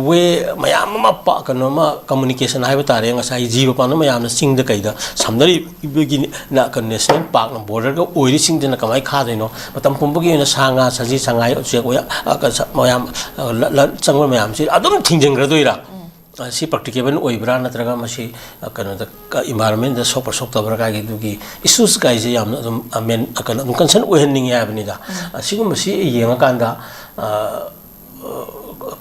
ꯋꯦ ꯃꯌꯥꯝ ꯑꯃ ꯄ-, ꯀꯩꯅꯣ ꯑꯃ, ꯀꯝꯃꯨꯅꯤꯀꯦꯁꯟ ꯍꯥꯏꯕ ꯇꯥꯔꯦ, ꯉꯁꯥꯏ ꯖꯤꯕ ꯄꯥꯟꯕ ꯃꯌꯥꯝꯅ ꯆꯤꯡꯗ ꯀꯩꯗ ꯁꯝꯅꯔꯤꯕꯒꯤ ꯅ-, ꯀꯩꯅꯣ, ꯅꯦꯁꯅꯦꯜ ꯄꯥꯔꯛꯅ ꯕꯣꯔꯗꯔꯒ ꯑꯣꯏꯔꯤꯁꯤꯡꯁꯤꯅ ꯀꯃꯥꯏꯅ ꯈꯥꯗꯣꯏꯅꯣ? ꯃꯇꯝ ꯄꯨꯝꯕꯒꯤ ꯑꯣꯏꯅ ꯁꯥ ꯉꯥ, ꯁꯖꯤ ꯁꯉꯥꯏ, ꯎꯆꯦꯛ ꯋꯥꯌꯥ, ꯑ, ꯀ-, ꯁ-, ꯃꯌꯥꯝ, ꯑ, ꯂ-, ꯂ-, ꯆꯪꯕ ꯃꯌꯥꯝꯁꯤ ꯑꯗꯨꯝ ꯊꯤꯡꯖꯤꯟꯈ꯭ꯔꯗꯣꯏꯔꯥ? ꯑ, ꯁꯤ ꯄ꯭ꯔꯥꯛꯇꯤꯀꯦꯕꯜ ꯑꯣꯏꯕ꯭ꯔꯥ, ꯅꯠꯇ꯭ꯔꯒ ꯃꯁꯤ, ꯑ, ꯀꯩꯅꯣꯗ, ꯀ-, ꯏꯟꯚꯥꯏꯔꯣꯟꯃꯦꯟꯗ ꯁꯣꯛꯄ꯭ꯔꯥ ꯁꯣꯛꯇꯕ꯭ꯔꯥ ꯀꯥꯏꯒꯤ ꯑꯗꯨꯒꯤ ꯏꯁꯨꯁ ꯀꯥꯏꯁꯦ ꯌꯥꯝꯅ ꯑꯗꯨꯝ, ꯑ, ꯃꯦꯟ-, ꯑ, ꯀꯩꯅꯣ, ꯑꯗꯨꯝ ꯀꯟꯁꯔꯟ ꯑꯣꯏꯍꯟꯅꯤꯡꯉꯦ ꯍꯥꯏꯕꯅꯤꯗ꯫ ꯑ, ꯁꯤꯒꯨꯝꯕꯁꯤ ꯌꯦꯡꯉꯀꯥꯟꯗ, ꯑ,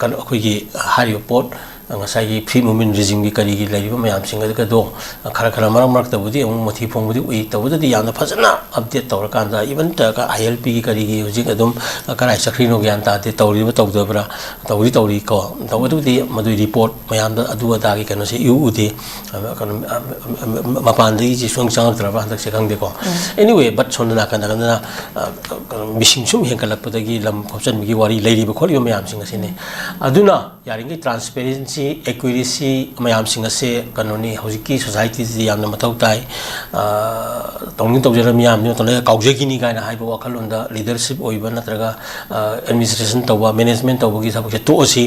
ꯀꯩꯅꯣ, ꯑꯩꯈꯣꯏꯒꯤ ꯍꯥꯏꯔꯤꯕ ꯄꯣꯠ, ꯉꯁꯥꯏꯒꯤ ꯐ꯭ꯔꯤ ꯃꯨꯚꯃꯦꯟ ꯔꯤꯖꯤꯝꯒꯤ ꯀꯔꯤꯒꯤ ꯂꯩꯔꯤꯕ ꯃꯌꯥꯝꯁꯤꯡ ꯑꯗꯨꯒꯗꯣ ꯈꯔ ꯈꯔ ꯃꯔꯛ ꯃꯔꯛꯇꯕꯨꯗꯤ ꯑꯃꯨꯛ ꯃꯊꯤ ꯐꯣꯡꯕꯗꯤ ꯎꯏ꯫ ꯇꯧꯕꯗꯗꯤ ꯌꯥꯝꯅ ꯐꯖꯅ ꯑꯞꯗꯦꯠ ꯇꯧꯔꯀꯥꯟꯗ, ꯏꯚꯟ ꯑꯥꯏ ꯑꯦꯜ ꯄꯤꯒꯤ ꯀꯔꯤꯒꯤ ꯍꯧꯖꯤꯛ ꯑꯗꯨꯝ ꯀꯔꯥꯏ ꯆꯠꯈ꯭ꯔꯤꯅꯣ ꯒ꯭ꯌꯥꯟ ꯇꯥꯗꯦ, ꯇꯧꯔꯤꯕ ꯇꯧꯗꯕ꯭ꯔꯥ, ꯇꯧꯔꯤ ꯇꯧꯔꯤ ꯀꯣ, ꯇꯧꯕꯗꯕꯨꯗꯤ ꯃꯗꯨꯒꯤ ꯔꯤꯄꯣꯔꯠ ꯃꯌꯥꯝꯗ ꯑꯗꯨ ꯑꯗꯥꯒꯤ ꯀꯩꯅꯣꯁꯦ ꯏꯎ ꯎꯗꯦ꯫ ꯑ, ꯀꯩꯅꯣ, ꯑ, ꯑ, ꯑ, ꯃꯄꯥꯟꯗꯒꯤꯁꯤ ꯁꯨꯡ ꯆꯪꯉꯛꯇ꯭ꯔꯕ ꯍꯟꯗꯛꯁꯦ ꯈꯪꯗꯦꯀꯣ꯫ ꯑꯦꯅꯤꯋꯦ, ꯕꯠ ꯁꯣꯝꯗ ꯅꯥꯀꯟ ꯅꯥꯀꯟꯗꯅ, ꯑ, ꯀꯩꯅꯣ, ꯃꯤꯁꯤꯡ ꯁꯨꯝ ꯍꯦꯟꯒꯠꯂꯛꯄꯗꯒꯤ ꯂꯝ ꯈꯣꯞꯆꯟꯕꯒꯤ ꯋꯥꯔꯤ ꯂꯩꯔꯤꯕ ꯈꯣꯠꯂꯤꯕ ꯃꯌꯥꯝꯁꯤꯡ ꯑꯁꯤꯅꯤ꯫ ꯑꯗꯨꯅ ꯌꯥꯔꯤꯉꯩ ꯇ꯭ꯔꯥꯟꯁꯄꯦꯔꯦꯟꯁꯤ ꯁꯤ ꯑꯦꯀ꯭ꯌꯨꯔꯦꯁꯤ ꯃꯌꯥꯝꯁꯤꯡ ꯑꯁꯦ ꯀꯩꯅꯣꯅꯤ, ꯍꯧꯖꯤꯛꯀꯤ ꯁꯣꯁꯥꯏꯇꯤꯁꯤꯗ ꯌꯥꯝꯅ ꯃꯊꯧ ꯇꯥꯏ꯫ ꯑ, ꯇꯧꯅꯤꯡ ꯇꯧꯖꯔ ꯃꯤꯌꯥꯝꯗꯤ ꯃꯇꯝꯗ ꯀꯥꯎꯖꯈꯤꯅꯤ ꯀꯥꯏꯅ ꯍꯥꯏꯕ ꯋꯥꯈꯜꯂꯣꯟꯗ ꯂꯤꯗꯔꯁꯤꯞ ꯑꯣꯏꯕ ꯅꯠꯇ꯭ꯔꯒ, ꯑ, ꯑꯦꯗꯃꯤꯅꯤꯁꯇ꯭ꯔꯦꯁꯟ ꯇꯧꯕ, ꯃꯦꯅꯦꯖꯃꯦꯟ ꯇꯧꯕꯒꯤ ꯊꯕꯛꯁꯦ ꯇꯣꯛꯑꯁꯤ꯫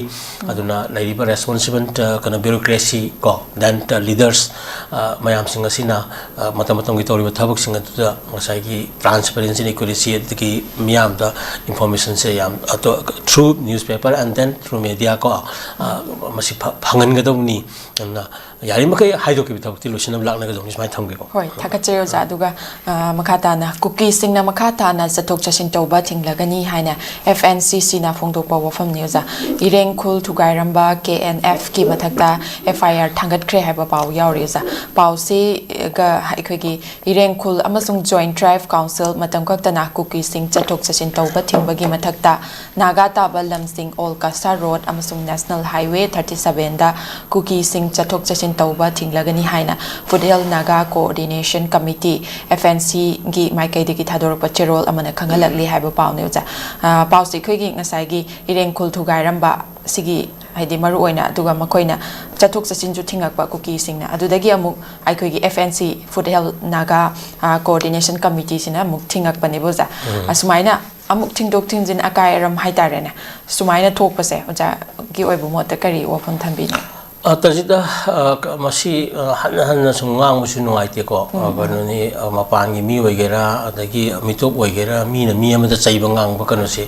ꯑꯗꯨꯅ ꯂꯩꯔꯤꯕ ꯔꯦꯁꯄꯣꯟꯁꯤꯕꯜ, ꯑ, ꯀꯩꯅꯣ, ꯕ꯭ꯌꯨꯔꯣꯀ꯭ꯔꯦꯁꯤ ꯀꯣ, ꯗꯦꯟ ꯂꯤꯗꯔꯁ, ꯑ, ꯃꯌꯥꯝꯁꯤꯡ ꯑꯁꯤꯅ, ꯑ, ꯃꯇꯝ ꯃꯇꯝꯒꯤ ꯇꯧꯔꯤꯕ ꯊꯕꯛꯁꯤꯡ ꯑꯗꯨꯗ ꯉꯁꯥꯏꯒꯤ ꯇ꯭ꯔꯥꯟꯁꯄꯦꯔꯦꯟꯁꯤ ꯑꯦꯟ ꯑꯦꯀ꯭ꯌꯨꯔꯦꯁꯤ ꯑꯗꯒꯤ ꯃꯤꯌꯥꯝꯗ ꯏꯟꯐꯣꯔꯃꯦꯁꯟꯁꯦ ꯌꯥꯝ ꯑꯇꯣ-, through newspaper and then through media ꯀꯣ, ꯑ, ꯃꯁꯤ ꯐ-, ꯐꯪꯍꯟꯒꯗꯧꯕꯅꯤ꯫ ꯑꯗꯨꯅ ꯌꯥꯔꯤꯃꯈꯩ ꯍꯥꯏꯗꯣꯛꯈꯤꯕ ꯊꯕꯛꯇꯤ ꯂꯣꯏꯁꯤꯟꯅꯕ ꯂꯥꯛꯅꯒꯗꯧꯕꯅꯤ꯫ ꯁꯨꯃꯥꯏꯅ ꯊꯝꯒꯦꯀꯣ꯫ ꯍꯣꯏ, ꯊꯥꯒꯠꯆꯔꯤ ꯑꯣꯖꯥ꯫ ꯑꯗꯨꯒ, ꯑ, ꯃꯈꯥ ꯇꯥꯅ ꯀꯨꯀꯤꯁꯤꯡꯅ ꯃꯈꯥ ꯇꯥꯅ ꯆꯠꯊꯣꯛ ꯆꯠꯁꯤꯟ ꯇꯧꯕ ꯊꯤꯡꯂꯒꯅꯤ ꯍꯥꯏꯅ ꯑꯦꯐ ꯑꯦꯟ ꯁꯤ ꯁꯤꯅ ꯐꯣꯡꯗꯣꯛꯄ ꯋꯥꯐꯝꯅꯤ ꯑꯣꯖꯥ꯫ ꯏꯔꯦꯡ ꯈꯨꯜ ꯊꯨꯒꯥꯏꯔꯝꯕ ꯀꯦ ꯑꯦꯟ ꯑꯦꯐꯀꯤ ꯃꯊꯛꯇ ꯑꯦꯐ ꯑꯥꯏ ꯑꯥꯔ ꯊꯥꯡꯒꯠꯈ꯭ꯔꯦ ꯍꯥꯏꯕ ꯄꯥꯎ ꯌꯥꯎꯔꯤ ꯑꯣꯖꯥ꯫ ꯄꯥꯎꯁꯤꯒ ꯑꯩꯈꯣꯏꯒꯤ ꯏꯔꯦꯡ ꯈꯨꯜ ꯑꯃꯁꯨꯡ ꯖꯣꯏꯟꯠ ꯇ꯭ꯔꯥꯏꯕ ꯀꯥꯎꯟꯁꯤꯜ ꯃꯇꯝ ꯈꯛꯇꯅ ꯀꯨꯀꯤꯁꯤꯡ ꯆꯠꯊꯣꯛ ꯆꯠꯁꯤꯟ ꯇꯧꯕ ꯊꯤꯡꯕꯒꯤ ꯃꯊꯛꯇ ꯅꯥꯒꯥ ꯇꯥꯕ ꯂꯝꯁꯤꯡ ꯑꯣꯜ ꯀꯁꯥ ꯔꯣꯗ ꯑꯃꯁꯨꯡ ꯅꯦꯁꯅꯦꯜ ꯍꯥꯏꯋꯦ ꯊꯥꯔꯇꯤ ꯁꯚꯦꯟꯗ ꯀꯨꯀꯤꯁꯤꯡ ꯆꯠꯊꯣꯛ ꯆꯠꯁꯤꯟ ꯇꯧꯕ ꯊꯤꯡꯂꯒꯅꯤ ꯍꯥꯏꯅ foothill Naga coordination committee, F N ꯁꯤꯒꯤ ꯃꯥꯏꯀꯩꯗꯒꯤ ꯊꯥꯗꯣꯔꯛꯄ ꯆꯦꯔꯣꯜ ꯑꯃꯅ ꯈꯪꯍꯜꯂꯛꯂꯤ ꯍꯥꯏꯕ ꯄꯥꯎꯅꯤ ꯑꯣꯖꯥ꯫ ꯑ, ꯄꯥꯎꯁꯦ ꯑꯩꯈꯣꯏꯒꯤ ꯉꯁꯥꯏꯒꯤ ꯏꯔꯦꯡ ꯈꯨꯜ ꯊꯨꯒꯥꯏꯔꯝꯕ ꯁꯤꯒꯤ, ꯍꯥꯏꯗꯤ, ꯃꯔꯨꯑꯣꯏꯅ, ꯑꯗꯨꯒ ꯃꯈꯣꯏꯅ ꯆꯠꯊꯣꯛ ꯆꯠꯁꯤꯟꯁꯨ ꯊꯤꯡꯉꯛꯄ ꯀꯨꯀꯤꯁꯤꯡꯅ, ꯑꯗꯨꯗꯒꯤ ꯑꯃꯨꯛ ꯑꯩꯈꯣꯏꯒꯤ ꯑꯦꯐ ꯑꯦꯟ ꯁꯤ, ꯐꯨꯠꯍꯤꯜ ꯅꯥꯒꯥ, ꯑ, ꯀꯣꯑꯣꯔꯗꯤꯅꯦꯁꯟ ꯀꯃꯤꯇꯤꯁꯤꯅ ꯑꯃꯨꯛ ꯊꯤꯡꯉꯛꯄꯅꯦꯕ ꯑꯣꯖꯥ꯫ ꯑꯁꯨꯃꯥꯏꯅ ꯑꯃꯨꯛ ꯊꯤꯡꯗꯣꯛ ꯊꯤꯡꯖꯤꯟ, ꯑꯀꯥꯏ ꯑꯔꯝ ꯍꯥꯏꯇꯥꯔꯦꯅꯦ, ꯁꯨꯃꯥꯏꯅ ꯊꯣꯛꯄꯁꯦ ꯑꯣꯖꯥꯒꯤ ꯑꯣꯏꯕ ꯃꯣꯠꯇ ꯀꯔꯤ ꯋꯥꯐꯝ ꯊꯝꯕꯤꯅꯤ? ꯑ, ꯇꯖꯤꯗ, ꯑ, ꯀ-, ꯃꯁꯤ, ꯑ, ꯍꯟꯅ ꯍꯟꯅ ꯁꯨꯝ ꯉꯥꯡꯕꯁꯨ ꯅꯨꯡꯉꯥꯏꯇꯦꯀꯣ꯫ ꯑ, ꯎꯝ, ꯎꯝ꯫ ꯀꯩꯅꯣꯅꯤ, ꯑ, ꯃꯄꯥꯟꯒꯤ ꯃꯤ ꯑꯣꯏꯒꯦꯔꯥ, ꯑꯗꯒꯤ ꯃꯤꯇꯣꯞ ꯑꯣꯏꯒꯦꯔꯥ, ꯃꯤꯅ ꯃꯤ ꯑꯃꯗ ꯆꯩꯕ ꯉꯥꯡꯕ ꯀꯩꯅꯣꯁꯦ,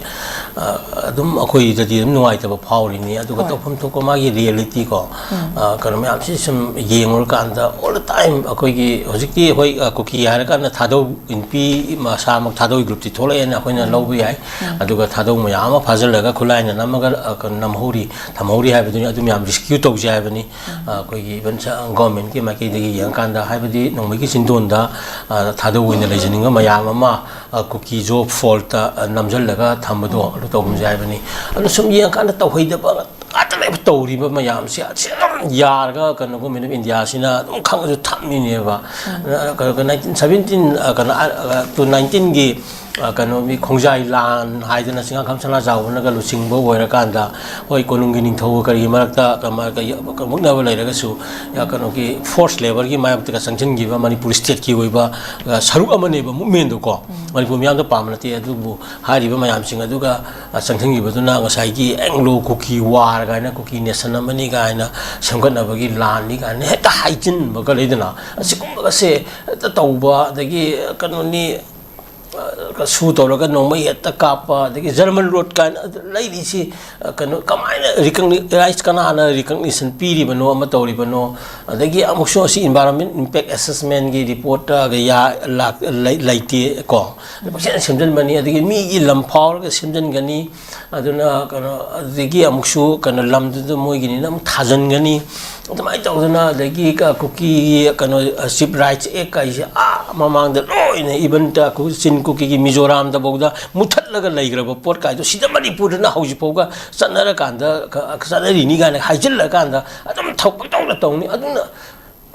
ꯑ, ꯑꯗꯨꯝ ꯑꯩꯈꯣꯏꯗꯗꯤ ꯑꯗꯨꯝ ꯅꯨꯡꯉꯥꯏꯇꯕ ꯐꯥꯎꯔꯤꯅꯤ꯫ ꯑꯗꯨꯒ ꯍꯣꯏ꯫ ꯇꯧꯐꯝ ꯊꯣꯛꯄ ꯃꯥꯒꯤ ꯔꯤꯌꯦꯂꯤꯇꯤ ꯀꯣ, ꯎꯝ꯫ ꯑ, ꯀꯩꯅꯣ ꯃꯌꯥꯝꯁꯤ ꯁꯨꯝ ꯌꯦꯡꯉꯨꯔꯀꯥꯟꯗ, all the time ꯑꯩꯈꯣꯏꯒꯤ ꯍꯧꯖꯤꯛꯇꯤ ꯍꯣꯏ, ꯑ, ꯀꯨꯀꯤ ꯍꯥꯏꯔꯀꯥꯟꯗ ꯊꯥꯗꯧ ꯅꯨꯄꯤ ꯃꯁꯥꯃꯛ ꯊꯥꯗꯧ ꯒ꯭ꯔꯨꯞꯇꯤ ꯊꯣꯛꯂꯛꯑꯦꯅ ꯑꯩꯈꯣꯏꯅ ꯎꯝ꯫ ꯂꯧꯕ ꯌꯥꯏ꯫ ꯎꯝ꯫ ꯑꯗꯨꯒ ꯊꯥꯗꯧ ꯃꯌꯥꯝ ꯑꯃ ꯐꯥꯖꯤꯜꯂꯒ ꯈꯨꯠꯂꯥꯏꯅ ꯅꯝꯃꯒ, ꯑ, ꯀꯩꯅꯣ ꯅꯝꯍꯧꯔꯤ꯫ ꯊꯝꯍꯧꯔꯤ ꯍꯥꯏꯕꯗꯨꯅꯤ꯫ ꯑꯗꯨ ꯃꯌꯥꯝ ꯔꯦꯁꯀ꯭ꯌꯨ ꯇꯧꯁꯦ ꯍꯥꯏꯕꯅꯤ꯫ ꯑ, ꯑꯩꯈꯣꯏꯒꯤ ꯏꯚꯟ ꯁ-, ꯒꯣꯔꯃꯦꯟꯒꯤ ꯃꯥꯏꯀꯩꯗꯒꯤ ꯌꯦꯡꯉꯀꯥꯟꯗ, ꯍꯥꯏꯕꯗꯤ ꯅꯣꯡꯃꯩꯒꯤ ꯆꯤꯟꯗꯣꯟꯗ, ꯑ, ꯊꯥꯗꯧ ꯑꯣꯏꯅ ꯂꯩꯖꯅꯤꯡꯕ ꯃꯌꯥꯝ ꯑꯃ, ꯑ, ꯀꯨꯀꯤ ꯖꯣꯕ ꯐꯣꯜꯠꯇ, ꯑ, ꯅꯝꯁꯤꯜꯂꯒ ꯊꯝꯕꯗꯣ ꯑꯗꯨ ꯇꯧꯒꯨꯝꯁꯦ ꯍꯥꯏꯕꯅꯤ꯫ ꯑꯗꯨ ꯁꯨꯝ ꯌꯦꯡꯉꯀꯥꯟꯗ ꯇꯧꯍꯩꯗꯕ ꯉꯥꯛꯇꯅꯦꯕ ꯇꯧꯔꯤꯕ ꯃꯌꯥꯝꯁꯦ꯫ ꯑꯁꯤ ꯑꯗꯨꯝ ꯌꯥꯔꯒ ꯀꯩꯅꯣ ꯒꯣꯔꯃꯦꯟ ꯑꯣꯐ ꯏꯟꯗꯤꯌꯥꯁꯤꯅ ꯑꯗꯨꯝ ꯈꯪꯉꯁꯨ ꯊꯝꯃꯤꯅꯦꯕ꯫ ꯑ, ꯀꯩꯅꯣ, ꯅꯥꯏꯟꯇꯤꯟ ꯁꯚꯦꯟꯇꯤꯟ, ꯑ, ꯀꯩꯅꯣ, ꯑ, ꯑ, ꯇꯨ ꯅꯥꯏꯟꯇꯤꯟꯒꯤ ꯑ, ꯀꯩꯅꯣꯒꯤ ꯈꯣꯡꯖꯥꯏ ꯂꯥꯟ ꯍꯥꯏꯗꯅ ꯆꯤꯡꯉꯥꯈꯝ ꯁꯅꯥꯖꯥꯎꯕꯅꯒ ꯂꯨꯆꯤꯡꯕ ꯑꯣꯏꯔꯀꯥꯟꯗ, ꯍꯣꯏ, ꯀꯣꯅꯨꯡꯒꯤ ꯅꯤꯡꯊꯧꯒ ꯀꯔꯤꯒꯤ ꯃꯔꯛꯇ ꯀꯃ-, ꯀꯩ-, ꯃꯨꯛꯅꯕ ꯂꯩꯔꯒꯁꯨ, ꯑ, ꯀꯩꯅꯣꯒꯤ forced labourꯒꯤ ꯃꯥꯌꯣꯛꯇꯒ ꯆꯪꯁꯤꯟꯈꯤꯕ ꯃꯅꯤꯄꯨꯔ stateꯀꯤ ꯑꯣꯏꯕ, ꯑ, ꯁꯔꯨꯛ ꯑꯃꯅꯦꯕ, movementꯗꯨ ꯀꯣ꯫ ꯎꯝ꯫ ꯃꯅꯤꯄꯨꯔ ꯃꯤꯌꯥꯝꯗ ꯄꯥꯝꯕ ꯅꯠꯇꯦ, ꯑꯗꯨꯕꯨ ꯍꯥꯏꯔꯤꯕ ꯃꯌꯥꯝꯁꯤꯡ ꯑꯗꯨꯒ, ꯑ, ꯆꯪꯁꯤꯟꯈꯤꯕꯗꯨꯅ ꯉꯁꯥꯏꯒꯤ Anglo Kuki War ꯀꯥꯏꯅ, ꯀꯨꯀꯤ nation ꯑꯃꯅꯤ ꯀꯥꯏꯅ ꯁꯦꯝꯒꯠꯅꯕꯒꯤ ꯂꯥꯟꯅꯤ ꯀꯥꯏꯅ ꯍꯦꯛꯇ ꯍꯥꯏꯖꯤꯟꯕꯒ ꯂꯩꯗꯅ, ꯑꯁꯤꯒꯨꯝꯕꯒꯁꯦ ꯍꯦꯛꯇ ꯇꯧꯕ, ꯑꯗꯒꯤ ꯀꯩꯅꯣꯅꯤ, ꯑ, ꯁꯨ ꯇꯧꯔꯒ ꯅꯣꯡꯃꯩ ꯍꯦꯛꯇ ꯀꯥꯞꯄ, ꯑꯗꯒꯤ German road ꯀꯥꯏꯅ ꯂꯩꯔꯤꯁꯤ, ꯑ, ꯀꯩꯅꯣ, ꯀꯃꯥꯏꯅ recogni-, rights ꯀꯅꯥꯅ recognition ꯄꯤꯔꯤꯕꯅꯣ, ꯑꯃ ꯇꯧꯔꯤꯕꯅꯣ? ꯑꯗꯒꯤ ꯑꯃꯨꯛꯁꯨ ꯑꯁꯤ environment impact assessmentꯀꯤ reportꯇ ꯌꯥ-, ꯂꯥꯛ-, ꯂꯩ-, ꯂꯩꯇꯦ ꯀꯣ꯫ ꯄꯪꯁꯦꯝ ꯁꯦꯝꯖꯤꯟꯕꯅꯤ, ꯑꯗꯒꯤ ꯃꯤꯒꯤ ꯂꯝ ꯐꯥꯎꯔꯒ ꯁꯦꯝꯖꯤꯟꯒꯅꯤ꯫ ꯑꯗꯨꯅ ꯀꯩꯅꯣ, ꯑꯗꯨꯗꯒꯤ ꯑꯃꯨꯛꯁꯨ ꯀꯩꯅꯣ, ꯂꯝꯗꯨꯗ ꯃꯣꯏꯒꯤꯅꯤꯅ ꯑꯃꯨꯛ ꯊꯥꯖꯤꯟꯒꯅꯤ꯫ ꯑꯗꯨꯃꯥꯏꯅ ꯇꯧꯗꯅ, ꯑꯗꯒꯤ ꯀ-, ꯀꯨꯀꯤꯒꯤ ꯀꯩꯅꯣ, ꯑ, Chief Rights Act ꯀꯥꯏꯁꯦ ꯑꯥ ꯃꯃꯥꯡꯗ ꯂꯣꯏꯅ, even ꯇ-, ꯀꯨ-, ꯆꯤꯟ ꯀꯨꯀꯤꯒꯤ ꯃꯤꯖꯣꯔꯥꯝꯗꯐꯥꯎꯗ ꯃꯨꯊꯠꯂꯒ ꯂꯩꯈ꯭ꯔꯕ ꯄꯣꯠ ꯀꯥꯏꯗꯣ, ꯁꯤꯗ ꯃꯅꯤꯄꯨꯔꯗꯅ ꯍꯧꯖꯤꯛꯐꯥꯎꯒ ꯆꯠꯅꯔꯀꯥꯟꯗ, ꯀ-, ꯆꯠꯅꯔꯤꯅꯤ ꯀꯥꯏꯅ ꯍꯥꯏꯖꯤꯜꯂꯀꯥꯟꯗ ꯑꯗꯨꯝ ꯊꯧ ꯄꯪꯇꯧꯗ ꯇꯧꯅꯤ꯫ ꯑꯗꯨꯅ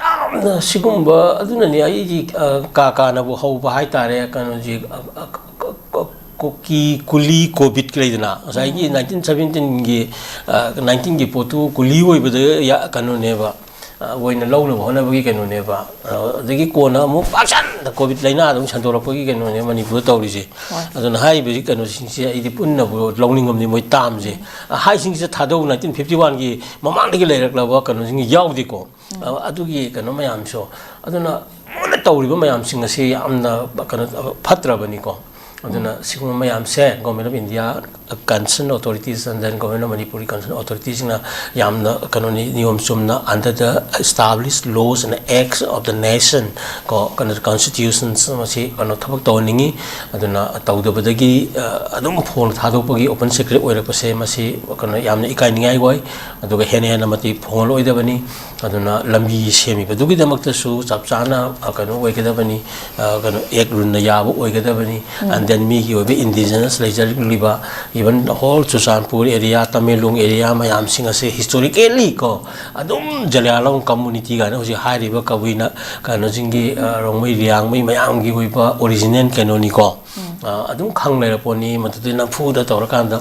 ꯌꯥꯝꯅ ꯁꯤꯒꯨꯝꯕ, ꯑꯗꯨꯅꯅꯦ ꯑꯩꯒꯤ, ꯑ, ꯀꯥ ꯀꯥꯅꯕꯨ ꯍꯧꯕ ꯍꯥꯏꯇꯥꯔꯦ, ꯀꯩꯅꯣꯁꯤ, ꯑ, ꯑ, ꯀ-, ꯀ-, ꯀ-, ꯀꯨꯀꯤ, ꯀꯨꯂꯤ, ꯀꯣꯚꯤꯠ ꯂꯩꯗꯅ, ꯉꯁꯥꯏꯒꯤ ꯎꯝ꯫ nineteen seventeenꯒꯤ, ꯑ, nineteenꯒꯤ ꯄꯣꯠꯇꯨ ꯀꯨꯂꯤ ꯑꯣꯏꯕꯗ ꯌꯥ-, ꯀꯩꯅꯣꯅꯦꯕ, ꯑ, ꯑꯣꯏꯅ ꯂꯧꯅꯕ ꯍꯣꯠꯅꯕꯒꯤ ꯀꯩꯅꯣꯅꯦꯕ꯫ ꯑ, ꯑꯗꯒꯤ ꯀꯣꯟꯅ ꯑꯃꯨꯛ ꯄꯥꯛꯁꯟꯗ ꯀꯣꯚꯤꯠ ꯂꯥꯏꯅꯥꯗ ꯑꯃꯨꯛ ꯁꯟꯗꯣꯔꯛꯄꯒꯤ ꯀꯩꯅꯣꯅꯦ ꯃꯅꯤꯄꯨꯔꯗ ꯇꯧꯔꯤꯁꯦ꯫ ꯍꯣꯏ꯫ ꯑꯗꯨꯅ ꯍꯥꯏꯔꯤꯕꯁꯤ, ꯀꯩꯅꯣꯁꯤꯡꯁꯦ ꯑꯩꯗꯤ ꯄꯨꯟꯅꯕꯨ ꯂꯧꯅꯤꯡꯉꯝꯅꯤ, ꯃꯣꯏ ꯇꯥꯝꯁꯦ꯫ ꯑ, ꯍꯥꯏꯁꯤꯡꯁꯦ ꯊꯥꯗꯧ, nineteen fifty oneꯒꯤ ꯃꯃꯥꯡꯗꯒꯤ ꯂꯩꯔꯛꯂꯕ ꯀꯩꯅꯣꯁꯤꯡ ꯌꯥꯎꯗꯦꯀꯣ꯫ ꯎꯝ꯫ ꯑ-, ꯑꯗꯨꯒꯤ ꯀꯩꯅꯣ ꯃꯌꯥꯝꯁꯨ, ꯑꯗꯨꯅ ꯃꯣꯏꯅ ꯇꯧꯔꯤꯕ ꯃꯌꯥꯝꯁꯤꯡ ꯑꯁꯤ ꯌꯥꯝꯅ ꯀꯩꯅꯣ ꯐꯠꯇ꯭ꯔꯕꯅꯤꯀꯣ꯫ ꯑꯗꯨꯅ ꯎꯝ꯫ ꯁꯤꯒꯨꯝꯕ ꯃꯌꯥꯝꯁꯦ Government of India, concerned authorities and then Government of Manipuri concerned authoritiesꯁꯤꯡꯅ ꯌꯥꯝꯅ ꯀꯩꯅꯣꯅꯤ, ꯅꯤꯌꯣꯝ ꯆꯨꯝꯅ under the established laws and acts of the nation ꯀꯣ, ꯀꯩꯅꯣ, constitutions ꯃꯁꯤ ꯀꯩꯅꯣ ꯊꯕꯛ ꯇꯧꯍꯟꯅꯤꯡꯉꯤ꯫ ꯑꯗꯨꯅ ꯇꯧꯗꯕꯗꯒꯤ, ꯑ, ꯑꯗꯨꯝ ꯐꯣꯡ ꯊꯥꯗꯣꯛꯄꯒꯤ open secret ꯑꯣꯏꯔꯛꯄꯁꯦ ꯃꯁꯤ ꯀꯩꯅꯣ ꯌꯥꯝꯅ ꯏꯀꯥꯏꯅꯤꯡꯉꯥꯏ ꯑꯣꯏ꯫ ꯑꯗꯨꯒ ꯍꯦꯟꯅ ꯍꯦꯟꯅ ꯃꯇꯤꯛ ꯐꯣꯡꯍꯜꯂꯣꯏꯗꯕꯅꯤ꯫ ꯑꯗꯨꯅ ꯂꯝꯕꯤ ꯁꯦꯝꯃꯤꯕꯗꯨꯒꯤꯗꯃꯛꯇꯁꯨ ꯆꯞ ꯆꯥꯅ, ꯑ, ꯀꯩꯅꯣ ꯑꯣꯏꯒꯗꯕꯅꯤ, ꯑ, ꯀꯩꯅꯣ, ꯑꯦꯛ ꯔꯨꯜꯅ ꯌꯥꯕ ꯑꯣꯏꯒꯗꯕꯅꯤ꯫ ꯎꯝ꯫ And then ꯃꯤꯒꯤ ꯑꯣꯏꯕ indigenous ꯂꯩꯖꯔꯤꯕ, even whole Churachandpur area, Tamenglong area ꯃꯌꯥꯝꯁꯤꯡ ꯑꯁꯦ historically ꯀꯣ, ꯑꯗꯨꯝ ꯖꯂꯤꯌꯥꯡꯂꯣꯡ community ꯀꯥꯏꯅ ꯍꯧꯖꯤꯛ ꯍꯥꯏꯔꯤꯕ ꯀꯕꯨꯏꯅ ꯀꯩꯅꯣꯁꯤꯡꯒꯤ, ꯑ, ꯔꯣꯡꯃꯩ, ꯂꯤꯌꯥꯡꯃꯩ ꯃꯌꯥꯝꯒꯤ ꯑꯣꯏꯕ original ꯀꯩꯅꯣꯅꯤꯀꯣ꯫ ꯎꯝ꯫ ꯑ, ꯑꯗꯨꯝ ꯈꯪ ꯂꯩꯔ ꯄꯣꯠꯅꯤ꯫ ꯃꯗꯨꯗꯤ ꯅꯝꯐꯨꯗ ꯇꯧꯔꯀꯥꯟꯗ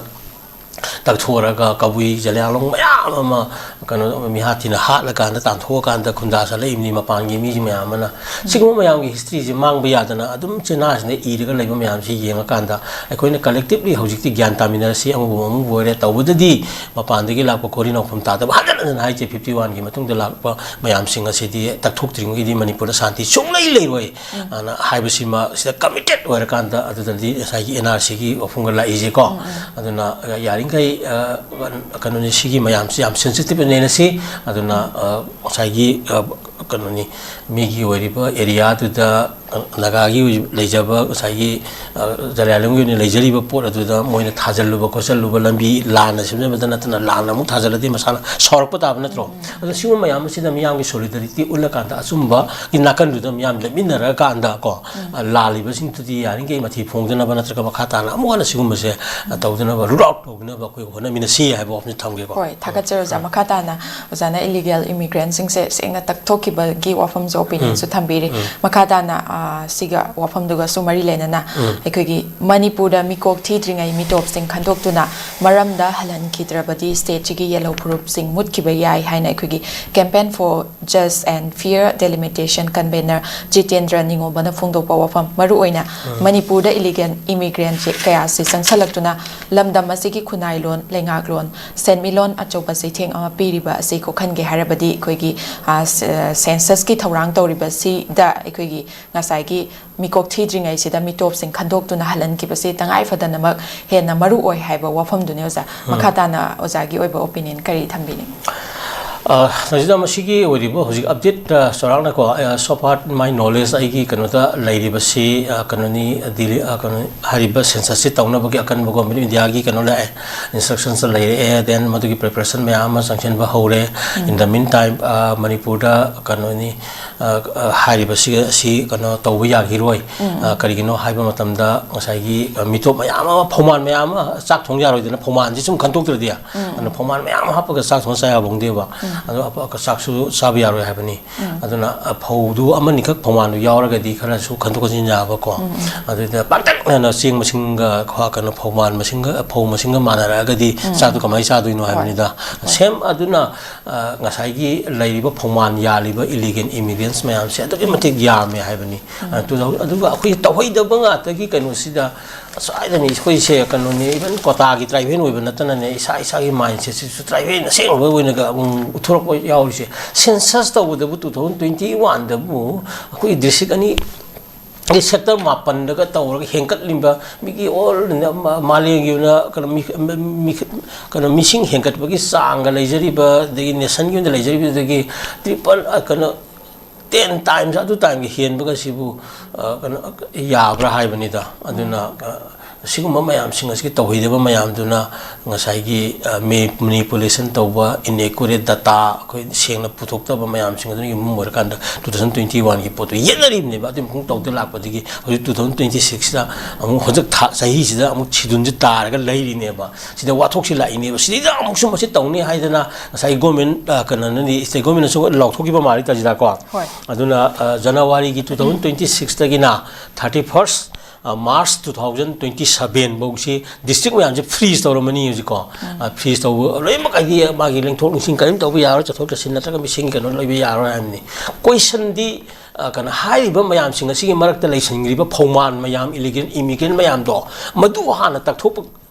ꯇꯛꯊꯣꯛꯑꯔꯒ ꯀꯕꯨꯏ ꯖꯂꯤꯌꯥꯡꯂꯣꯡ ꯃꯌꯥꯝ ꯑꯃ ꯀꯩꯅꯣ ꯃꯤꯍꯥꯠ ꯊꯤꯅ ꯍꯥꯠꯂꯀꯥꯟꯗ ꯇꯥꯟꯊꯣꯛꯑꯀꯥꯟꯗ ꯈꯨꯟꯗꯥ ꯆꯠꯂꯛꯏꯕꯅꯤ ꯃꯄꯥꯟꯒꯤ ꯃꯤꯁꯤ ꯃꯌꯥꯝ ꯑꯃꯅ꯫ ꯁꯤꯒꯨꯝꯕ ꯃꯌꯥꯝꯒꯤ historyꯁꯦ ꯃꯥꯡꯕ ꯌꯥꯗꯅ ꯑꯗꯨꯝ ꯆꯤꯟꯍꯥꯁꯤꯅ ꯏꯔꯒ ꯂꯩꯕ ꯃꯌꯥꯝꯁꯤ ꯌꯦꯡꯉꯀꯥꯟꯗ ꯑꯩꯈꯣꯏꯅ collectively ꯍꯧꯖꯤꯛꯇꯤ ꯒ꯭ꯌꯥꯟ ꯇꯥꯃꯤꯟꯅꯔꯁꯤ, ꯑꯃꯕꯨ ꯑꯃꯕꯨ ꯑꯣꯏꯔꯦ꯫ ꯇꯧꯕꯗꯗꯤ ꯃꯄꯥꯟꯗꯒꯤ ꯂꯥꯛꯄ ꯀꯣꯔꯤ ꯅꯥꯎꯐꯝ ꯇꯥꯗꯕ ꯍꯟꯖꯟ ꯍꯟꯖꯟ ꯍꯥꯏꯖꯩ, fifty oneꯒꯤ ꯃꯇꯨꯡꯗ ꯂꯥꯛꯄ ꯃꯌꯥꯝꯁꯤꯡ ꯑꯁꯤꯗꯤ ꯇꯛꯊꯣꯛꯇ꯭ꯔꯤꯉꯩꯗꯤ ꯃꯅꯤꯄꯨꯔꯗ ꯁꯥꯟꯇꯤ ꯁꯨꯡꯂꯩ ꯂꯩꯔꯣꯏ꯫ ꯑꯅ ꯍꯥꯏꯕꯁꯤꯃ ꯁꯤꯗ committed ꯑꯣꯏꯔꯀꯥꯟꯗ ꯑꯗꯨꯗꯗꯤ ꯉꯁꯥꯏꯒꯤ NRCꯒꯤ ꯋꯥꯐꯝꯒ ꯂꯥꯛꯏꯁꯦꯀꯣ꯫ ꯑꯗꯨꯅ ꯌꯥꯔꯤꯈꯩ, ꯑ, ꯀꯩꯅꯣꯅꯤ, ꯁꯤꯒꯤ ꯃꯌꯥꯝꯁꯤ ꯌꯥꯝ sensitive ꯑꯣꯏꯅ ꯅꯩꯅꯁꯤ꯫ ꯑꯗꯨꯅ, ꯑ, ꯉꯁꯥꯏꯒꯤ, ꯑ, ꯀꯩꯅꯣꯅꯤ, ꯃꯤꯒꯤ ꯑꯣꯏꯔꯤꯕ areaꯗꯨꯗ, ꯑ, ꯅꯥꯒꯥꯒꯤ ꯑꯣꯏ-, ꯂꯩꯖꯕ ꯉꯁꯥꯏꯒꯤ, ꯑ, ꯖꯂꯤꯌꯥꯡꯂꯣꯡꯒꯤ ꯑꯣꯏꯅ ꯂꯩꯖꯔꯤꯕ ꯄꯣꯠ ꯑꯗꯨꯗ ꯃꯣꯏꯅ ꯊꯥꯖꯜꯂꯨꯕ ꯈꯣꯠꯆꯜꯂꯨꯕ ꯂꯝꯕꯤ ꯂꯥꯟꯅ ꯁꯦꯝꯖꯕꯗ ꯅꯠꯇꯅ ꯂꯥꯟꯅ ꯑꯃꯨꯛ ꯊꯥꯖꯜꯂꯗꯤ ꯃꯁꯥꯅ ꯁꯥꯎꯔꯛꯄ ꯇꯥꯕ ꯅꯠꯇ꯭ꯔꯣ? ꯑꯗꯣ ꯁꯤꯒꯨꯝꯕ ꯃꯌꯥꯝ ꯑꯁꯤꯗ ꯃꯤꯌꯥꯝꯒꯤ solidarity ꯎꯠꯂꯀꯥꯟꯗ ꯑꯆꯨꯝꯕꯒꯤ ꯅꯥꯀꯟꯗꯨꯗ ꯃꯤꯌꯥꯝ ꯂꯦꯞꯃꯤꯟꯅꯔꯀꯥꯟꯗ ꯀꯣ, ꯑ, ꯂꯥꯜꯂꯤꯕꯁꯤꯡꯗꯨꯗꯤ ꯌꯥꯔꯤꯈꯩ ꯃꯊꯤ ꯐꯣꯡꯗꯅꯕ ꯅꯠꯇ꯭ꯔꯒ ꯃꯈꯥ ꯇꯥꯅ ꯑꯃꯨꯛ ꯍꯟꯅ ꯁꯤꯒꯨꯝꯕꯁꯦ, ꯑ, ꯇꯧꯗꯅꯕ, root out ꯇꯧꯅꯕ ꯑꯩꯈꯣꯏ ꯍꯣꯠꯅꯃꯤꯟꯅꯁꯤ ꯍꯥꯏꯕ ꯋꯥꯐꯝꯁꯤ ꯊꯝꯒꯦꯀꯣ꯫ ꯍꯣꯏ, ꯊꯥꯒꯠꯆꯔꯤ ꯑꯣꯖꯥ꯫ ꯃꯈꯥ ꯇꯥꯅ ꯑꯣꯖꯥꯅ illegal immigrantꯁꯤꯡꯁꯦ ꯁꯦꯡꯅ ꯇꯛꯊꯣꯛꯈꯤꯕꯒꯤ ꯋꯥꯐꯝꯁꯨ, opinionꯁꯨ ꯊꯝꯕꯤꯔꯤ꯫ ꯃꯈꯥ ꯇꯥꯅ, ꯑ, ꯁꯤꯒ ꯋꯥꯐꯝꯗꯨꯒꯁꯨ ꯃꯔꯤ ꯂꯩꯅꯅ ꯑꯩꯈꯣꯏꯒꯤ ꯃꯅꯤꯄꯨꯔꯗ ꯃꯤꯀꯣꯛ ꯊꯤꯗ꯭ꯔꯤꯉꯩ ꯃꯤꯇꯣꯞꯁꯤꯡ ꯈꯟꯗꯣꯛꯇꯨꯅ ꯃꯔꯝꯗ ꯍꯜꯍꯟꯈꯤꯗ꯭ꯔꯕꯗꯤ stateꯁꯤꯒꯤ ꯌꯦꯜꯍꯧ ꯐꯨꯔꯨꯞꯁꯤꯡ ꯃꯨꯠꯈꯤꯕ ꯌꯥꯏ ꯍꯥꯏꯅ ꯑꯩꯈꯣꯏꯒꯤ Campaign for Just and Fair Delimitation convener Jitendra ꯅꯤꯉꯣꯝꯕꯅ ꯐꯣꯡꯗꯣꯛꯄ ꯋꯥꯐꯝ, ꯃꯔꯨꯑꯣꯏꯅ ꯃꯅꯤꯄꯨꯔꯗ illegal immigrant ꯀꯌꯥꯁꯤ ꯆꯪꯁꯜꯂꯛꯇꯨꯅ ꯂꯝꯗꯝ ꯑꯁꯤꯒꯤ ꯈꯨꯟꯅꯥꯏꯂꯣꯟ, ꯂꯩꯉꯥꯛꯂꯣꯟ, ꯁꯦꯟꯃꯤꯠꯂꯣꯟ ꯑꯆꯧꯕ ꯆꯩꯊꯦꯡ ꯑꯃ ꯄꯤꯔꯤꯕ ꯑꯁꯤ ꯀꯣꯛꯍꯟꯒꯦ ꯍꯥꯏꯔꯕꯗꯤ ꯑꯩꯈꯣꯏꯒꯤ, ꯑ, ꯁ-, censusꯀꯤ ꯊꯧꯔꯥꯡ ꯇꯧꯔꯤꯕꯁꯤꯗ ꯑꯩꯈꯣꯏꯒꯤ ꯉꯁꯥꯏꯒꯤ ꯃꯤꯀꯣꯛ ꯊꯤꯗ꯭ꯔꯤꯉꯩꯁꯤꯗ ꯃꯤꯇꯣꯞꯁꯤꯡ ꯈꯟꯗꯣꯛꯇꯨꯅ ꯍꯜꯍꯟꯈꯤꯕꯁꯤ ꯇꯉꯥꯏ ꯐꯗꯅꯃꯛ ꯍꯦꯟꯅ ꯃꯔꯨ ꯑꯣꯏ ꯍꯥꯏꯕ ꯋꯥꯐꯝꯗꯨꯅꯤ ꯑꯣꯖꯥ꯫ ꯃꯈꯥ ꯇꯥꯅ ꯑꯣꯖꯥꯒꯤ ꯑꯣꯏꯕ opinion ꯀꯔꯤ ꯊꯝꯕꯤꯅꯤꯡ? ꯑ, ꯃꯁꯤꯗ ꯃꯁꯤꯒꯤ ꯑꯣꯏꯔꯤꯕ ꯍꯧꯖꯤꯛ update, ꯑ, ꯆꯥꯎꯔꯥꯛꯅꯀꯣ, ꯑ, so far my knowledge ꯑꯩꯒꯤ ꯀꯩꯅꯣꯗ ꯂꯩꯔꯤꯕꯁꯤ, ꯑ, ꯀꯩꯅꯣꯅꯤ, ꯗꯤꯜꯂꯤ, ꯑ, ꯀꯩꯅꯣ, ꯍꯥꯏꯔꯤꯕ censusꯁꯤ ꯇꯧꯅꯕꯒꯤ ꯑꯀꯟꯕ government of Indiaꯒꯤ ꯀꯩꯅꯣ ꯂꯥꯛꯑꯦ, instructions ꯂꯩꯔꯛꯑꯦ, then ꯃꯗꯨꯒꯤ preparation ꯃꯌꯥꯝ ꯑꯃ ꯆꯪꯁꯤꯟꯕ ꯍꯧꯔꯦ꯫ In the meantime, ꯑ, ꯃꯅꯤꯄꯨꯔꯗ ꯀꯩꯅꯣꯅꯤ, ꯑ, ꯑ, ꯍꯥꯏꯔꯤꯕꯁꯤ ꯑꯁꯤ ꯀꯩꯅꯣ ꯇꯧꯕ ꯌꯥꯈꯤꯔꯣꯏ꯫ ꯑ, ꯀꯔꯤꯒꯤꯅꯣ ꯍꯥꯏꯕ ꯃꯇꯝꯗ ꯉꯁꯥꯏꯒꯤ, ꯑ, ꯃꯤꯇꯣꯞ ꯃꯌꯥꯝ ꯑꯃ, ꯐꯧꯃꯥꯟ ꯃꯌꯥꯝ ꯑꯃ ꯆꯥꯛ ꯊꯣꯡ ꯌꯥꯔꯣꯏꯗꯅ, ꯐꯧꯃꯥꯟꯁꯤ ꯁꯨꯝ ꯈꯟꯗꯣꯛꯇ꯭ꯔꯗꯤ꯫ ꯑꯗꯨꯅ ꯐꯧꯃꯥꯟ ꯃꯌꯥꯝ ꯍꯥꯞꯄꯒ ꯆꯥꯛ ꯊꯣꯡ ꯆꯥ ꯌꯥꯕ ꯍꯧꯅꯗꯦꯕ꯫ ꯑꯗꯣ ꯑꯄ- ꯆꯥꯛꯁꯨ ꯆꯥꯕ ꯌꯥꯔꯣꯏ ꯍꯥꯏꯕꯅꯤ꯫ ꯑꯗꯨꯅ ꯐꯧꯗꯨ ꯑꯃꯅꯤꯈꯛ ꯐꯧꯃꯥꯟꯗꯨ ꯌꯥꯎꯔꯒꯗꯤ ꯈꯔꯁꯨ ꯈꯟꯗꯣꯛ ꯈꯟꯖꯤꯟ ꯌꯥꯕꯀꯣ꯫ ꯑꯗꯨꯗ ꯄꯥꯛꯇꯛꯅꯅ ꯆꯦꯡ ꯃꯁꯤꯡꯒ ꯈ꯭ꯋꯥ- ꯀꯩꯅꯣ, ꯐꯧꯃꯥꯟ ꯃꯁꯤꯡꯒ ꯐꯧ ꯃꯁꯤꯡꯒ ꯃꯥꯟꯅꯔꯛꯑꯒꯗꯤ ꯆꯥꯛꯇꯨ ꯀꯃꯥꯏꯅ ꯆꯥꯗꯣꯏꯅꯣ ꯍꯥꯏꯕꯅꯤꯗ꯫ ꯁꯦꯝ ꯑꯗꯨꯅ ꯑ, ꯉꯁꯥꯏꯒꯤ ꯂꯩꯔꯤꯕ ꯐꯧꯃꯥꯟ ꯌꯥꯜꯂꯤꯕ ꯏꯂꯤꯒꯦꯜ ꯏꯃꯤꯒ꯭ꯔꯦꯟꯁ ꯃꯌꯥꯝꯁꯦ ꯑꯗꯨꯛꯀꯤ ꯃꯇꯤꯛ ꯌꯥꯝꯃꯦ ꯍꯥꯏꯕꯅꯤ꯫ ꯑ, two thousand ꯑꯗꯨꯒ ꯑꯩꯈꯣꯏ ꯇꯧꯍꯩꯗꯕ ꯉꯥꯛꯇꯒꯤ ꯀꯩꯅꯣꯁꯤꯗ ꯁ꯭ꯋꯥꯏꯗꯅꯤ ꯑꯩꯈꯣꯏꯁꯦ ꯀꯩꯅꯣꯅꯤ, ꯏꯚꯟ ꯀꯣꯇꯥꯒꯤ ꯇ꯭ꯔꯥꯏꯕꯦꯜ ꯑꯣꯏꯕ ꯅꯠꯇꯅꯅꯦ, ꯏꯁꯥ ꯏꯁꯥꯒꯤ ꯃꯥꯏꯟꯁꯦꯠꯁꯤꯁꯨ ꯇ꯭ꯔꯥꯏꯕꯦꯜ ꯑꯁꯦꯡꯕ ꯑꯣꯏꯅꯒ ꯑꯃꯨꯛ ꯎꯠꯊꯣꯔꯛꯄ ꯌꯥꯎꯔꯤꯁꯦ꯫ ꯁꯦꯟꯁꯁ ꯇꯧꯕꯗꯕꯨ two thousand twenty oneꯗꯕꯨ ꯑꯩꯈꯣꯏ ꯗꯤꯁꯇ꯭ꯔꯤꯛ ꯑꯅꯤ ꯁꯦꯛꯇꯔ ꯃꯥꯄꯟꯗꯒ ꯇꯧꯔꯒ ꯍꯦꯟꯒꯠꯂꯤꯕ ꯃꯤꯒꯤ ꯑꯣꯜ ꯃꯥꯂꯦꯝꯒꯤ ꯑꯣꯏꯅ ꯀꯩꯅꯣ ꯃꯤ- ꯃꯤ- ꯀꯩꯅꯣ ꯃꯤꯁꯤꯡ ꯍꯦꯟꯒꯠꯄꯒꯤ ꯆꯥꯡꯒ ꯂꯩꯖꯔꯤꯕ, ꯑꯗꯒꯤ ꯅꯦꯁꯟꯒꯤ ꯑꯣꯏꯅ ꯂꯩꯖꯔꯤꯕꯗꯒꯤ ꯇ꯭ꯔꯤꯄꯜ ꯀꯩꯅꯣ ꯇꯦꯟ ꯇꯥꯏꯝꯁ ꯑꯗꯨ ꯇꯥꯏꯝꯒ ꯍꯦꯟꯕꯒ ꯁꯤꯕꯨ ꯀꯩꯅꯣ ꯌꯥꯕ꯭ꯔꯥ ꯍꯥꯏꯕꯅꯤꯗ꯫ ꯑꯗꯨꯅ ꯁꯤꯒꯨꯝꯕ ꯃꯌꯥꯝꯁꯤꯡ ꯑꯁꯤꯒꯤ ꯇꯧꯍꯩꯗꯕ ꯃꯌꯥꯝꯗꯨꯅ ꯉꯁꯥꯏꯒꯤ ꯃꯦꯅꯤꯄꯨꯂꯦꯁꯟ ꯇꯧꯕ, ꯏꯟꯑꯦꯀꯨꯔꯦꯠ ꯗꯇꯥ ꯑꯩꯈꯣꯏ ꯁꯦꯡꯅ ꯄꯨꯊꯣꯛꯇꯕ ꯃꯌꯥꯝꯁꯤꯡ ꯑꯗꯨꯅ ꯌꯨꯝꯐꯝ ꯑꯣꯏꯔꯀꯥꯟꯗ two thousand twenty oneꯒꯤ ꯄꯣꯠꯇꯨ ꯌꯦꯠꯅꯔꯤꯕꯅꯦꯕ꯫ ꯑꯗꯨ ꯃꯈꯣꯡ ꯇꯧꯗ ꯂꯥꯛꯄꯗꯒꯤ ꯍꯧꯖꯤꯛ two thousand twenty sixꯇ ꯑꯃꯨꯛ ꯍꯧꯖꯤꯛ ꯊꯥ ꯆꯍꯤꯁꯤꯗ ꯑꯃꯨꯛ ꯁꯤꯗꯨꯟꯁꯦ ꯇꯥꯔꯒ ꯂꯩꯔꯤꯅꯦꯕ꯫ ꯁꯤꯗ ꯋꯥꯊꯣꯛꯁꯤ ꯂꯥꯛꯏꯅꯦꯕ꯫ ꯁꯤꯗꯩꯗ ꯑꯃꯨꯛꯁꯨ ꯃꯁꯤ ꯇꯧꯅꯤ ꯍꯥꯏꯗꯅ ꯉꯁꯥꯏ ꯒꯣꯔꯃꯦꯟ ꯀꯩꯅꯣꯅꯗꯤ, ꯁ꯭ꯇꯦꯠ ꯒꯣꯔꯃꯦꯟꯅꯁꯨ ꯂꯥꯎꯊꯣꯛꯈꯤꯕ ꯃꯥꯜꯂꯤ ꯇꯥꯁꯤꯗꯀꯣ꯫ ꯍꯣꯏ꯫ ꯑꯗꯨꯅ ꯖꯅꯋꯥꯔꯤꯒꯤ two thousand twenty sixꯇꯒꯤꯅ thirty first March two thousand twenty seven ꯐꯥꯎꯁꯤ ꯗꯤꯁꯇ꯭ꯔꯤꯛ ꯃꯌꯥꯝꯁꯦ ꯐ꯭ꯔꯤꯖ ꯇꯧꯔꯝꯃꯅꯤ ꯍꯧꯖꯤꯛꯀꯣ꯫ ꯐ꯭ꯔꯤꯖ ꯇꯧꯕ ꯂꯣꯏꯅꯃꯛ ꯍꯥꯏꯗꯤ ꯃꯥꯒꯤ ꯂꯦꯡꯊꯣꯛ ꯂꯦꯡꯁꯤꯟ ꯀꯔꯤꯝ ꯇꯧꯕ ꯌꯥꯔꯣꯏ, ꯆꯠꯊꯣꯛ ꯆꯠꯁꯤꯟ ꯅꯠꯇ꯭ꯔꯒ ꯃꯤꯁꯤꯡꯒꯤ ꯀꯩꯅꯣ ꯂꯩꯕ ꯌꯥꯔꯣꯏ ꯍꯥꯏꯕꯅꯤ꯫ ꯀꯣꯏꯁꯟꯗꯤ ꯀꯩꯅꯣ ꯍꯥꯏꯔꯤꯕ ꯃꯌꯥꯝꯁꯤꯡ ꯑꯁꯤꯒꯤ ꯃꯔꯛꯇ ꯂꯩꯁꯤꯟꯈ꯭ꯔꯤꯕ ꯐꯧꯃꯥꯟ ꯃꯌꯥꯝ, ꯏꯂꯤꯒꯦꯜ ꯏꯃꯤꯒ꯭ꯔꯦꯟ ꯃꯌꯥꯝꯗꯣ, ꯃꯗꯨ ꯍꯥꯟꯅ ꯇꯛꯊꯣꯛꯄ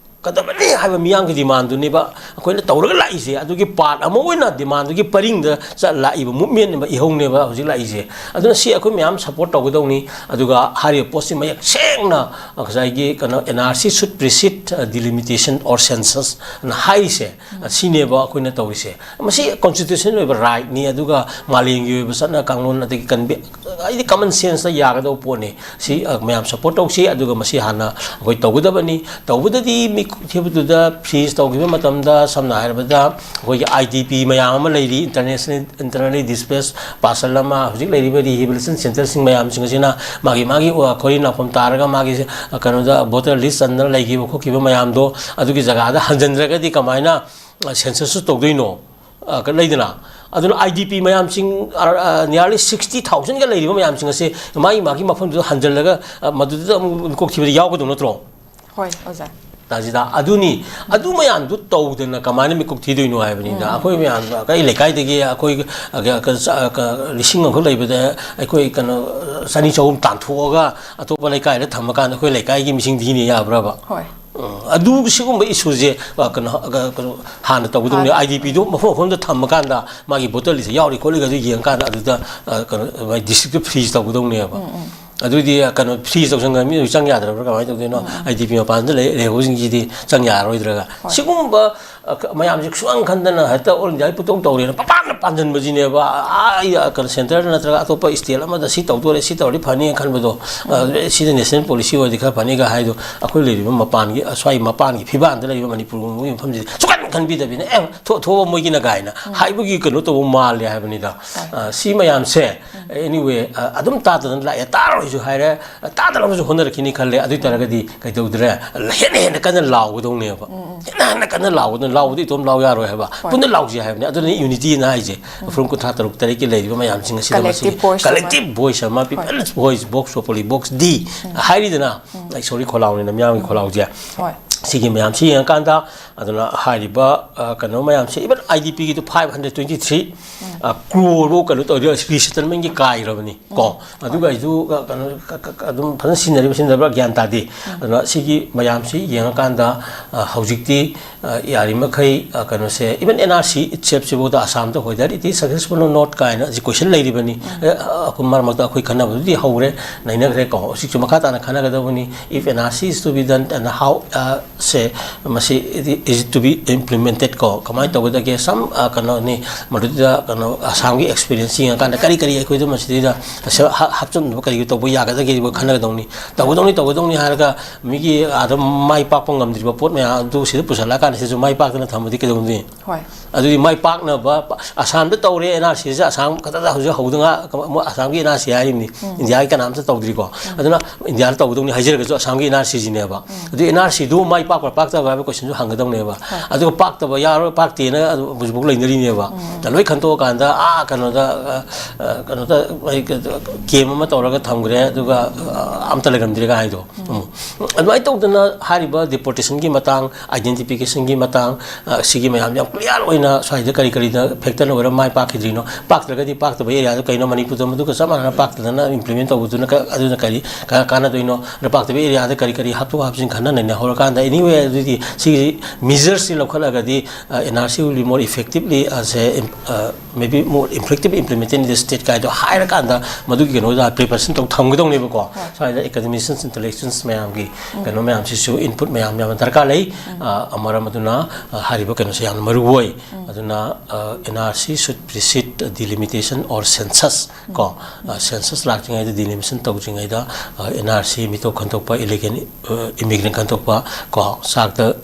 ꯀꯗꯕꯅꯤ ꯍꯥꯏꯕ ꯃꯤꯌꯥꯝꯒꯤ ꯗꯤꯃꯥꯟꯗꯨꯅꯦꯕ ꯑꯩꯈꯣꯏꯅ ꯇꯧꯔꯒ ꯂꯥꯛꯏꯁꯦ꯫ ꯑꯗꯨꯒꯤ ꯄꯥꯔꯠ ꯑꯃ ꯑꯣꯏꯅ ꯗꯤꯃꯥꯟꯗꯨꯒꯤ ꯄꯔꯤꯡꯗ ꯆꯠ- ꯂꯥꯛꯏꯕ ꯃꯨꯞꯃꯦꯟꯅꯦꯕ, ꯏꯍꯧꯅꯦꯕ ꯍꯧꯖꯤꯛ ꯂꯥꯛꯏꯁꯦ꯫ ꯑꯗꯨꯅ ꯁꯤ ꯑꯩꯈꯣꯏ ꯃꯌꯥꯝ ꯁꯞꯄꯣꯔꯠ ꯇꯧꯒꯗꯧꯅꯤ꯫ ꯑꯗꯨꯒ ꯍꯥꯏꯔꯤꯕ ꯄꯣꯠꯁꯤ ꯃꯌꯦꯛ ꯁꯦꯡꯅ ꯉꯁꯥꯏꯒꯤ ꯀꯩꯅꯣ, "N R C should precede delimitation or census" ꯑꯅ ꯍꯥꯏꯔꯤꯁꯦ, ꯁꯤꯅꯦꯕ ꯑꯩꯈꯣꯏꯅ ꯇꯧꯔꯤꯁꯦ꯫ ꯃꯁꯤ ꯀꯣꯟꯁꯇꯤꯇ꯭ꯌꯨꯁꯅꯦꯜ ꯑꯣꯏꯕ ꯔꯥꯏꯠꯅꯤ, ꯑꯗꯨꯒ ꯃꯥꯂꯦꯝꯒꯤ ꯑꯣꯏꯕ ꯆꯠꯅ ꯀꯥꯡꯂꯣꯟ ꯑꯗꯒꯤ ꯀꯟꯚꯦ- ꯍꯥꯏꯗꯤ ꯀꯃꯟ ꯁꯦꯟꯁꯇ ꯌꯥꯒꯗꯧꯕ ꯄꯣꯠꯅꯤ꯫ ꯁꯤ ꯃꯌꯥꯝ ꯁꯞꯄꯣꯔꯠ ꯇꯧꯁꯤ, ꯑꯗꯨꯒ ꯃꯁꯤ ꯍꯥꯟꯅ ꯑꯩꯈꯣꯏ ꯇꯧꯒꯗꯕꯅꯤ꯫ ꯇꯧꯕꯗꯗꯤ ꯃꯤ ꯊꯤꯕꯗꯨꯗ ꯐ꯭ꯔꯤꯖ ꯇꯧꯈꯤꯕ ꯃꯇꯝꯗ, ꯁꯝꯅ ꯍꯥꯏꯔꯕꯗ, ꯑꯩꯈꯣꯏꯒꯤ I D P ꯃꯌꯥꯝ ꯑꯃ ꯂꯩꯔꯤ, ꯏꯟꯇꯔꯅꯦꯁꯅꯦꯜ ꯏꯟꯇꯔꯅꯦꯜꯂꯤ ꯗꯤꯁꯄ꯭ꯂꯦꯁ ꯄꯥꯔꯁꯟ ꯑꯃ, ꯍꯧꯖꯤꯛ ꯂꯩꯔꯤꯕ ꯔꯤꯍꯦꯕꯤꯂꯤꯇꯦꯁꯟ ꯁꯦꯟꯇꯔꯁꯤꯡ ꯃꯌꯥꯝꯁꯤꯡ ꯑꯁꯤꯅ ꯃꯥꯒꯤ ꯃꯥꯒꯤ ꯈꯣꯔꯤ ꯅꯥꯐꯝ ꯇꯥꯔꯒ ꯃꯥꯒꯤ ꯀꯩꯅꯣꯗ ꯚꯣꯇꯔ ꯂꯤꯁ ꯆꯟꯗꯅ ꯂꯩꯈꯤꯕ ꯈꯣꯠꯈꯤꯕ ꯃꯌꯥꯝꯗꯣ ꯑꯗꯨꯒꯤ ꯖꯒꯥꯗ ꯍꯟꯖꯤꯟꯗ꯭ꯔꯒꯗꯤ ꯀꯃꯥꯏꯅ ꯁꯦꯟꯁꯁꯁꯨ ꯇꯧꯗꯣꯏꯅꯣ? ꯑ, ꯀ-, ꯂꯩꯗꯅ, ꯑꯗꯨꯅ ꯑꯥꯏ ꯗꯤ ꯄꯤ ꯃꯌꯥꯝꯁꯤꯡ, ꯑ, ꯑ, nearly sixty thousandꯒ ꯂꯩꯔꯤꯕ ꯃꯌꯥꯝꯁꯤꯡ ꯑꯁꯦ ꯃꯥꯒꯤ, ꯃꯥꯒꯤ ꯃꯐꯝꯗꯨꯗ ꯍꯟꯖꯜꯂꯒ, ꯑ, ꯃꯗꯨꯗ ꯑꯃꯨꯛ ꯃꯤꯀꯣꯛ ꯊꯤꯕꯗ ꯌꯥꯎꯒꯗꯧ ꯅꯠꯇ꯭ꯔꯣ? ꯍꯣꯏ, ꯑꯣꯖꯥ꯫ ꯇꯥꯖꯤꯗ, ꯑꯗꯨꯅꯤ, ꯑꯗꯨ ꯃꯌꯥꯝꯗꯨ ꯇꯧꯗꯅ ꯀꯃꯥꯏꯅ ꯃꯤꯀꯣꯛ ꯊꯤꯗꯣꯏꯅꯣ ꯍꯥꯏꯕꯅꯤꯗ꯫ ꯎꯝ꯫ ꯑꯩꯈꯣꯏ ꯃꯌꯥꯝ, ꯑꯩ ꯂꯩꯀꯥꯏꯗꯒꯤ ꯑꯩꯈꯣꯏ, ꯑ, ꯀ-, ꯆ-, ꯀ-, ꯂꯤꯁꯤꯡ ꯑꯃꯈꯛ ꯂꯩꯕꯗ ꯑꯩꯈꯣꯏ ꯀꯩꯅꯣ, ꯆꯅꯤ ꯆꯍꯨꯝ ꯇꯥꯟꯊꯣꯛꯑꯒ ꯑꯇꯣꯞꯄ ꯂꯩꯀꯥꯏꯗ ꯊꯝꯃꯀꯥꯟꯗ ꯑꯩꯈꯣꯏ ꯂꯩꯀꯥꯏꯒꯤ ꯃꯤꯁꯤꯡ ꯊꯤꯅ ꯌꯥꯕ꯭ꯔꯕ? ꯍꯣꯏ꯫ ꯎꯝ, ꯑꯗꯨ ꯁꯤꯒꯨꯝꯕ issueꯁꯦ, ꯑ, ꯀꯩꯅꯣ, ꯑ, ꯀꯩꯅꯣ, ꯍꯥꯟꯅ ꯇꯧꯒꯗꯧꯅꯤ꯫ ꯍꯥꯟꯅ꯫ ꯑꯥꯏ ꯗꯤ ꯄꯤꯗꯣ ꯃꯐꯝ ꯃꯐꯝꯗ ꯊꯝꯃꯀꯥꯟꯗ ꯃꯥꯒꯤ voter listꯁꯦ ꯌꯥꯎꯔꯤ ꯈꯣꯠꯂꯤꯒ ꯑꯗꯨ ꯌꯦꯡꯉꯀꯥꯟꯗ ꯑꯗꯨꯗ, ꯑ, ꯀꯩꯅꯣ, ꯃꯥꯒꯤ districtꯇ freeze ꯇꯧꯒꯗꯧꯅꯦꯕ꯫ ꯎꯝ, ꯎꯝ꯫ ꯑꯗꯨꯗꯤ, ꯑ, ꯀꯩꯅꯣ, freeze ꯇꯧꯁꯟꯈ꯭ꯔ ꯃꯤ ꯆꯪ ꯌꯥꯗ꯭ꯔꯕ꯭ꯔꯥ ꯀꯃꯥꯏꯅ ꯇꯧꯗꯣꯏꯅꯣ? ꯎꯝ, ꯎꯝ꯫ ꯑꯥꯏ ꯗꯤ ꯄꯤ ꯃꯄꯥꯟꯗ ꯂꯩ-, ꯂꯩꯍꯧꯕꯁꯤꯡꯁꯤꯗꯤ ꯆꯪ ꯌꯥꯔꯔꯣꯏꯗ꯭ꯔꯒ꯫ ꯍꯣꯏ꯫ ꯁꯤꯒꯨꯝꯕ, ꯑ, ꯀ-, ꯃꯌꯥꯝꯁꯦ ꯁꯨꯛꯈꯟ ꯈꯟꯗꯅ ꯍꯦꯛꯇ all Indiaꯒꯤ ꯄꯨꯇꯧ ꯇꯧꯔꯦꯅ ꯄꯪꯄꯥꯟꯗ ꯄꯥꯟꯁꯤꯟꯕꯁꯤꯅꯦꯕ꯫ ꯑꯥ, ꯑꯥ, ꯑꯥ, ꯀꯩꯅꯣ, centreꯗ ꯅꯠꯇ꯭ꯔꯒ ꯑꯇꯣꯞꯄ state ꯑꯃꯗ ꯁꯤ ꯇꯧꯗꯣꯔꯦ, ꯁꯤ ꯇꯧꯔꯗꯤ ꯐꯅꯤ ꯈꯟꯕꯗꯣ, ꯑ, ꯎꯝ꯫ ꯁꯤꯗ national policy ꯑꯣꯏꯔꯗꯤ ꯈꯔ ꯐꯅꯤꯒ ꯍꯥꯏꯗꯣ, ꯑꯩꯈꯣꯏ ꯂꯩꯔꯤꯕ ꯃꯄꯥꯟꯒꯤ, ꯑꯁ꯭ꯋꯥꯏ ꯃꯄꯥꯟꯒꯤ ꯐꯤꯕꯥꯟꯗ ꯂꯩꯔꯤꯕ ꯃꯅꯤꯄꯨꯔꯒꯨꯝꯕꯒꯤ ꯃꯐꯝꯁꯤꯗꯤ ꯁꯨꯛꯈꯟ ꯈꯟꯕꯤꯗꯕꯤꯅ, "ꯑꯦ, ꯊꯣꯛ-, ꯊꯣꯛꯑꯣ ꯃꯣꯏꯒꯤꯅ" ꯀꯥꯏꯅ ꯎꯝ꯫ ꯍꯥꯏꯕꯒꯤ ꯀꯩꯅꯣ ꯇꯧꯕ ꯃꯥꯜꯂꯦ ꯍꯥꯏꯕꯅꯤꯗ꯫ ꯍꯣꯏ꯫ ꯑ, ꯁꯤ ꯃꯌꯥꯝꯁꯦ, ꯎꯝ꯫ Anyway, ꯑ, ꯑꯗꯨꯝ ꯇꯥꯗꯅ ꯂꯥꯛꯑꯦ, ꯇꯥꯔꯣꯏꯁꯨ ꯍꯥꯏꯔꯦ, ꯇꯥꯗꯅꯕꯁꯨ ꯍꯣꯠꯅꯔꯛꯈꯤꯅꯤ ꯈꯜꯂꯦ꯫ ꯑꯗꯨ ꯑꯣꯏ ꯇꯥꯔꯒꯗꯤ ꯀꯩꯗꯧꯗ꯭ꯔꯦ? ꯍꯦꯟꯅ ꯍꯦꯟꯅ ꯀꯟꯅ ꯂꯥꯎꯒꯗꯧꯅꯦꯕ꯫ ꯎꯝ, ꯎꯝ꯫ ꯍꯦꯟꯅ ꯍꯦꯟꯅ ꯀꯟꯅ ꯂꯥꯎꯒꯗꯧꯅꯤ꯫ ꯂꯥꯎꯕꯗꯤ ꯏꯇꯣꯝ ꯂꯥꯎ ꯌꯥꯔꯣꯏ ꯍꯥꯏꯕ꯫ ꯍꯣꯏ꯫ ꯄꯨꯟꯅ ꯂꯥꯎꯁꯤ ꯍꯥꯏꯕꯅꯤ꯫ ꯑꯗꯨꯅ unityꯅ ꯍꯥꯏꯁꯦ꯫ ꯎꯝ꯫ ꯎꯈ꯭ꯔꯨꯜ ꯀꯨꯟꯊ꯭ꯔꯥ ꯇꯔꯨꯛ ꯇꯔꯦꯠꯀꯤ ꯂꯩꯔꯤꯕ ꯃꯌꯥꯝꯁꯤꯡ ꯑꯁꯤꯗ ꯃꯁꯤꯒꯤ collective voice ꯑꯃ꯫ Collective voice ꯑꯃ, ꯎꯝ꯫ People's Voice, Vox Populi, Vox D ꯎꯝ꯫ ꯍꯥꯏꯔꯤꯗꯅ, ꯎꯝ꯫ ꯑꯩ, sorry, ꯈꯣꯜꯂꯥꯎꯅꯤꯅ ꯃꯤꯌꯥꯝꯒꯤ ꯈꯣꯜꯂꯥꯎꯁꯦ꯫ ꯍꯣꯏ꯫ ꯁꯤꯒꯤ ꯃꯌꯥꯝꯁꯤ ꯌꯦꯡꯉꯀꯥꯟꯗ, ꯑꯗꯨꯅ ꯍꯥꯏꯔꯤꯕ, ꯑ, ꯀꯩꯅꯣ ꯃꯌꯥꯝꯁꯦ, even I D ꯄꯤꯒꯤꯗꯨ five hundred twenty three, ꯎꯝ꯫ ꯑ, crore ꯐꯧ ꯀꯩꯅꯣ ꯇꯧꯔꯤ, resettlementꯀꯤ ꯀꯥꯏꯈ꯭ꯔꯕꯅꯤ ꯀꯣ꯫ ꯎꯝ꯫ ꯑꯗꯨꯒ ꯍꯣꯏ꯫ ꯑꯩꯁꯨ, ꯑ, ꯀꯩꯅꯣ, ꯀ-, ꯀ-, ꯀ-, ꯑꯗꯨꯝ ꯐꯖꯅ ꯁꯤꯖꯤꯟꯅꯔꯤꯕ ꯁꯤꯖꯤꯟꯅꯗꯕ꯭ꯔꯥ ꯒ꯭ꯌꯥꯟ ꯇꯥꯗꯦ꯫ ꯎꯝ꯫ ꯑꯗꯨꯅ ꯁꯤꯒꯤ ꯃꯌꯥꯝꯁꯤ ꯌꯦꯡꯉꯀꯥꯟꯗ, ꯑ, ꯍꯧꯖꯤꯛꯇꯤ, ꯑ, ꯌꯥꯔꯤꯃꯈꯩ, ꯑ, ꯀꯩꯅꯣꯁꯦ, even N R C itselfꯁꯤꯐꯥꯎꯗ ꯑꯁꯥꯝꯗ whether it is successful or not ꯀꯥꯏꯅ ꯍꯧꯖꯤꯛ question ꯂꯩꯔꯤꯕꯅꯤ꯫ ꯎꯝ꯫ ꯑ, ꯑ, ꯑꯩꯈꯣꯏ ꯃꯔꯛ ꯃꯔꯛꯇ ꯑꯩꯈꯣꯏ ꯈꯟꯅꯕꯗꯨꯗꯤ ꯍꯧꯔꯦ, ꯅꯩꯅꯈ꯭ꯔꯦ ꯀꯣ꯫ ꯍꯧꯖꯤꯛꯁꯨ ꯃꯈꯥ ꯇꯥꯅ ꯈꯟꯅꯒꯗꯕꯅꯤ꯫ If N R C is to be done and how, ꯑ, ꯁꯦ, ꯃꯁꯤ is it to be implemented ꯀꯣ, ꯀꯃꯥꯏꯅ ꯇꯧꯒꯗꯒꯦ? Some, ꯑ, ꯀꯩꯅꯣꯅꯤ, ꯃꯗꯨꯗ ꯀꯩꯅꯣ ꯑꯁꯥꯝꯒꯤ experience ꯌꯦꯡꯉꯀꯥꯟꯗ ꯀꯔꯤ ꯀꯔꯤ ꯑꯩꯈꯣꯏꯗ ꯃꯁꯤꯗꯩꯗ ꯍꯥ-, ꯍꯥꯞꯆꯤꯟꯕ ꯀꯔꯤ ꯇꯧꯕ ꯌꯥꯒꯗꯒꯦ ꯑꯩꯈꯣꯏ ꯈꯟꯅꯒꯗꯧꯅꯤ꯫ ꯇꯧꯒꯗꯧꯅꯤ, ꯇꯧꯒꯗꯧꯅꯤ ꯍꯥꯏꯔꯒ ꯃꯤꯒꯤ ꯑꯥꯗ ꯃꯥꯏ ꯄꯥꯛꯄ ꯉꯝꯗ꯭ꯔꯤꯕ ꯄꯣꯠ ꯃꯌꯥꯝ ꯑꯗꯨ ꯁꯤꯗ ꯄꯨꯁꯜꯂꯛꯑꯀꯥꯟꯗ ꯁꯤꯗꯁꯨ ꯃꯥꯏ ꯄꯥꯛꯇꯅ ꯊꯝꯕꯗꯤ ꯀꯩꯗꯧꯅꯤ? ꯍꯣꯏ꯫ ꯑꯗꯨꯗꯤ ꯃꯥꯏ ꯄꯥꯛꯅꯕ ꯄ-, ꯑꯁꯥꯝꯗ ꯇꯧꯔꯦ N R Cꯁꯦ, ꯑꯁꯥꯝ ꯈꯛꯇꯗ ꯍꯧꯖꯤꯛ ꯍꯧꯗ ꯉꯥ-, ꯀ-, ꯃꯣꯏ ꯑꯁꯥꯝꯒꯤ N R C ꯍꯥꯏꯔꯤꯕꯅꯤ꯫ ꯎꯝ꯫ ꯏꯟꯗꯤꯌꯥꯒꯤ ꯀꯅꯥꯝꯇ ꯇꯧꯗ꯭ꯔꯤꯀꯣ꯫ ꯎꯝ꯫ ꯑꯗꯨꯅ ꯏꯟꯗꯤꯌꯥꯗ ꯇꯧꯒꯗꯧꯅꯤ ꯍꯥꯏꯖꯔꯒꯁꯨ ꯑꯁꯥꯝꯒꯤ N R Cꯁꯤꯅꯦꯕ꯫ ꯎꯝ꯫ ꯑꯗꯨ N R Cꯗꯨ ꯃꯥꯏ ꯄꯥꯛꯄ꯭ꯔꯥ ꯄꯥꯛꯇꯕ꯭ꯔꯥ ꯍꯥꯏꯕ ꯀꯣꯏꯁꯟꯁꯨ ꯍꯪꯒꯗꯧꯅꯦꯕ꯫ ꯑꯗꯨꯒ ꯄꯥꯛꯇꯕ ꯌꯥꯔꯣꯏ, ꯄꯥꯛꯇꯦꯅ ꯑꯗꯨ ꯍꯧꯖꯤꯛꯐꯥꯎ ꯂꯩꯅꯔꯤꯅꯦꯕ꯫ ꯂꯣꯏ ꯈꯟꯇꯣꯛꯑꯀꯥꯟꯗ ꯑꯥ ꯀꯩꯅꯣꯗ, ꯑ, ꯑ, ꯀꯩꯅꯣꯗ, ꯑꯩ, ꯀꯦꯝ ꯑꯃ ꯇꯧꯔꯒ ꯊꯝꯈ꯭ꯔꯦ, ꯑꯗꯨꯒ, ꯑ, ꯑꯝꯇ ꯂꯩꯔꯝꯗ꯭ꯔꯦꯒ ꯍꯥꯏꯗꯣ꯫ ꯎꯝ꯫ ꯑꯗꯨꯃꯥꯏꯅ ꯇꯧꯗꯅ ꯍꯥꯏꯔꯤꯕ ꯗꯤꯄꯣꯔꯇꯦꯁꯟꯒꯤ ꯃꯇꯥꯡ, ꯑꯥꯏꯗꯦꯟꯇꯤꯐꯤꯀꯦꯁꯟꯒꯤ ꯃꯇꯥꯡ, ꯑ, ꯁꯤꯒꯤ ꯃꯌꯥꯝ ꯌꯥꯝ ꯀ꯭ꯂꯤꯌꯥꯔ ꯑꯣꯏꯅ ꯁ꯭ꯋꯥꯏꯗ ꯀꯔꯤ ꯀꯔꯤꯗ ꯐꯦꯛꯇꯔꯅ ꯑꯣꯏꯔ ꯃꯥꯏ ꯄꯥꯛꯈꯤꯗ꯭ꯔꯤꯅꯣ, ꯄꯥꯛꯇ꯭ꯔꯒꯗꯤ ꯄꯥꯛꯇꯕ ꯑꯦꯔꯤꯌꯥꯗꯣ ꯀꯩꯅꯣ, ꯃꯅꯤꯄꯨꯔꯗ ꯃꯗꯨꯒ ꯆꯞ ꯃꯥꯟꯅꯅ ꯄꯥꯛꯇꯗꯅ ꯏꯝꯄ꯭ꯂꯤꯃꯦꯟ ꯇꯧꯕꯗꯨꯅ ꯀ-, ꯑꯗꯨꯅ ꯀꯔꯤ ꯀ-, ꯀꯥꯟꯅꯗꯣꯏꯅꯣ? ꯑꯗ ꯄꯥꯛꯇꯕ ꯑꯦꯔꯤꯌꯥꯗ ꯀꯔꯤ ꯀꯔꯤ ꯍꯥꯞꯇꯣꯛ ꯍꯥꯞꯆꯤꯟ ꯈꯟꯅ ꯅꯩꯅꯍꯧꯔꯀꯥꯟꯗ, ꯑꯦꯅꯤꯋꯦ, ꯑꯗꯨꯗꯤ ꯁꯤꯒꯤ ꯃꯤꯖꯔꯁꯤ ꯂꯧꯈꯠꯂꯒꯗꯤ, ꯑ, NRC will be more effectively, ꯑ, ꯁꯦ, ꯏꯝ-, ꯑ, maybe more effectively implemented in the state ꯀꯥꯏꯗꯣ ꯍꯥꯏꯔꯀꯥꯟꯗ ꯃꯗꯨꯒꯤ ꯀꯩꯅꯣꯗ ꯄ꯭ꯔꯤꯄꯦꯔꯦꯁꯟ ꯇꯧ ꯊꯝꯒꯗꯧꯅꯦꯕꯀꯣ꯫ ꯁ꯭ꯋꯥꯏꯗ ꯑꯦꯀꯥꯗꯦꯃꯤꯁꯤꯌꯟꯁ, ꯏꯟꯇꯦꯂꯦꯛꯆꯨꯋꯦꯜꯁ ꯃꯌꯥꯝꯒꯤ ꯀꯩꯅꯣ ꯃꯌꯥꯝꯁꯤꯁꯨ ꯏꯟꯄꯨꯠ ꯃꯌꯥꯝ ꯌꯥꯝꯅ ꯗꯔꯀꯥꯔ ꯂꯩ꯫ ꯑ, ꯃꯔꯝ ꯑꯗꯨꯅ, ꯑ, ꯍꯥꯏꯔꯤꯕ ꯀꯩꯅꯣꯁꯦ ꯌꯥꯝꯅ ꯃꯔꯨ ꯑꯣꯏ꯫ ꯑꯗꯨꯅ, ꯑ, NRC should precede delimitation or census ꯀꯣ꯫ ꯑ, census ꯂꯥꯛꯇ꯭ꯔꯤꯉꯩꯗ, delimitation ꯇꯧꯗ꯭ꯔꯤꯉꯩꯗ, ꯑ, NRC ꯃꯤꯇꯣꯞ ꯈꯟꯗꯣꯛꯄ, ꯏꯂꯤꯒꯦꯜ, ꯑ, ꯏꯃꯤꯒ꯭ꯔꯦꯟ ꯈꯟꯗꯣꯛꯄ ꯀꯣ, ꯆꯥꯛꯇ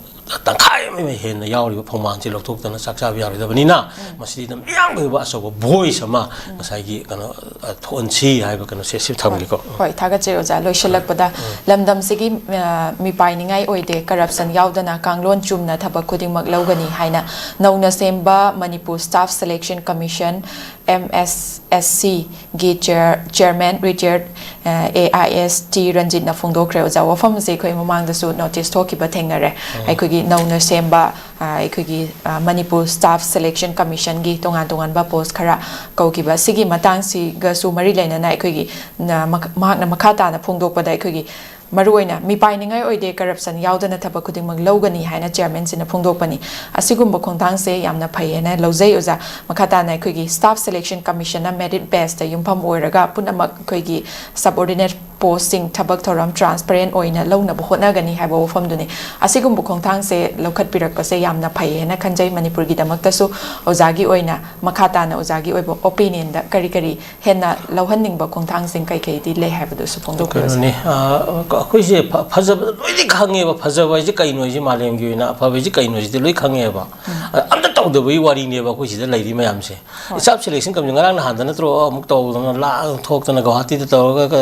ꯇꯪꯈꯥꯏ ꯑꯃ ꯍꯦꯟꯅ ꯌꯥꯎꯔꯤꯕ ꯐꯧꯃꯥꯟꯁꯤ ꯂꯧꯊꯣꯛꯇꯅ ꯆꯥꯛ ꯆꯥꯕ ꯌꯥꯔꯣꯏꯗꯕꯅꯤꯅ, ꯃꯁꯤꯗ ꯃꯤꯌꯥꯝꯒꯤ ꯑꯣꯏꯕ ꯑꯆꯧꯕ ꯚꯣꯏꯁ ꯑꯃ ꯉꯁꯥꯏꯒꯤ ꯀꯩꯅꯣ, ꯑ, ꯊꯣꯛꯍꯟꯁꯤ ꯍꯥꯏꯕ ꯀꯩꯅꯣꯁꯦ ꯁꯤ ꯊꯝꯒꯦꯀꯣ꯫ ꯍꯣꯏ, ꯊꯥꯒꯠꯆꯔꯤ ꯑꯣꯖꯥ꯫ ꯂꯣꯏꯁꯤꯜꯂꯛꯄꯗ, ꯂꯝꯗꯝꯁꯤꯒꯤ, ꯑ, ꯃꯤꯄꯥꯏꯅꯤꯡꯉꯥꯏ ꯑꯣꯏꯗꯦ, ꯀꯔꯞꯁꯟ ꯌꯥꯎꯗꯅ ꯀꯥꯡꯂꯣꯟ ꯆꯨꯝꯅ ꯊꯕꯛ ꯈꯨꯗꯤꯡꯃꯛ ꯂꯧꯒꯅꯤ ꯍꯥꯏꯅ ꯅꯧꯅ ꯁꯦꯝꯕ Manipur staff selection commission, MSSC ꯒꯤ ꯆꯤꯌꯔ-, ꯆꯤꯌꯔꯃꯦꯟ ꯔꯤꯇꯤꯌꯔ, ꯑ, AIST ꯔꯟꯖꯤꯠꯅ ꯐꯣꯡꯗꯣꯛꯈ꯭ꯔꯦ꯫ ꯑꯣꯖꯥ, ꯋꯥꯐꯝ ꯑꯁꯦ ꯑꯩꯈꯣꯏ ꯃꯃꯥꯡꯗꯁꯨ ꯅꯣꯇꯤꯁ ꯊꯣꯛꯈꯤꯕ ꯊꯦꯡꯅꯔꯦ꯫ ꯑꯩꯈꯣꯏꯒꯤ ꯅꯧꯅ ꯁꯦꯝꯕ, ꯑ, ꯑꯩꯈꯣꯏꯒꯤ, ꯑ, ꯃꯅꯤꯄꯨꯔ ꯁ꯭ꯇꯥꯐ ꯁꯦꯂꯦꯛꯁꯟ ꯀꯃꯤꯁꯟꯒꯤ ꯇꯣꯉꯥꯟ ꯇꯣꯉꯥꯟꯕ ꯄꯣꯁ ꯈꯔ ꯀꯧꯈꯤꯕ꯫ ꯁꯤꯒꯤ ꯃꯇꯥꯡꯁꯤꯒꯁꯨ ꯃꯔꯤ ꯂꯩꯅꯅ ꯑꯩꯈꯣꯏꯒꯤ ꯅ-, ꯃꯈ-, ꯃꯍꯥꯛꯅ ꯃꯈꯥ ꯇꯥꯅ ꯐꯣꯡꯗꯣꯛꯄꯗ, ꯑꯩꯈꯣꯏꯒꯤ ꯃꯔꯨꯑꯣꯏꯅ ꯃꯤꯄꯥꯏꯅꯤꯡꯉꯥꯏ ꯑꯣꯏꯗꯦ, ꯀꯔꯞꯁꯟ ꯌꯥꯎꯗꯅ ꯊꯕꯛ ꯈꯨꯗꯤꯡꯃꯛ ꯂꯧꯒꯅꯤ ꯍꯥꯏꯅ ꯆꯤꯌꯔꯃꯦꯟꯁꯤꯅ ꯐꯣꯡꯗꯣꯛꯄꯅꯤ꯫ ꯑꯁꯤꯒꯨꯝꯕ ꯈꯣꯡꯊꯥꯡꯁꯦ ꯌꯥꯝꯅ ꯐꯩ ꯍꯥꯏꯅ ꯂꯧꯖꯩ, ꯑꯣꯖꯥ꯫ ꯃꯈꯥ ꯇꯥꯅ ꯑꯩꯈꯣꯏꯒꯤ ꯁ꯭ꯇꯥꯐ ꯁꯦꯂꯦꯛꯁꯟ ꯀꯃꯤꯁꯟꯅ ꯃꯦꯔꯤꯠ ꯕꯦꯁꯇ ꯌꯨꯝꯐꯝ ꯑꯣꯏꯔꯒ ꯄꯨꯝꯅꯃꯛ ꯑꯩꯈꯣꯏꯒꯤ ꯁꯕꯑꯣꯔꯗꯤꯅꯦꯠ ꯄꯣꯁꯁꯤꯡ ꯊꯕꯛ ꯊꯧꯔꯝ ꯇ꯭ꯔꯥꯟꯁꯄꯔꯦꯟ ꯑꯣꯏꯅ ꯂꯧꯅꯕ ꯍꯣꯠꯅꯒꯅꯤ ꯍꯥꯏꯕ ꯋꯥꯐꯝꯗꯨꯅꯤ꯫ ꯑꯁꯤꯒꯨꯝꯕ ꯈꯣꯡꯊꯥꯡꯁꯦ ꯂꯧꯈꯠꯄꯤꯔꯛꯄꯁꯦ ꯌꯥꯝꯅ ꯐꯩ ꯍꯥꯏꯅ ꯈꯟꯖꯩ꯫ ꯃꯅꯤꯄꯨꯔꯒꯤꯗꯃꯛꯇꯁꯨ ꯑꯣꯖꯥꯒꯤ ꯑꯣꯏꯅ, ꯃꯈꯥ ꯇꯥꯅ ꯑꯣꯖꯥꯒꯤ ꯑꯣꯏꯕ ꯑꯣꯄꯤꯅꯤꯌꯟꯗ ꯀꯔꯤ ꯀꯔꯤ ꯍꯦꯟꯅ ꯂꯧꯍꯟꯅꯤꯡꯕ ꯈꯣꯡꯊꯥꯡꯁꯤꯡ ꯀꯩ ꯀꯩꯗꯤ ꯂꯩ ꯍꯥꯏꯕꯗꯨꯁꯨ ꯐꯣꯡꯗꯣꯛꯄꯤꯔꯁꯤ꯫ ꯀꯩꯅꯣꯅꯦ, ꯑ, ꯑꯩꯈꯣꯏꯁꯦ ꯐ-, ꯐꯖꯕ ꯂꯣꯏꯅ ꯈꯪꯉꯦꯕ꯫ ꯐꯖꯕ ꯍꯥꯏꯁꯦ ꯀꯩꯅꯣ ꯍꯥꯏꯁꯦ, ꯃꯥꯂꯦꯝꯒꯤ ꯑꯣꯏꯅ ꯑꯐꯕ ꯍꯥꯏꯁꯦ ꯀꯩꯅꯣ ꯍꯥꯏꯁꯤꯗꯤ ꯂꯣꯏ ꯈꯪꯉꯦꯕ꯫ ꯑ, ꯑꯝꯇ ꯌꯥꯎꯗꯕꯒꯤ ꯋꯥꯔꯤꯅꯦꯕ ꯑꯩꯈꯣꯏ ꯁꯤꯗ ꯂꯩꯔꯤ ꯃꯌꯥꯝꯁꯦ꯫ ꯍꯣꯏ꯫ Staff selection commission ꯉꯔꯥꯡ ꯅꯍꯥꯟꯗ ꯅꯠꯇ꯭ꯔꯣ ꯑꯃꯨꯛ ꯇꯧꯗꯅ ꯂꯥꯡ ꯊꯣꯛꯇꯅ ꯒꯧꯍꯥꯇꯤꯗ ꯇꯧꯔꯒ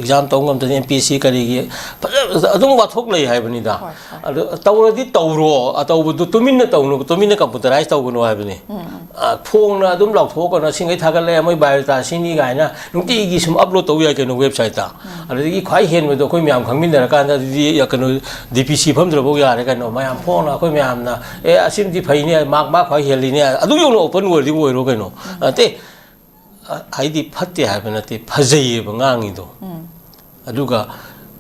exam ꯇꯧ ꯉꯝꯗꯅ M P S C ꯀꯔꯤꯒꯤ ꯐꯖ ꯑꯗꯨꯝ ꯋꯥꯊꯣꯛ ꯂꯩ ꯍꯥꯏꯕꯅꯤꯗ꯫ ꯍꯣꯏ, ꯍꯣꯏ꯫ ꯑꯗꯨ ꯇꯧꯔꯗꯤ ꯇꯧꯔꯣ, ꯑꯇꯧꯕꯗꯨ ꯇꯨꯃꯤꯟꯅ ꯇꯧꯅꯨ, ꯇꯨꯃꯤꯟꯅ computerize ꯇꯧꯒꯅꯨ ꯍꯥꯏꯕꯅꯤ꯫ ꯎꯝ, ꯎꯝ꯫ ꯑ, ꯐꯣꯡꯅ ꯑꯗꯨꯝ ꯂꯥꯎꯊꯣꯛꯑꯒꯅ ꯁꯤꯡꯈꯩ ꯊꯥꯒꯠꯂꯦ, ꯃꯣꯏ biodata ꯁꯤꯅꯤ ꯀꯥꯏꯅ ꯅꯨꯡꯇꯤꯒꯤ ꯁꯨꯝ upload ꯇꯧ ꯌꯥꯏ ꯀꯩꯅꯣ websiteꯇ꯫ ꯎꯝ꯫ ꯑꯗꯨꯗꯒꯤ ꯈ꯭ꯋꯥꯏ ꯍꯦꯟꯕꯗꯣ ꯑꯩꯈꯣꯏ ꯃꯌꯥꯝ ꯈꯪꯃꯤꯟꯅꯔꯀꯥꯟꯗ ꯑꯗꯨꯗꯤ, ꯑ, ꯀꯩꯅꯣ, D P C ꯐꯝꯗ꯭ꯔꯐꯥꯎ ꯌꯥꯔꯦ ꯀꯩꯅꯣ, ꯃꯌꯥꯝ ꯐꯣꯡꯅ ꯑꯩꯈꯣꯏ ꯃꯌꯥꯝꯅ, "ꯑꯦ, ꯑꯁꯤꯃꯗꯤ ꯐꯩꯅꯦ, mark, mark ꯈ꯭ꯋꯥꯏ ꯍꯦꯜꯂꯤꯅꯦ", ꯑꯗꯨ ꯌꯧꯅ open ꯑꯣꯏꯔꯗꯤ ꯑꯣꯏꯔꯣ ꯀꯩꯅꯣ꯫ ꯎꯝ꯫ ꯅꯠꯇꯦ, ꯑ, ꯍꯥꯏꯗꯤ ꯐꯠꯇꯦ ꯍꯥꯏꯕ ꯅꯠꯇꯦ, ꯐꯖꯩꯌꯦꯕ ꯉꯥꯡꯉꯤꯗꯣ꯫ ꯎꯝ꯫ ꯑꯗꯨꯒ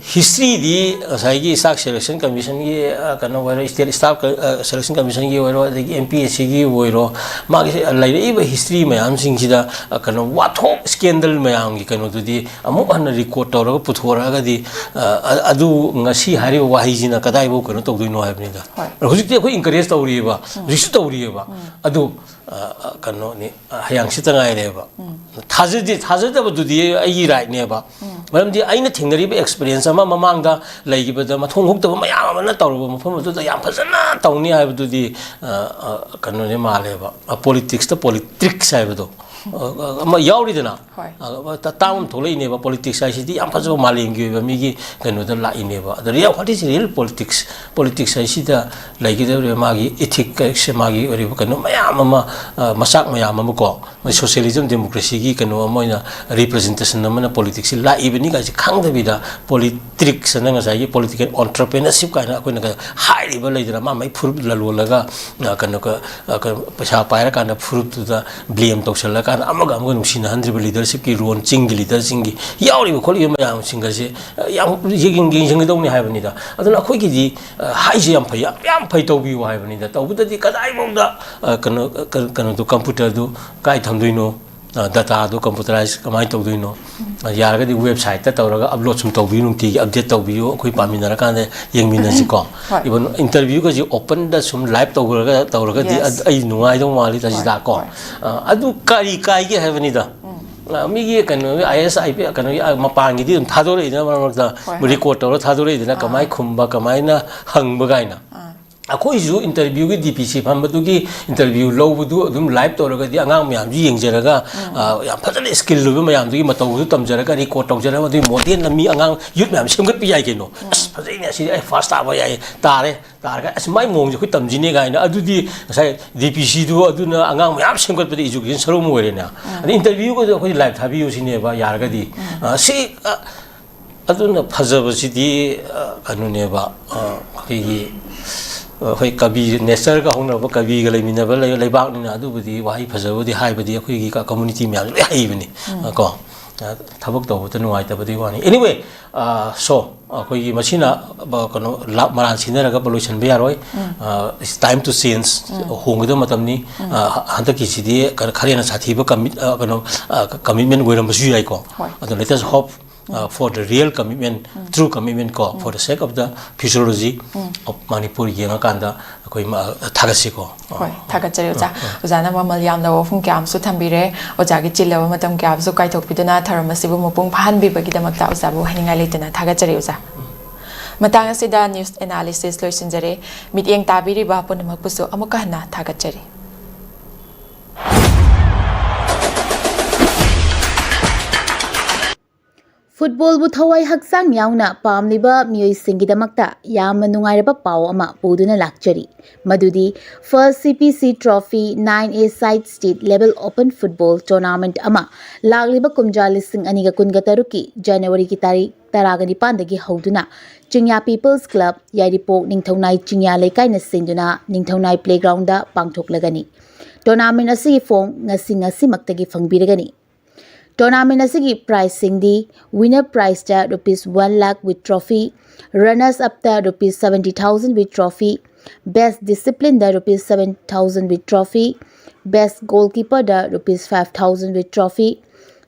historyꯗꯤ ꯉꯁꯥꯏꯒꯤ staff selection commissionꯒꯤ, ꯑ, ꯀꯩꯅꯣ ꯑꯣꯏꯔꯣ, state staff ꯀ-, ꯑ, selection commissionꯒꯤ ꯑꯣꯏꯔꯣ, ꯑꯗꯒꯤ M P S Cꯒꯤ ꯑꯣꯏꯔꯣ, ꯃꯥꯒꯤ ꯂꯩꯔꯛꯏꯕ history ꯃꯌꯥꯝꯁꯤꯡꯁꯤꯗ, ꯑ, ꯀꯩꯅꯣ, ꯋꯥꯊꯣꯛ scandal ꯃꯌꯥꯝꯒꯤ ꯀꯩꯅꯣꯗꯨꯗꯤ ꯑꯃꯨꯛ ꯍꯟꯅ record ꯇꯧꯔꯒ ꯄꯨꯊꯣꯔꯛꯑꯒꯗꯤ, ꯑ, ꯑ-, ꯑꯗꯨ ꯉꯁꯤ ꯍꯥꯏꯔꯤꯕ ꯋꯥꯍꯩꯁꯤꯅ ꯀꯗꯥꯏꯐꯥꯎ ꯀꯩꯅꯣ ꯇꯧꯗꯣꯏꯅꯣ ꯍꯥꯏꯕꯅꯤꯗ꯫ ꯍꯣꯏ꯫ ꯑꯗꯣ ꯍꯧꯖꯤꯛꯇꯤ ꯑꯩꯈꯣꯏ encourage ꯇꯧꯔꯤꯑꯕ, ꯎꯝ꯫ ꯍꯧꯖꯤꯛꯁꯨ ꯇꯧꯔꯤꯑꯕ꯫ ꯎꯝ꯫ ꯑꯗꯨ, ꯑ, ꯑ, ꯀꯩꯅꯣꯅꯤ, ꯑ, ꯍꯌꯥꯡꯁꯤꯠꯇ ꯉꯥꯏꯔꯦꯕ꯫ ꯎꯝ꯫ ꯊꯥꯖꯗꯦ, ꯊꯥꯖꯗꯕꯗꯨꯗꯤ ꯑꯩꯒꯤ rightꯅꯦꯕ꯫ ꯎꯝ꯫ ꯃꯔꯝꯗꯤ ꯑꯩꯅ ꯊꯦꯡꯅꯔꯤꯕ experience ꯑꯃ ꯃꯃꯥꯡꯗ ꯂꯩꯈꯤꯕꯗ ꯃꯊꯣꯡ ꯍꯨꯛꯇꯕ ꯃꯌꯥꯝ ꯑꯃꯅ ꯇꯧꯔꯕ ꯃꯐꯝ ꯑꯗꯨꯗ ꯌꯥꯝ ꯐꯖꯅ ꯇꯧꯅꯤ ꯍꯥꯏꯕꯗꯨꯗꯤ, ꯑ, ꯑ, ꯀꯩꯅꯣꯅꯤ ꯃꯥꯜꯂꯦꯕ꯫ ꯑ, politicsꯇ politics ꯍꯥꯏꯕꯗꯣ, ꯑ, ꯑ, ꯑꯃ ꯌꯥꯎꯔꯤꯗꯅ꯫ ꯍꯣꯏ꯫ ꯑ, ꯇ-, ꯇꯥꯡ ꯑꯃ ꯊꯣꯛꯂꯛꯏꯅꯦꯕ꯫ Politics ꯍꯥꯏꯁꯤꯗꯤ ꯌꯥꯝ ꯐꯖꯕ ꯃꯥꯂꯦꯝꯒꯤ ꯑꯣꯏꯕ ꯃꯤꯒꯤ ꯀꯩꯅꯣꯗ ꯂꯥꯛꯏꯅꯦꯕ꯫ ꯑꯗꯣ real, what is real politics? Politics ꯍꯥꯏꯁꯤꯗ ꯂꯩꯒꯗꯧꯔꯤꯕ ꯃꯥꯒꯤ ethicꯁꯦ, ꯃꯥꯒꯤ ꯑꯣꯏꯔꯤꯕ ꯀꯩꯅꯣ ꯃꯌꯥꯝ ꯑꯃ, ꯑ, ꯃꯆꯥꯛ ꯃꯌꯥꯝ ꯑꯃ ꯀꯣ, ꯃꯣꯏ socialism democracyꯒꯤ ꯀꯩꯅꯣ ꯑꯃ ꯑꯣꯏꯅ representation ꯑꯃꯅ politicsꯁꯤ ꯂꯥꯛꯏꯕꯅꯤ ꯀꯥꯏꯁꯦ ꯈꯪꯗꯕꯤꯗ politics ꯑꯅ ꯉꯁꯥꯏꯒꯤ political entrepreneurship ꯀꯥꯏꯅ ꯑꯩꯈꯣꯏꯅ ꯍꯥꯏꯔꯤꯕ ꯂꯩꯗꯅ, ꯃꯥ ꯃꯥꯏ ꯐꯨꯔꯨꯞ ꯂꯂꯣꯜꯂꯒ, ꯑ, ꯀꯩꯅꯣ, ꯀ-, ꯑ, ꯀꯩꯅꯣ, ꯄꯩꯁꯥ ꯄꯥꯏꯔꯀꯥꯟꯗ ꯐꯨꯔꯨꯞꯇꯨꯗ blame ꯇꯧꯁꯜꯂꯀꯥꯟꯗ ꯑꯃꯒ ꯑꯃꯒ ꯅꯨꯡꯁꯤꯅꯍꯟꯗ꯭ꯔꯤꯕ leadershipꯀꯤ role, ꯆꯤꯡꯒꯤ leaderꯁꯤꯡꯒꯤ ꯌꯥꯎꯔꯤꯕ ꯈꯣꯠꯂꯤꯕ ꯃꯌꯥꯝꯁꯤꯡꯒꯁꯦ, ꯑ, ꯌꯥꯝ ꯌꯦꯡ-, ꯌꯦꯡꯁꯤꯟꯒꯗꯧꯅꯤ ꯍꯥꯏꯕꯅꯤꯗ꯫ ꯑꯗꯨꯅ ꯑꯩꯈꯣꯏꯒꯤꯗꯤ, ꯑ, ꯍꯥꯏꯁꯦ ꯌꯥꯝ ꯐꯩ, ꯌꯥꯝ, ꯌꯥꯝ ꯐꯩ ꯇꯧꯕꯤꯌꯨ ꯍꯥꯏꯕꯅꯤꯗ꯫ ꯇꯧꯕꯗꯗꯤ ꯀꯗꯥꯏꯐꯥꯎꯗ, ꯑ, ꯀꯩꯅꯣ, ꯀ-, ꯀꯩꯅꯣꯗꯣ, computerꯗꯨ ꯀꯥꯏ ꯊꯝꯗꯣꯏꯅꯣ? ꯑ, dataꯗꯨ computerize ꯀꯃꯥꯏꯅ ꯇꯧꯗꯣꯏꯅꯣ? ꯑ, ꯌꯥꯔꯒꯗꯤ websiteꯇ ꯇꯧꯔꯒ upload ꯁꯨꯝ ꯇꯧꯕꯤꯌꯨ, ꯅꯨꯡꯇꯤꯒꯤ update ꯇꯧꯕꯤꯌꯨ, ꯑꯩꯈꯣꯏ ꯄꯥꯃꯤꯟꯅꯔꯀꯥꯟꯗ ꯌꯦꯡꯃꯤꯟꯅꯁꯤꯀꯣ꯫ ꯍꯣꯏ꯫ Even interviewꯒꯁꯦ openꯗ ꯁꯨꯝ live ꯇꯧꯔꯒ, ꯇꯧꯔꯒꯗꯤ Yes꯫ ꯑ-, ꯑꯩ ꯅꯨꯡꯉꯥꯏꯗꯧ ꯃꯥꯜꯂꯤ, ꯍꯣꯏ, ꯇꯥꯖꯤꯗꯥ ꯀꯣ꯫ ꯍꯣꯏ꯫ ꯑ, ꯑꯗꯨ ꯀꯔꯤ ꯀꯥꯏꯒꯦ ꯍꯥꯏꯕꯅꯤꯗ꯫ ꯎꯝ꯫ ꯑ, ꯃꯤꯒꯤ ꯀꯩꯅꯣ, I A S, I P S, ꯀꯩꯅꯣꯒꯤ, ꯑ, ꯃꯄꯥꯟꯒꯤꯗꯤ ꯑꯗꯨꯝ ꯊꯥꯗꯣꯔꯛꯏꯗꯅ ꯃꯔꯛ ꯃꯔꯛꯇ, ꯍꯣꯏ, ꯍꯣꯏ꯫ Record ꯇꯧꯔ ꯊꯥꯗꯣꯔꯛꯏꯗꯅ, ꯑꯥ꯫ ꯀꯃꯥꯏ ꯈꯨꯝꯕ, ꯀꯃꯥꯏꯅ ꯍꯪꯕ ꯀꯥꯏꯅ꯫ ꯑꯥ꯫ ꯑꯩꯈꯣꯏꯁꯨ ꯏꯟꯇꯔꯚ꯭ꯌꯨꯒꯤ ꯗꯤ ꯄꯤ ꯁꯤ ꯐꯝꯕꯗꯨꯒꯤ ꯏꯟꯇꯔꯚ꯭ꯌꯨ ꯂꯧꯕꯗꯨ ꯑꯗꯨꯝ ꯂꯥꯏꯚ ꯇꯧꯔꯒꯗꯤ ꯑꯉꯥꯡ ꯃꯌꯥꯝꯁꯨ ꯌꯦꯡꯖꯔꯒ, ꯎꯝ꯫ ꯑ, ꯌꯥꯝ ꯐꯖꯅ ꯁ꯭ꯀꯤꯜ ꯑꯣꯏꯕ ꯃꯌꯥꯝꯗꯨꯒꯤ ꯃꯇꯧꯗꯨ ꯇꯝꯖꯔꯒ ꯔꯦꯀꯣꯔꯗ ꯇꯧꯖꯔꯒ ꯑꯗꯨꯒꯤ ꯃꯣꯗꯦꯜꯅ ꯃꯤ ꯑꯉꯥꯡ ꯌꯨꯠ ꯃꯌꯥꯝ ꯁꯦꯝꯒꯠꯄ ꯌꯥꯏ ꯀꯩꯅꯣ꯫ ꯎꯝ꯫ "ꯑꯁ, ꯐꯖꯩꯅꯦ, ꯑꯁꯤꯗꯤ ꯑꯩ ꯐꯥꯔꯁ ꯇꯥꯕ ꯌꯥꯏ, ꯇꯥꯔꯦ, ꯇꯥꯔꯒ ꯑꯁ ꯃꯥꯏ ꯃꯑꯣꯡꯁꯦ ꯑꯩꯈꯣꯏ ꯇꯝꯁꯤꯅꯦ" ꯀꯥꯏꯅ꯫ ꯑꯗꯨꯗꯤ ꯉꯁꯥꯏ ꯗꯤ ꯄꯤ ꯁꯤꯗꯨ ꯑꯗꯨꯅ ꯑꯉꯥꯡ ꯃꯌꯥꯝ ꯁꯦꯝꯒꯠꯄꯗ ꯏꯖꯨꯀꯦꯁꯟ ꯁꯔꯨꯛ ꯑꯃ ꯑꯣꯏꯔꯦꯅ꯫ ꯎꯝ꯫ ꯑꯗꯩ ꯏꯟꯇꯔꯚ꯭ꯌꯨꯒꯗꯣ ꯑꯩꯈꯣꯏ ꯂꯥꯏꯚ ꯊꯥꯕꯤꯌꯨ ꯁꯤꯅꯦꯕ ꯌꯥꯔꯒꯗꯤ꯫ ꯎꯝ꯫ ꯑ, ꯁꯤ, ꯑ, ꯑꯗꯨꯅ ꯐꯖꯕꯁꯤꯗꯤ, ꯑ, ꯀꯩꯅꯣꯅꯦꯕ, ꯑ, ꯑꯩꯈꯣꯏꯒꯤ, ꯑ, ꯑꯩꯈꯣꯏ ꯀꯕꯤ, ꯅꯦꯆꯔꯒ ꯍꯧꯅꯕ, ꯀꯕꯤꯒ ꯂꯩꯃꯤꯟꯅꯕ ꯂꯩ-, ꯂꯩꯕꯥꯛꯅꯤꯅ ꯑꯗꯨꯕꯨꯗꯤ ꯋꯥꯍꯩ ꯐꯖꯕꯕꯨꯗꯤ ꯍꯥꯏꯕꯗꯤ ꯑꯩꯈꯣꯏꯒꯤ ꯀ-, ꯀꯝꯃ꯭ꯌꯨꯅꯤꯇꯤ ꯃꯌꯥꯝꯁꯨ ꯂꯣꯏ ꯍꯩꯕꯅꯤ꯫ ꯎꯝ꯫ ꯑ, ꯀꯣ, ꯑ, ꯊꯕꯛ ꯇꯧꯕꯗ ꯅꯨꯡꯉꯥꯏꯇꯕꯗꯤ ꯋꯥꯅꯤ꯫ Anyway, ꯑ, so, ꯑꯩꯈꯣꯏꯒꯤ ꯃꯁꯤꯅ, ꯑ, ꯀꯩꯅꯣ, ꯂꯥꯛ ꯃꯔꯥꯟ ꯁꯤꯟꯅꯔꯒ ꯂꯣꯏꯁꯤꯟꯕ ꯌꯥꯔꯣꯏ꯫ ꯎꯝ꯫ ꯑ, it's time to change. ꯎꯝ꯫ ꯍꯣꯡꯒꯗꯕ ꯃꯇꯝꯅꯤ꯫ ꯎꯝ꯫ ꯑ, ꯍ-, ꯍꯟꯗꯛꯀꯤꯁꯤꯗꯤ ꯈꯔ, ꯈꯔ ꯍꯦꯟꯅ ꯁꯥꯊꯤꯕ ꯀꯃꯤꯠ-, ꯑ, ꯀꯩꯅꯣ, ꯑ, ꯀ-, commitment ꯑꯣꯏꯔꯝꯕꯁꯨ ꯌꯥꯏꯀꯣ꯫ ꯍꯣꯏ꯫ ꯑꯗꯣ let us hope, uh, for the real commitment, um. True commitment ꯀꯣ, ꯎꯝ꯫ For the sake of the futurology um. Of Manipur ꯌꯦꯡꯉꯀꯥꯟꯗ ꯑꯩꯈꯣꯏ ꯃ-, ꯊꯥꯒꯠꯁꯤꯀꯣ꯫ ꯍꯣꯏ, ꯊꯥꯒꯠꯆꯔꯤ ꯑꯣꯖꯥ꯫ ꯎꯝ, ꯎꯝ꯫ ꯑꯣꯖꯥꯅ ꯃꯃꯜ ꯌꯥꯝꯂꯕ ꯋꯥꯐꯝ ꯀꯌꯥ ꯑꯃꯁꯨ ꯊꯝꯕꯤꯔꯦ꯫ ꯑꯣꯖꯥꯒꯤ ꯆꯤꯜꯂꯕ ꯃꯇꯝ ꯀꯌꯥ ꯑꯃꯁꯨ ꯀꯥꯏꯊꯣꯛꯄꯤꯗꯨꯅ ꯊꯧꯔꯝ ꯑꯁꯤꯕꯨ ꯃꯄꯨꯡ ꯐꯥꯍꯟꯕꯤꯕꯒꯤꯗꯃꯛꯇ ꯑꯣꯖꯥꯕꯨ ꯍꯥꯏꯅꯤꯡꯉꯥꯏ ꯂꯩꯇꯅ ꯊꯥꯒꯠꯆꯔꯤ ꯑꯣꯖꯥ꯫ ꯃꯇꯥꯡ ꯑꯁꯤꯗ news analysis ꯂꯣꯏꯁꯤꯟꯖꯔꯦ꯫ ꯃꯤꯠꯌꯦꯡ ꯇꯥꯕꯤꯔꯤꯕ ꯄꯨꯝꯅꯃꯛꯄꯨꯁꯨ ꯑꯃꯨꯛꯀ ꯍꯟꯅ ꯊꯥꯒꯠꯆꯔꯤ꯫ ꯐꯨꯠꯕꯣꯜꯕꯨ ꯊꯋꯥꯏ ꯍꯛꯆꯥꯡ ꯌꯥꯎꯅ ꯄꯥꯝꯂꯤꯕ ꯃꯤꯑꯣꯏꯁꯤꯡꯒꯤꯗꯃꯛꯇ ꯌꯥꯝꯅ ꯅꯨꯡꯉꯥꯏꯔꯕ ꯄꯥꯎ ꯑꯃ ꯄꯨꯗꯨꯅ ꯂꯥꯛꯆꯔꯤ, ꯃꯗꯨꯗꯤ First C P C Trophy nine A side state level open football tournament ꯑꯃ ꯂꯥꯛꯂꯤꯕ ꯀꯨꯝꯖꯥ ꯂꯤꯁꯤꯡ ꯑꯅꯤꯒ ꯀꯨꯟꯒ ꯇꯔꯨꯛꯀꯤ ꯖꯅꯋꯥꯔꯤꯒꯤ ꯇꯥꯔꯤꯛ ꯇꯔꯥꯒ ꯅꯤꯄꯥꯟꯗꯒꯤ ꯍꯧꯗꯨꯅ ꯆꯤꯡꯌꯥ People's Club, ꯌꯥꯏꯔꯤꯄꯣꯛ ꯅꯤꯡꯊꯧꯅꯥꯏ ꯆꯤꯡꯌꯥ ꯂꯩꯀꯥꯏꯅ ꯁꯤꯟꯗꯨꯅ ꯅꯤꯡꯊꯧꯅꯥꯏ playgroundꯗ ꯄꯥꯡꯊꯣꯛꯂꯒꯅꯤ꯫ Tournament ꯑꯁꯤꯒꯤ form ꯉꯁꯤ ꯉꯁꯤꯃꯛꯇꯒꯤ ꯐꯪꯕꯤꯔꯒꯅꯤ꯫ Tournament ꯑꯁꯤꯒꯤ prizeꯁꯤꯡꯗꯤ: winner prizeꯇ rupees one lakh with trophy, runners upꯇ rupees seventy thousand with trophy, best disciplineꯗ rupees seven thousand with trophy, best goalkeeperꯗ rupees five thousand with trophy,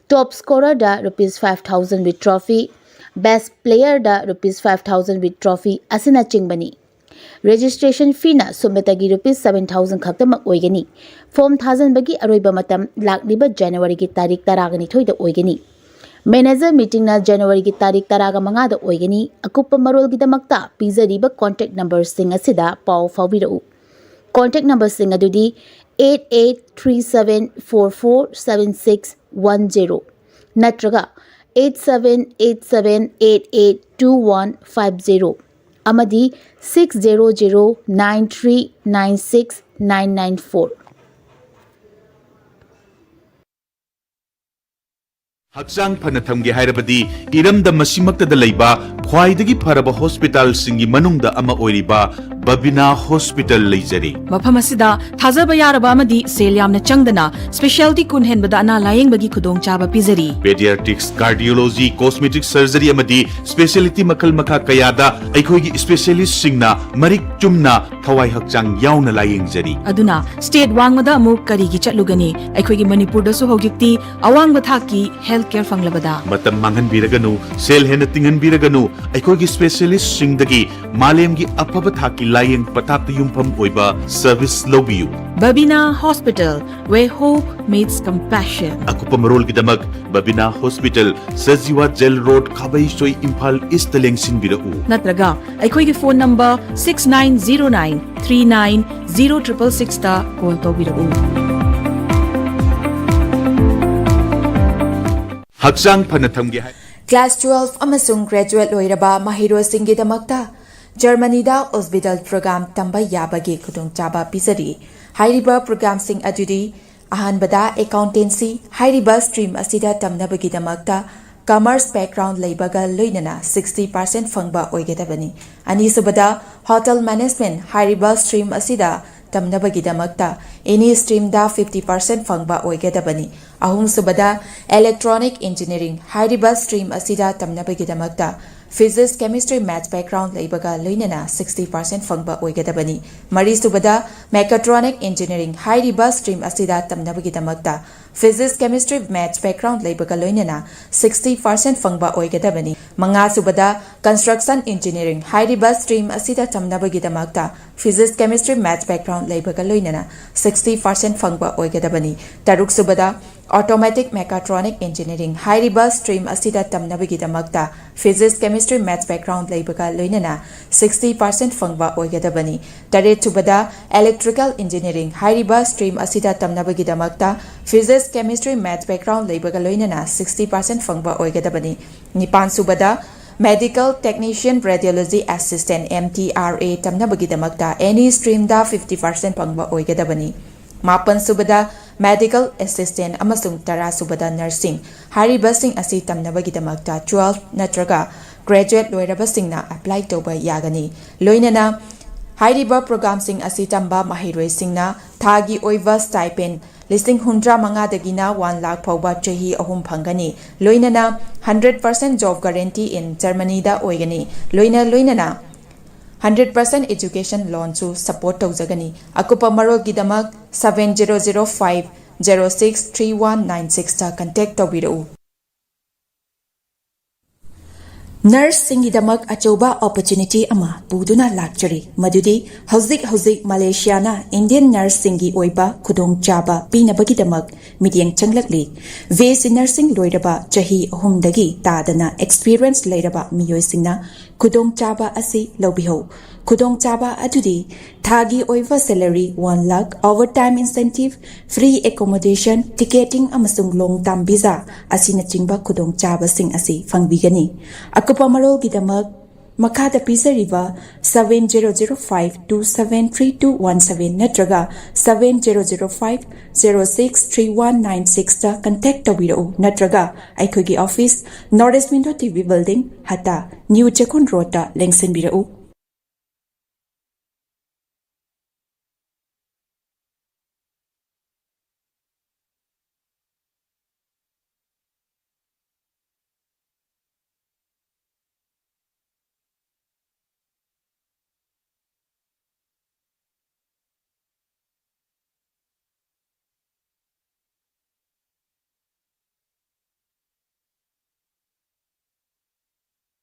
top scorerꯗ rupees five thousand with trophy, best playerꯗ rupees five thousand with trophy ꯑꯁꯤꯅꯆꯤꯡꯕꯅꯤ꯫ Registration feeꯅ ꯁꯨꯞꯅꯇꯒꯤ rupees seven thousand ꯈꯛꯇꯃꯛ ꯑꯣꯏꯒꯅꯤ꯫ Form ꯊꯥꯖꯤꯟꯕꯒꯤ ꯑꯔꯣꯏꯕ ꯃꯇꯝ ꯂꯥꯛꯂꯤꯕ ꯖꯅꯋꯥꯔꯤꯒꯤ ꯇꯥꯔꯤꯛ ꯇꯔꯥꯒ ꯅꯤꯊꯣꯏꯗ ꯑꯣꯏꯒꯅꯤ꯫ ꯃꯦꯅꯦꯖꯔ ꯃꯤꯇꯤꯡꯅ ꯖꯅꯋꯥꯔꯤꯒꯤ ꯇꯥꯔꯤꯛ ꯇꯔꯥꯃꯉꯥꯗ ꯑꯣꯏꯒꯅꯤ꯫ ꯑꯀꯨꯞꯄ ꯃꯔꯣꯜꯒꯤꯗꯃꯛꯇ ꯄꯤꯖꯔꯤꯕ ꯀꯣꯟꯇꯦꯛ ꯅꯝꯕꯔꯁꯤꯡ ꯑꯁꯤꯗ ꯄꯥꯎ ꯐꯥꯎꯕꯤꯔꯛꯎ꯫ ꯀꯣꯟꯇꯦꯛ ꯅꯝꯕꯔꯁꯤꯡ ꯑꯗꯨꯗꯤ eight eight three seven four four seven six one zero ꯅꯠꯇ꯭ꯔꯒ eight seven eight seven eight eight two one five zero ꯑꯃꯗꯤ six zero zero nine three nine six nine nine four꯫ ꯍꯛꯆꯥꯡ ꯐꯅ ꯊꯝꯒꯦ ꯍꯥꯏꯔꯕꯗꯤ ꯏꯔꯝꯗꯝ ꯑꯁꯤꯃꯛꯇꯗ ꯂꯩꯕ ꯈ꯭ꯋꯥꯏꯗꯒꯤ ꯐꯔꯕ ꯍꯣꯁꯄꯤꯇꯥꯜꯁꯤꯡꯒꯤ ꯃꯅꯨꯡꯗ ꯑꯃ ꯑꯣꯏꯔꯤꯕ ꯕꯕꯤꯅꯥ ꯍꯣꯁꯄꯤꯇꯥꯜ ꯂꯩꯖꯔꯤ꯫ ꯃꯐꯝ ꯑꯁꯤꯗ ꯊꯥꯖꯕ ꯌꯥꯔꯕ ꯑꯃꯗꯤ ꯁꯦꯜ ꯌꯥꯝꯅ ꯆꯪꯗꯅ ꯁ꯭ꯄꯦꯁꯤꯌꯥꯂꯤꯇꯤ ꯀꯨꯟ ꯍꯦꯟꯕꯗ ꯑꯅꯥ ꯂꯥꯌꯦꯡꯕꯒꯤ ꯈꯨꯗꯣꯡꯆꯥꯕ ꯄꯤꯖꯔꯤ꯫ Pediatrics, Cardiology, Cosmetic Surgery ꯑꯃꯗꯤ ꯁ꯭ꯄꯦꯁꯤꯌꯦꯂꯤꯇꯤ ꯃꯈꯜ ꯃꯈꯥ ꯀꯌꯥꯗ ꯑꯩꯈꯣꯏꯒꯤ ꯁ꯭ꯄꯦꯁꯤꯌꯦꯂꯤꯁꯁꯤꯡꯅ ꯃꯔꯤꯛ ꯆꯨꯝꯅ ꯊꯋꯥꯏ ꯍꯛꯆꯥꯡ ꯌꯥꯎꯅ ꯂꯥꯌꯦꯡꯖꯔꯤ꯫ ꯑꯗꯨꯅ ꯁ꯭ꯇꯦꯠ ꯋꯥꯡꯃꯗ ꯑꯃꯨꯛ ꯀꯔꯤꯒꯤ ꯆꯠꯂꯨꯒꯅꯤ? ꯑꯩꯈꯣꯏꯒꯤ ꯃꯅꯤꯄꯨꯔꯗꯁꯨ ꯍꯧꯖꯤꯛꯇꯤ ꯑꯋꯥꯡꯕ ꯊꯥꯛꯀꯤ ꯍꯦꯜꯊ ꯀꯦꯌꯔ ꯐꯪꯂꯕꯗ꯫ ꯃꯇꯝ ꯃꯥꯡꯍꯟꯕꯤꯔꯒꯅꯨ, ꯁꯦꯜ ꯍꯦꯟꯅ ꯇꯤꯡꯍꯟꯕꯤꯔꯒꯅꯨ, ꯑꯩꯈꯣꯏꯒꯤ ꯁ꯭ꯄꯦꯁꯤꯌꯦꯂꯤꯁꯁꯤꯡꯗꯒꯤ ꯃꯥꯂꯦꯝꯒꯤ ꯑꯐꯕ ꯊꯥꯛꯀꯤ ꯂꯥꯌꯦꯡ ꯄꯊꯥꯞꯇ ꯌꯨꯝꯐꯝ ꯑꯣꯏꯕ ꯁꯔꯚꯤꯁ ꯂꯧꯕꯤꯌꯨ꯫ Babina Hospital, where hope meets compassion. ꯑꯀꯨꯞꯄ ꯃꯔꯣꯜꯒꯤꯗꯃꯛ Babina hospital, Sajiwa jail road, Khabeisoi, Imphal east ꯂꯦꯡꯁꯤꯟꯕꯤꯔꯛꯎ꯫ ꯅꯠꯇ꯭ꯔꯒ ꯑꯩꯈꯣꯏꯒꯤ phone number six nine zero nine three nine zero triple six ꯇ ꯀꯣꯜ ꯇꯧꯕꯤꯔꯛꯎ꯫ ꯍꯛꯆꯥꯡ ꯐꯅ ꯊꯝꯒꯦ ꯍꯥꯏ Class twelve ꯑꯃꯁꯨꯡ graduate ꯂꯣꯏꯔꯕ ꯃꯍꯩꯔꯣꯏꯁꯤꯡꯒꯤꯗꯃꯛꯇ ꯖꯔꯃꯅꯤꯗ ꯑꯣꯁꯕꯤꯇꯥꯜ ꯄ꯭ꯔꯣꯒ꯭ꯔꯥꯝ ꯇꯝꯕ ꯌꯥꯕꯒꯤ ꯈꯨꯗꯣꯡꯆꯥꯕ ꯄꯤꯖꯔꯤ꯫ ꯍꯥꯏꯔꯤꯕ ꯄ꯭ꯔꯣꯒ꯭ꯔꯥꯝꯁꯤꯡ ꯑꯗꯨꯗꯤ, ꯑꯍꯥꯟꯕꯗ, ꯑꯦꯀꯥꯎꯟꯇꯦꯟꯁꯤ꯫ ꯍꯥꯏꯔꯤꯕ ꯁ꯭ꯇ꯭ꯔꯤꯝ ꯑꯁꯤꯗ ꯇꯝꯅꯕꯒꯤꯗꯃꯛꯇ ꯀꯃꯔꯁ ꯕꯦꯛꯒ꯭ꯔꯥꯎꯟ ꯂꯩꯕꯒ ꯂꯣꯏꯅꯅ sixty percent ꯐꯪꯕ ꯑꯣꯏꯒꯗꯕꯅꯤ꯫ ꯑꯅꯤꯁꯨꯕꯗ, ꯍꯣꯇꯦꯜ ꯃꯦꯅꯦꯖꯃꯦꯟꯠ꯫ ꯍꯥꯏꯔꯤꯕ ꯁ꯭ꯇ꯭ꯔꯤꯝ ꯑꯁꯤꯗ ꯇꯝꯅꯕꯒꯤꯗꯃꯛꯇ ꯑꯦꯅꯤ ꯁ꯭ꯇ꯭ꯔꯤꯝꯗ fifty percent ꯐꯪꯕ ꯑꯣꯏꯒꯗꯕꯅꯤ꯫ ꯑꯍꯨꯝꯁꯨꯕꯗ, ꯏꯂꯦꯛꯇ꯭ꯔꯣꯅꯤꯛ ꯏꯟꯖꯤꯅꯤꯌꯥꯔꯤꯡ꯫ ꯍꯥꯏꯔꯤꯕ ꯁ꯭ꯇ꯭ꯔꯤꯝ ꯑꯁꯤꯗ ꯇꯝꯅꯕꯒꯤꯗꯃꯛꯇ ꯐꯤꯖꯤꯛꯁ, ꯀꯦꯃꯤꯁꯇ꯭ꯔꯤ, ꯃꯦꯊꯁ ꯕꯦꯛꯒ꯭ꯔꯥꯎꯟ ꯂꯩꯕꯒ ꯂꯣꯏꯅꯅ sixty percent ꯐꯪꯕ ꯑꯣꯏꯒꯗꯕꯅꯤ꯫ ꯃꯔꯤꯁꯨꯕꯗ, ꯃꯦꯀꯥꯇ꯭ꯔꯣꯅꯤꯛ ꯏꯟꯖꯤꯅꯤꯌꯥꯔꯤꯡ꯫ ꯍꯥꯏꯔꯤꯕ ꯁ꯭ꯇ꯭ꯔꯤꯝ ꯑꯁꯤꯗ ꯇꯝꯅꯕꯒꯤꯗꯃꯛꯇ ꯐꯤꯖꯤꯛꯁ, ꯀꯦꯃꯤꯁꯇ꯭ꯔꯤ, ꯃꯦꯊꯁ ꯕꯦꯛꯒ꯭ꯔꯥꯎꯟ ꯂꯩꯕꯒ ꯂꯣꯏꯅꯅ sixty percent ꯐꯪꯕ ꯑꯣꯏꯒꯗꯕꯅꯤ꯫ ꯃꯉꯥꯁꯨꯕꯗ, ꯀꯟꯁꯇ꯭ꯔꯛꯁꯟ ꯏꯟꯖꯤꯅꯤꯌꯥꯔꯤꯡ꯫ ꯍꯥꯏꯔꯤꯕ ꯁ꯭ꯇ꯭ꯔꯤꯝ ꯑꯁꯤꯗ ꯇꯝꯅꯕꯒꯤꯗꯃꯛꯇ ꯐꯤꯖꯤꯛꯁ, ꯀꯦꯃꯤꯁꯇ꯭ꯔꯤ, ꯃꯦꯊꯁ ꯕꯦꯛꯒ꯭ꯔꯥꯎꯟ ꯂꯩꯕꯒ ꯂꯣꯏꯅꯅ sixty percent ꯐꯪꯕ ꯑꯣꯏꯒꯗꯕꯅꯤ꯫ ꯇꯔꯨꯛꯁꯨꯕꯗ, Automatic Mechatronic Engineering ꯍꯥꯏꯔꯤꯕ stream ꯑꯁꯤꯗ ꯇꯝꯅꯕꯒꯤꯗꯃꯛꯇ Physics, Chemistry, Maths background ꯂꯩꯕꯒ ꯂꯣꯏꯅꯅ sixty percent ꯐꯪꯕ ꯑꯣꯏꯒꯗꯕꯅꯤ꯫ ꯇꯔꯦꯠ ꯁꯨꯕꯗ Electrical Engineering ꯍꯥꯏꯔꯤꯕ stream ꯑꯁꯤꯗ ꯇꯝꯅꯕꯒꯤꯗꯃꯛꯇ Physics, Chemistry, Maths background ꯂꯩꯕꯒ ꯂꯣꯏꯅꯅ sixty percent ꯐꯪꯕ ꯑꯣꯏꯒꯗꯕꯅꯤ꯫ ꯅꯤꯄꯥꯟ ꯁꯨꯕꯗ Medical Technician Radiology Assistant, M T R A ꯇꯝꯅꯕꯒꯤꯗꯃꯛꯇ any streamꯗ fifty percent ꯐꯪꯕ ꯑꯣꯏꯒꯗꯕꯅꯤ꯫ ꯃꯥꯄꯟ ꯁꯨꯕꯗ Medical Assistant ꯑꯃꯁꯨꯡ ꯇꯔꯥ ꯁꯨꯕꯗ Nursing ꯍꯥꯏꯔꯤꯕꯁꯤꯡ ꯑꯁꯤ ꯇꯝꯅꯕꯒꯤꯗꯃꯛꯇ twelve ꯅꯠꯇ꯭ꯔꯒ graduate ꯂꯣꯏꯔꯕꯁꯤꯡꯅ apply ꯇꯧꯕ ꯌꯥꯒꯅꯤ꯫ ꯂꯣꯏꯅꯅ ꯍꯥꯏꯔꯤꯕ programꯁꯤꯡ ꯑꯁꯤ ꯇꯝꯕ ꯃꯍꯩꯔꯣꯏꯁꯤꯡꯅ ꯊꯥꯒꯤ ꯑꯣꯏꯕ stipend ꯂꯤꯁꯤꯡ ꯍꯨꯝꯗ꯭ꯔꯥ ꯃꯉꯥꯗꯒꯤꯅ one lakh ꯐꯥꯎꯕ ꯆꯍꯤ ꯑꯍꯨꯝ ꯐꯪꯒꯅꯤ꯫ ꯂꯣꯏꯅꯅ hundred percent job guarantee in Germanyꯗ ꯑꯣꯏꯒꯅꯤ꯫ ꯂꯣꯏꯅ ꯂꯣꯏꯅꯅ hundred percent education loanꯁꯨ support ꯇꯧꯖꯒꯅꯤ꯫ ꯑꯀꯨꯞꯄ ꯃꯔꯣꯜꯒꯤꯗꯃꯛ seven zero zero five zero six three one nine sixꯇ contact ꯇꯧꯕꯤꯔꯛꯎ꯫ Nurseꯁꯤꯡꯒꯤꯗꯃꯛ ꯑꯆꯧꯕ opportunity ꯑꯃ ꯄꯨꯗꯨꯅ ꯂꯥꯛꯆꯔꯤ, ꯃꯗꯨꯗꯤ ꯍꯧꯖꯤꯛ ꯍꯧꯖꯤꯛ ꯃꯂꯦꯁꯤꯌꯥꯅ Indian nurseꯁꯤꯡꯒꯤ ꯑꯣꯏꯕ ꯈꯨꯗꯣꯡꯆꯥꯕ ꯄꯤꯅꯕꯒꯤꯗꯃꯛ ꯃꯤꯠꯌꯦꯡ ꯆꯪꯂꯛꯂꯤ꯫ B S C Nursing ꯂꯣꯏꯔꯕ ꯆꯍꯤ ꯑꯍꯨꯝꯗꯒꯤ ꯇꯥꯗꯅ experience ꯂꯩꯔꯕ ꯃꯤꯑꯣꯏꯁꯤꯡꯅ ꯈꯨꯗꯣꯡꯆꯥꯕ ꯑꯁꯤ ꯂꯧꯕꯤꯍꯧ꯫ ꯈꯨꯗꯣꯡꯆꯥꯕ ꯑꯗꯨꯗꯤ ꯊꯥꯒꯤ ꯑꯣꯏꯕ salary one lakh, overtime incentive, free accommodation, ticketing ꯑꯃꯁꯨꯡ long term visa ꯑꯁꯤꯅꯆꯤꯡꯕ ꯈꯨꯗꯣꯡꯆꯥꯕꯁꯤꯡ ꯑꯁꯤ ꯐꯪꯕꯤꯒꯅꯤ꯫ ꯑꯀꯨꯞꯄ ꯃꯔꯣꯜꯒꯤꯗꯃꯛ ꯃꯈꯥꯗ ꯄꯤꯖꯔꯤꯕ seven zero zero five two seven three two one seven ꯅꯠꯇ꯭ꯔꯒ seven zero zero five zero six three one nine sixꯇ contact ꯇꯧꯕꯤꯔꯛꯎ, ꯅꯠꯇ꯭ꯔꯒ ꯑꯩꯈꯣꯏꯒꯤ office North East Window T V Building, ꯍꯠꯇꯥ, New ꯆꯦꯛꯀꯣꯟ Roadꯇ ꯂꯦꯡꯁꯤꯟꯕꯤꯔꯛꯎ꯫